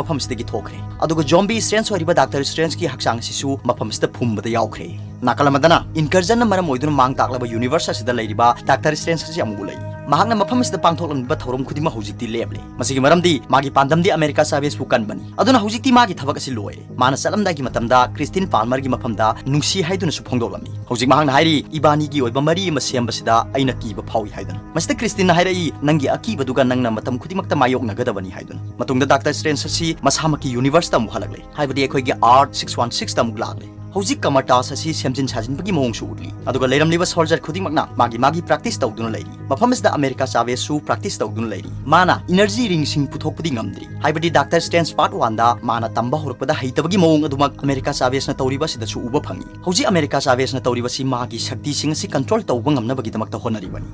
ꯃꯐꯝ ꯑꯁꯤꯗꯒꯤ ꯊꯣꯛꯈ꯭ꯔꯦ꯫ ꯑꯗꯨꯒ ꯖꯣꯝꯕꯤ ꯁ꯭ꯇ꯭ꯔꯦꯟꯖ ꯑꯣꯏꯔꯤꯕ ꯗꯥꯛꯇꯔ ꯁ꯭ꯇ꯭ꯔꯦꯟꯖꯀꯤ ꯍꯛꯆꯥꯡ ꯑꯁꯤꯁꯨ ꯃꯐꯝ ꯑꯁꯤꯗ ꯐꯨꯝꯕꯗ ꯌꯥꯎꯈ꯭ꯔꯦ꯫ ꯅꯥꯀꯜ ꯑꯃꯗꯅ ꯏꯟꯀꯔꯖꯟꯅ ꯃꯔꯝ ꯑꯣꯏꯗꯨꯅ ꯃꯥꯡ ꯇꯥꯛꯂꯕ ꯌꯨꯅꯤꯚꯔꯁ ꯑꯁꯤꯗ ꯂꯩꯔꯤꯕ ꯗꯥꯛꯇꯔ ꯁ꯭ꯇ꯭ꯔꯦꯟꯖ ꯑꯁꯤ ꯑꯃꯨꯛ ꯎꯠꯂꯛꯏ꯫ ꯃꯍꯥꯛꯅ ꯃꯐꯝ ꯑꯁꯤꯗ ꯄꯥꯡꯊꯣꯛꯂꯝꯂꯤꯕ ꯊꯧꯔꯝ ꯈꯨꯗꯤꯡꯃꯛ ꯍꯧꯖꯤꯛꯇꯤ ꯂꯦꯞꯂꯦ꯫ ꯃꯁꯤꯒꯤ ꯃꯔꯝꯗꯤ ꯃꯥꯒꯤ ꯄꯥꯟꯗꯝꯗꯤ ꯑꯃꯦꯔꯤꯀꯥ ꯆꯥꯚꯦꯁꯄꯨ ꯀꯟꯕꯅꯤ꯫ ꯑꯗꯨꯅ ꯍꯧꯖꯤꯛꯇꯤ ꯃꯥꯒꯤ ꯊꯕꯛ ꯑꯁꯤ ꯂꯣꯏꯔꯦ꯫ ꯃꯥꯅ ꯆꯠꯂꯝꯗꯥꯏꯒꯤ ꯃꯇꯝꯗ ꯀ꯭ꯔꯤꯁꯇꯤꯟ ꯄꯥꯜꯃꯔꯒꯤ ꯃꯐꯝꯗ ꯅꯨꯡꯁꯤ ꯍꯥꯏꯗꯨꯅꯁꯨ ꯐꯣꯡꯗꯣꯛꯂꯝꯃꯤ꯫ ꯍꯧꯖꯤꯛ ꯃꯍꯥꯛꯅ ꯍꯥꯏꯔꯤ, "ꯏꯕꯥꯅꯤꯒꯤ ꯑꯣꯏꯕ ꯃꯔꯤ ꯑꯃ ꯁꯦꯝꯕꯁꯤꯗ ꯑꯩꯅ ꯀꯤꯕ ꯐꯥꯎꯏ" ꯍꯥꯏꯗꯨꯅ꯫ ꯃꯁꯤꯗ ꯀ꯭ꯔꯤꯁꯇꯤꯟꯅ ꯍꯥꯏꯔꯛꯏ, "ꯅꯪꯒꯤ ꯑꯀꯤꯕꯗꯨꯒ ꯅꯪꯅ ꯃꯇꯝ ꯈꯨꯗꯤꯡꯃꯛꯇ ꯃꯥꯌꯣꯛꯅꯒꯗꯕꯅꯤ" ꯍꯥꯏꯗꯨꯅ꯫ ꯃꯇꯨꯡꯗ ꯗꯥꯛꯇꯔ ꯁ꯭ꯇ꯭ꯔꯦꯟꯖ ꯑꯁꯤ ꯃꯁꯥꯃꯛꯀꯤ ꯌꯨꯅꯤꯚꯔꯁꯇ ꯑꯃꯨꯛ ꯍꯜꯂꯛꯂꯦ꯫ ꯍꯥꯏꯕꯗꯤ ꯑꯩꯈꯣꯏꯒꯤ ꯑꯥꯔꯊ ꯁꯤꯛꯁ ꯋꯥꯟ ꯁꯤꯛꯁꯇ ꯑꯃꯨꯛ ꯂꯥꯛꯂꯦ꯫ ꯍꯧꯖꯤꯛ ꯀꯃꯔꯇꯥꯁ ꯑꯁꯤ ꯁꯦꯝꯖꯤꯟ ꯁꯥꯖꯤꯟꯕꯒꯤ ꯃꯑꯣꯡꯁꯨ ꯎꯠꯂꯤ꯫ ꯑꯗꯨꯒ ꯂꯩꯔꯝꯂꯤꯕ ꯁꯣꯜꯖꯔ ꯈꯨꯗꯤꯡꯃꯛꯅ ꯃꯥꯒꯤ ꯃꯥꯒꯤ ꯄ꯭ꯔꯦꯛꯇꯤꯁ ꯇꯧꯗꯨꯅ ꯂꯩꯔꯤ꯫ ꯃꯐꯝ ꯑꯁꯤꯗ ꯑꯃꯦꯔꯤꯀꯥ ꯆꯥꯚꯦꯁꯁꯨ ꯄ꯭ꯔꯦꯛꯇꯤꯁ ꯇꯧꯗꯨꯅ ꯂꯩꯔꯤ꯫ ꯃꯥꯅ ꯏꯅꯔꯖꯤ ꯔꯤꯡꯁꯤꯡ ꯄꯨꯊꯣꯛꯄꯗꯤ ꯉꯝꯗ꯭ꯔꯤ꯫ ꯍꯥꯏꯕꯗꯤ ꯗꯥꯛꯇꯔ ꯁ꯭ꯇ꯭ꯔꯦꯟꯖ ꯄꯥꯔꯠ ꯋꯥꯟꯗ ꯃꯥꯅ ꯇꯝꯕ ꯍꯧꯔꯛꯄꯗ ꯍꯩꯇꯕꯒꯤ ꯃꯑꯣꯡ ꯑꯗꯨꯃꯛ ꯑꯃꯦꯔꯤꯀꯥ ꯆꯥꯚꯦꯁꯅ ꯇꯧꯔꯤꯕ ꯑꯁꯤꯗꯁꯨ ꯎꯕ ꯐꯪꯏ꯫ ꯍꯧꯖꯤꯛ ꯑꯃꯦꯔꯤꯀꯥ ꯆꯥꯚꯦꯁꯅ ꯇꯧꯔꯤꯕꯁꯤ ꯃꯥꯒꯤ ꯁꯛꯇꯤꯁꯤꯡ ꯑꯁꯤ ꯀꯟꯇ꯭ꯔꯣꯜ ꯇꯧꯕ ꯉꯝꯅꯕꯒꯤꯗꯃꯛꯇ ꯍꯣꯠꯅꯔꯤꯕꯅꯤ꯫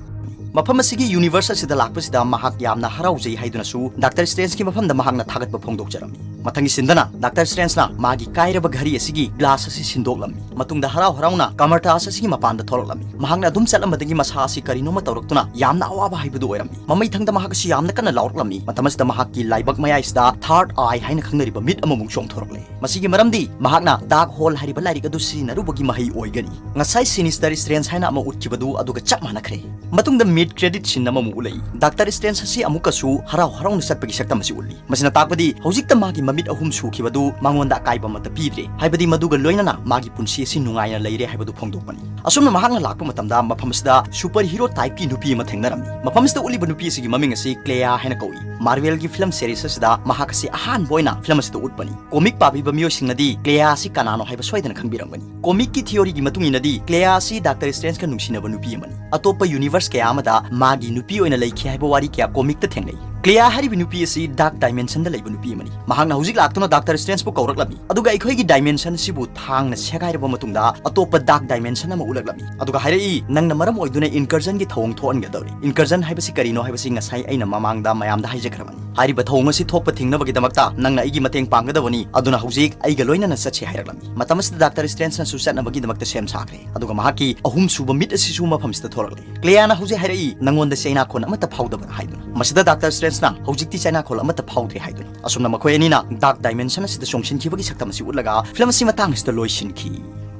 ꯃꯐꯝ ꯑꯁꯤꯒꯤ ꯌꯨꯅꯤꯚꯔꯁ ꯑꯁꯤꯗ ꯂꯥꯛꯄꯁꯤꯗ ꯃꯍꯥꯛ ꯌꯥꯝꯅ ꯍꯔꯥꯎꯖꯩ ꯍꯥꯏꯗꯨꯅꯁꯨ ꯗꯥꯛꯇꯔ ꯁ꯭ꯇ꯭ꯔꯦꯟꯖꯀꯤ ꯃꯐꯝꯗ ꯃꯍꯥꯛꯅ ꯊꯥꯒꯠꯄ ꯐꯣꯡꯗꯣꯛꯆꯔꯝꯃꯤ꯫ ꯃꯊꯪꯒꯤ ꯁꯤꯟꯗꯅ ꯗꯥꯛꯇꯔ ꯁ꯭ꯇ꯭ꯔꯦꯟꯖꯅ ꯃꯥꯒꯤ ꯀꯥꯏꯔꯕ ꯘꯔꯤ ꯑꯁꯤꯒꯤ ꯒ꯭ꯂꯥꯁ ꯑꯁꯤ ꯁꯤꯟꯗꯣꯛꯂꯝꯃꯤ꯫ ꯃꯇꯨꯡꯗ ꯍꯔꯥꯎ ꯍꯔꯥꯎꯅ ꯀꯃꯔꯇꯥꯁ ꯑꯁꯤꯒꯤ ꯃꯄꯥꯟꯗ ꯊꯣꯛꯂꯛꯂꯝꯃꯤ꯫ ꯃꯍꯥꯛꯅ ꯑꯗꯨꯝ ꯆꯠꯂꯝꯕꯗꯒꯤ ꯃꯁꯥ ꯑꯁꯤ ꯀꯔꯤꯅꯣꯃ ꯇꯧꯔꯛꯇꯨꯅ ꯌꯥꯝꯅ ꯑꯋꯥꯕ ꯍꯥꯏꯕꯗꯨ ꯑꯣꯏꯔꯝꯃꯤ꯫ ꯃꯃꯩꯊꯪꯗ ꯃꯍꯥꯛ ꯑꯁꯤ ꯌꯥꯝꯅ ꯀꯟꯅ ꯂꯥꯎꯔꯛꯂꯝꯃꯤ꯫ ꯃꯇꯝ ꯑꯁꯤꯗ ꯃꯍꯥꯛꯀꯤ ꯂꯥꯏꯕꯛ ꯃꯌꯥꯏꯁꯤꯗ ꯊꯥꯔꯗ ꯑꯥꯏ ꯍꯥꯏꯅ ꯈꯪꯅꯔꯤꯕ ꯃꯤꯠ ꯑꯃꯃꯨꯛ ꯆꯣꯡꯊꯣꯔꯛꯂꯦ꯫ ꯃꯁꯤꯒꯤ ꯃꯔꯝꯗꯤ ꯃꯍꯥꯛꯅ ꯗꯥꯔꯛ ꯍꯣꯜ ꯍꯥꯏꯔꯤꯕ ꯂꯥꯏꯔꯤꯛ ꯑꯗꯨ ꯁꯤꯖꯤꯟꯅꯔꯨꯕꯒꯤ ꯃꯍꯩ ꯑꯣꯏꯒꯅꯤ꯫ ꯉꯁꯥꯏ ꯁꯤꯅꯤꯁꯇꯔ ꯁ꯭ꯇ꯭ꯔꯦꯟꯖ ꯍꯥꯏꯅ ꯑꯃ ꯎꯠꯈꯤꯕꯗꯨ ꯑꯗꯨꯒ ꯆꯞ ꯃꯥꯟꯅꯈ꯭ꯔꯦ꯫ ꯃꯇꯨꯡꯗ ꯃꯤꯗ ꯀ꯭ꯔꯦꯗꯤꯠ ꯁꯤꯟ ꯑꯃꯃꯨꯛ ꯎꯠꯂꯛꯏ꯫ ꯗꯥꯛꯇꯔ ꯁ꯭ꯇ꯭ꯔꯦꯟꯖ ꯑꯁꯤ ꯑꯃꯨꯛꯀꯁꯨ ꯍꯔꯥꯎ ꯍꯔꯥꯎꯅ ꯆꯠꯄꯒꯤ ꯁꯛꯇꯝ ꯑꯁꯤ ꯎꯠꯂꯤ꯫ ꯃꯁꯤꯅ ꯇꯥꯛꯄꯗꯤ ꯍꯧꯖꯤꯛꯇ ꯃꯥꯒꯤ ꯃꯃꯤꯠ ꯑꯍꯨꯝ ꯁꯨꯈꯤꯕꯗꯨ ꯃꯉꯣꯟꯗ ꯑꯀꯥꯏꯕ ꯑꯃꯠꯇ ꯄꯤꯗ꯭ꯔꯦ, ꯍꯥꯏꯕꯗꯤ ꯃꯗꯨꯒ ꯂꯣꯏꯅꯅ ꯃꯥꯒꯤ ꯄꯨꯟꯁꯤ ꯑꯁꯤ ꯅꯨꯡꯉꯥꯏꯅ ꯂꯩꯔꯦ ꯍꯥꯏꯕꯗꯨ ꯐꯣꯡꯗꯣꯛꯄꯅꯤ꯫ ꯑꯁꯨꯝꯅ ꯃꯍꯥꯛꯅ ꯂꯥꯛꯄ ꯃꯇꯝꯗ ꯃꯐꯝ ꯑꯁꯤꯗ ꯁꯨꯄꯔ ꯍꯤꯔꯣ ꯇꯥꯏꯞꯀꯤ ꯅꯨꯄꯤ ꯑꯃ ꯊꯦꯡꯅꯔꯝꯃꯤ꯫ ꯃꯐꯝ ꯑꯁꯤꯗ ꯎꯠꯂꯤꯕ ꯅꯨꯄꯤ ꯑꯁꯤꯒꯤ ꯃꯃꯤꯡ ꯑꯁꯤ ꯀ꯭ꯂꯦꯌꯥ ꯍꯥꯏꯅ ꯀꯧꯏ꯫ ꯃꯥꯔꯚꯦꯜꯒꯤ ꯐꯤꯂꯝ ꯁꯦꯔꯤꯁ ꯑꯁꯤꯗ ꯃꯍꯥꯛ ꯑꯁꯤ ꯑꯍꯥꯟꯕ ꯑꯣꯏꯅ ꯐꯤꯂꯝ ꯑꯁꯤꯗ ꯎꯠꯄꯅꯤ꯫ ꯀꯣꯃꯤꯛ ꯄꯥꯕꯤꯕ ꯃꯤꯑꯣꯏꯁꯤꯡꯅꯗꯤ ꯀ꯭ꯂꯦꯌꯥ ꯑꯁꯤ ꯀꯅꯥꯅꯣ ꯍꯥꯏꯕ ꯁꯣꯏꯗꯅ ꯈꯪꯕꯤꯔꯝꯒꯅꯤ꯫ ꯀꯣꯃꯤꯛꯀꯤ ꯊꯤꯑꯣꯔꯤꯒꯤ ꯃꯇꯨꯡ ꯏꯟꯅꯗꯤ ꯀ꯭ꯂꯦꯌꯥ ꯑꯁꯤ ꯗꯥꯛꯇꯔ ꯁ꯭ꯇ꯭ꯔꯦꯟꯖꯀ ꯅꯨꯡꯁꯤꯅꯕ ꯅꯨꯄꯤ ꯑꯃꯅꯤ꯫ ꯑꯇꯣꯞꯄ ꯌꯨꯅꯤꯚꯔꯁ ꯀꯌꯥ ꯑꯃꯗ ꯃꯥꯒꯤ ꯅꯨꯄꯤ ꯑꯣꯏꯅ ꯂꯩꯈꯤ ꯍꯥꯏꯕ ꯋꯥꯔꯤ ꯀꯌꯥ ꯀꯣꯃꯤꯛꯇ ꯊꯦꯡꯅꯩ꯫ ꯀ꯭ꯂꯦꯌꯥ ꯍꯥꯏꯔꯤꯕ ꯅꯨꯄꯤ ꯑꯁꯤ ꯗꯥꯔꯛ ꯗꯥꯏꯃꯦꯟꯁꯟꯗ ꯂꯩꯕ ꯅꯨꯄꯤ ꯑꯃꯅꯤ꯫ ꯃꯍꯥꯛꯅ ꯍꯧꯖꯤꯛ ꯂꯥꯛꯇꯨꯅ ꯗꯥꯛꯇꯔ ꯁ꯭ꯇ꯭ꯔꯦꯟꯖꯄꯨ ꯀꯧꯔꯛꯂꯝꯃꯤ, ꯑꯗꯨꯒ ꯑꯩꯈꯣꯏꯒꯤ ꯗꯥꯏꯃꯦꯟꯁꯟ ꯑꯁꯤꯕꯨ ꯊꯥꯡꯅ ꯁꯦꯒꯥꯏꯔꯕ ꯃꯇꯨꯡꯗ ꯑꯇꯣꯞꯄ ꯗꯥꯔꯛ ꯗꯥꯏꯃꯦꯟꯁꯟ ꯑꯃ ꯎꯠꯂꯛꯂꯝꯃꯤ, ꯑꯗꯨꯒ ꯍꯥꯏꯔꯛꯏ, "ꯅꯪꯅ ꯃꯔꯝ ꯑꯣꯏꯗꯨꯅ ꯏꯟꯀꯔꯖꯟꯒꯤ ꯊꯧꯑꯣꯡ ꯊꯣꯛꯍꯟꯒꯗꯧꯔꯤ꯫ ꯏꯟꯀꯔꯖꯟ ꯍꯥꯏꯕꯁꯤ ꯀꯔꯤꯅꯣ ꯍꯥꯏꯕꯁꯤ ꯉꯁꯥꯏ ꯑꯩꯅ ꯃꯃꯥꯡꯗ ꯃꯌꯥꯝꯗ ꯍꯥꯏꯖꯈ꯭ꯔꯕꯅꯤ꯫ ꯍꯥꯏꯔꯤꯕ ꯊꯧꯑꯣꯡ ꯑꯁꯤ ꯊꯣꯛꯄ ꯊꯤꯡꯅꯕꯒꯤꯗꯃꯛꯇ ꯅꯪꯅ ꯑꯩꯒꯤ ꯃꯇꯦꯡ ꯄꯥꯡꯒꯗꯕꯅꯤ, ꯑꯗꯨꯅ ꯍꯧꯖꯤꯛ ꯑꯩꯒ ꯂꯣꯏꯅꯅ ꯆꯠꯁꯤ" ꯍꯥꯏꯔꯛꯂꯝꯃꯤ꯫ ꯃꯇꯝ ꯑꯁꯤꯗ ꯗꯥꯛꯇꯔ ꯁ꯭ꯇ꯭ꯔꯦꯟꯖꯅꯁꯨ ꯆꯠꯅꯕꯒꯤꯗꯃꯛꯇ ꯁꯦꯝ ꯁꯥꯈ꯭ꯔꯦ, ꯑꯗꯨꯒ ꯃꯍꯥꯛꯀꯤ ꯑꯍꯨꯝꯁꯨꯕ ꯃꯤꯠ ꯑꯁꯤꯁꯨ ꯃꯐꯝꯁꯤꯗ ꯊꯣꯔꯛꯂꯦ꯫ ꯀ꯭ꯂꯦꯌꯥꯅ ꯍꯧꯖꯤꯛ ꯍꯥꯏꯔꯛꯏ, "ꯅꯪꯉꯣꯟꯗ ꯆꯩꯅꯥꯈꯣꯟ ꯑꯃꯠꯇ ꯐꯥꯎꯗꯕ꯭ꯔꯥ?" ꯍꯥꯏꯗꯨꯅ꯫ ꯃꯁꯤꯗ ꯗꯥꯛꯇꯔ ꯁ꯭ꯇ꯭ꯔꯦꯟꯖꯅ, "ꯍꯧꯖꯤꯛꯇꯤ ꯆꯩꯅꯥꯈꯣꯟ ꯑꯃꯠꯇ ꯐꯥꯎꯗ꯭ꯔꯦ" ꯍꯥꯏꯗꯨꯅ꯫ ꯑꯁꯨꯝꯅ ꯃꯈꯣꯏ ꯑꯅꯤꯅ ꯗꯥꯔꯛ ꯗꯥꯏꯃꯦꯟꯁꯟ ꯑꯁꯤꯗ ꯆꯣꯡꯁꯤꯟꯈꯤꯕꯒꯤ ꯁꯛꯇꯝ ꯑꯁꯤ ꯎꯠꯂꯒ ꯐꯤꯂꯝ ꯑꯁꯤ ꯃꯇꯥꯡ ꯑꯁꯤꯗ ꯂꯣꯏꯁꯤꯟꯈꯤ꯫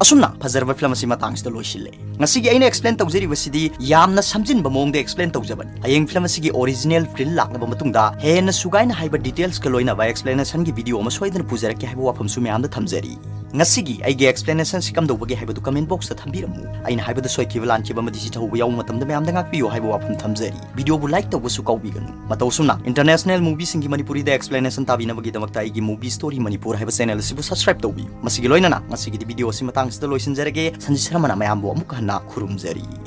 ꯑꯁꯨꯝꯅ ꯐꯖꯔꯕ ꯐꯤꯂꯝ ꯑꯁꯤ ꯃꯇꯥꯡ ꯑꯁꯤꯗ ꯂꯣꯏꯁꯤꯜꯂꯦ꯫ ꯉꯁꯤꯒꯤ ꯑꯩꯅ ꯑꯦꯛꯁꯄ꯭ꯂꯦꯟ ꯇꯧꯖꯔꯤꯕꯁꯤꯗꯤ ꯌꯥꯝꯅ ꯁꯝꯖꯤꯟꯕ ꯃꯑꯣꯡꯗ ꯑꯦꯛꯁꯄ꯭ꯂꯦꯟ ꯇꯧꯖꯕꯅꯤ꯫ ꯍꯌꯦꯡ ꯐꯤꯂꯝ ꯑꯁꯤꯒꯤ ꯑꯣꯔꯤꯖꯤꯅꯦꯜ ꯄ꯭ꯔꯤꯟ ꯂꯥꯛꯂꯕ ꯃꯇꯨꯡꯗ ꯍꯦꯟꯅ ꯁꯨꯒꯥꯏꯅ ꯍꯥꯏꯕ ꯗꯤꯇꯦꯜꯁꯀ ꯂꯣꯏꯅꯕ ꯑꯦꯛꯁꯄ꯭ꯂꯦꯅꯦꯁꯟꯒꯤ ꯚꯤꯗꯤꯑꯣ ꯑꯃ ꯁꯣꯏꯗꯅ ꯄꯨꯖꯔꯛꯀꯦ ꯍꯥꯏꯕ ꯋꯥꯐꯝꯁꯨ ꯃꯌꯥꯝꯗ ꯊꯝꯖꯔꯤ꯫ ꯉꯁꯤꯒꯤ ꯑꯩꯒꯤ ꯑꯦꯛꯁꯄ꯭ꯂꯦꯅꯦꯁꯟꯁꯤ ꯀꯝꯗꯧꯕꯒꯦ ꯍꯥꯏꯕꯗꯨ ꯀꯃꯦꯟ ꯕꯣꯛꯁꯇ ꯊꯝꯕꯤꯔꯝꯃꯨ꯫ ꯑꯩꯅ ꯍꯥꯏꯕꯗ ꯁꯣꯏꯈꯤꯕ ꯂꯥꯟꯈꯤꯕ ꯑꯃꯗꯤ ꯁꯤꯊꯧꯕ ꯌꯥꯎꯕ ꯃꯇꯝꯗ ꯃꯌꯥꯝꯗ ꯉꯥꯛꯄꯤꯌꯨ ꯍꯥꯏꯕ ꯋꯥꯐꯝ ꯊꯝꯖꯔꯤ꯫ ꯚꯤꯗꯤꯑꯣꯕꯨ ꯂꯥꯏꯛ ꯇꯧꯕꯁꯨ ꯀꯥꯎꯕꯤꯒꯅꯨ꯫ ꯃꯇꯧ ꯑꯁꯨꯝꯅ ꯏꯟꯇꯔꯅꯦꯁꯅꯦꯜ ꯃꯨꯚꯤꯁꯤꯡꯒꯤ ꯃꯅꯤꯄꯨꯔꯤꯗ ꯑꯦꯛꯁꯄ꯭ꯂꯦꯅꯦꯁꯟ ꯇꯥꯕꯤꯅꯕꯒꯤꯗꯃꯛꯇ ꯑꯩꯒꯤ ꯃꯨꯚꯤ ꯁ꯭ꯇꯣꯔꯤ ꯃꯅꯤꯄꯨꯔ ꯍꯥꯏꯕ ꯆꯦꯅꯦꯜ ꯑꯁꯤꯕꯨ ꯁꯕꯁꯀ꯭ꯔꯥꯏꯕ ꯇꯧꯕꯤꯌꯨ꯫ ꯃꯁꯤꯒꯤ ꯂꯣꯏꯅꯅ ꯉꯁꯤꯒꯤꯗꯤ ꯚꯤꯗꯤꯑꯣ ꯑꯁꯤ ꯃꯇꯥꯡꯁꯤꯗ ꯂꯣꯏꯁꯤꯟꯖꯔꯒꯦ꯫ ꯁꯟꯖꯤꯠ ꯁꯔꯃꯅ ꯃꯌꯥꯝꯕꯨ ꯑꯃꯨꯛ ꯍꯟꯅ ꯈꯨꯔꯨꯝꯖꯔꯤ꯫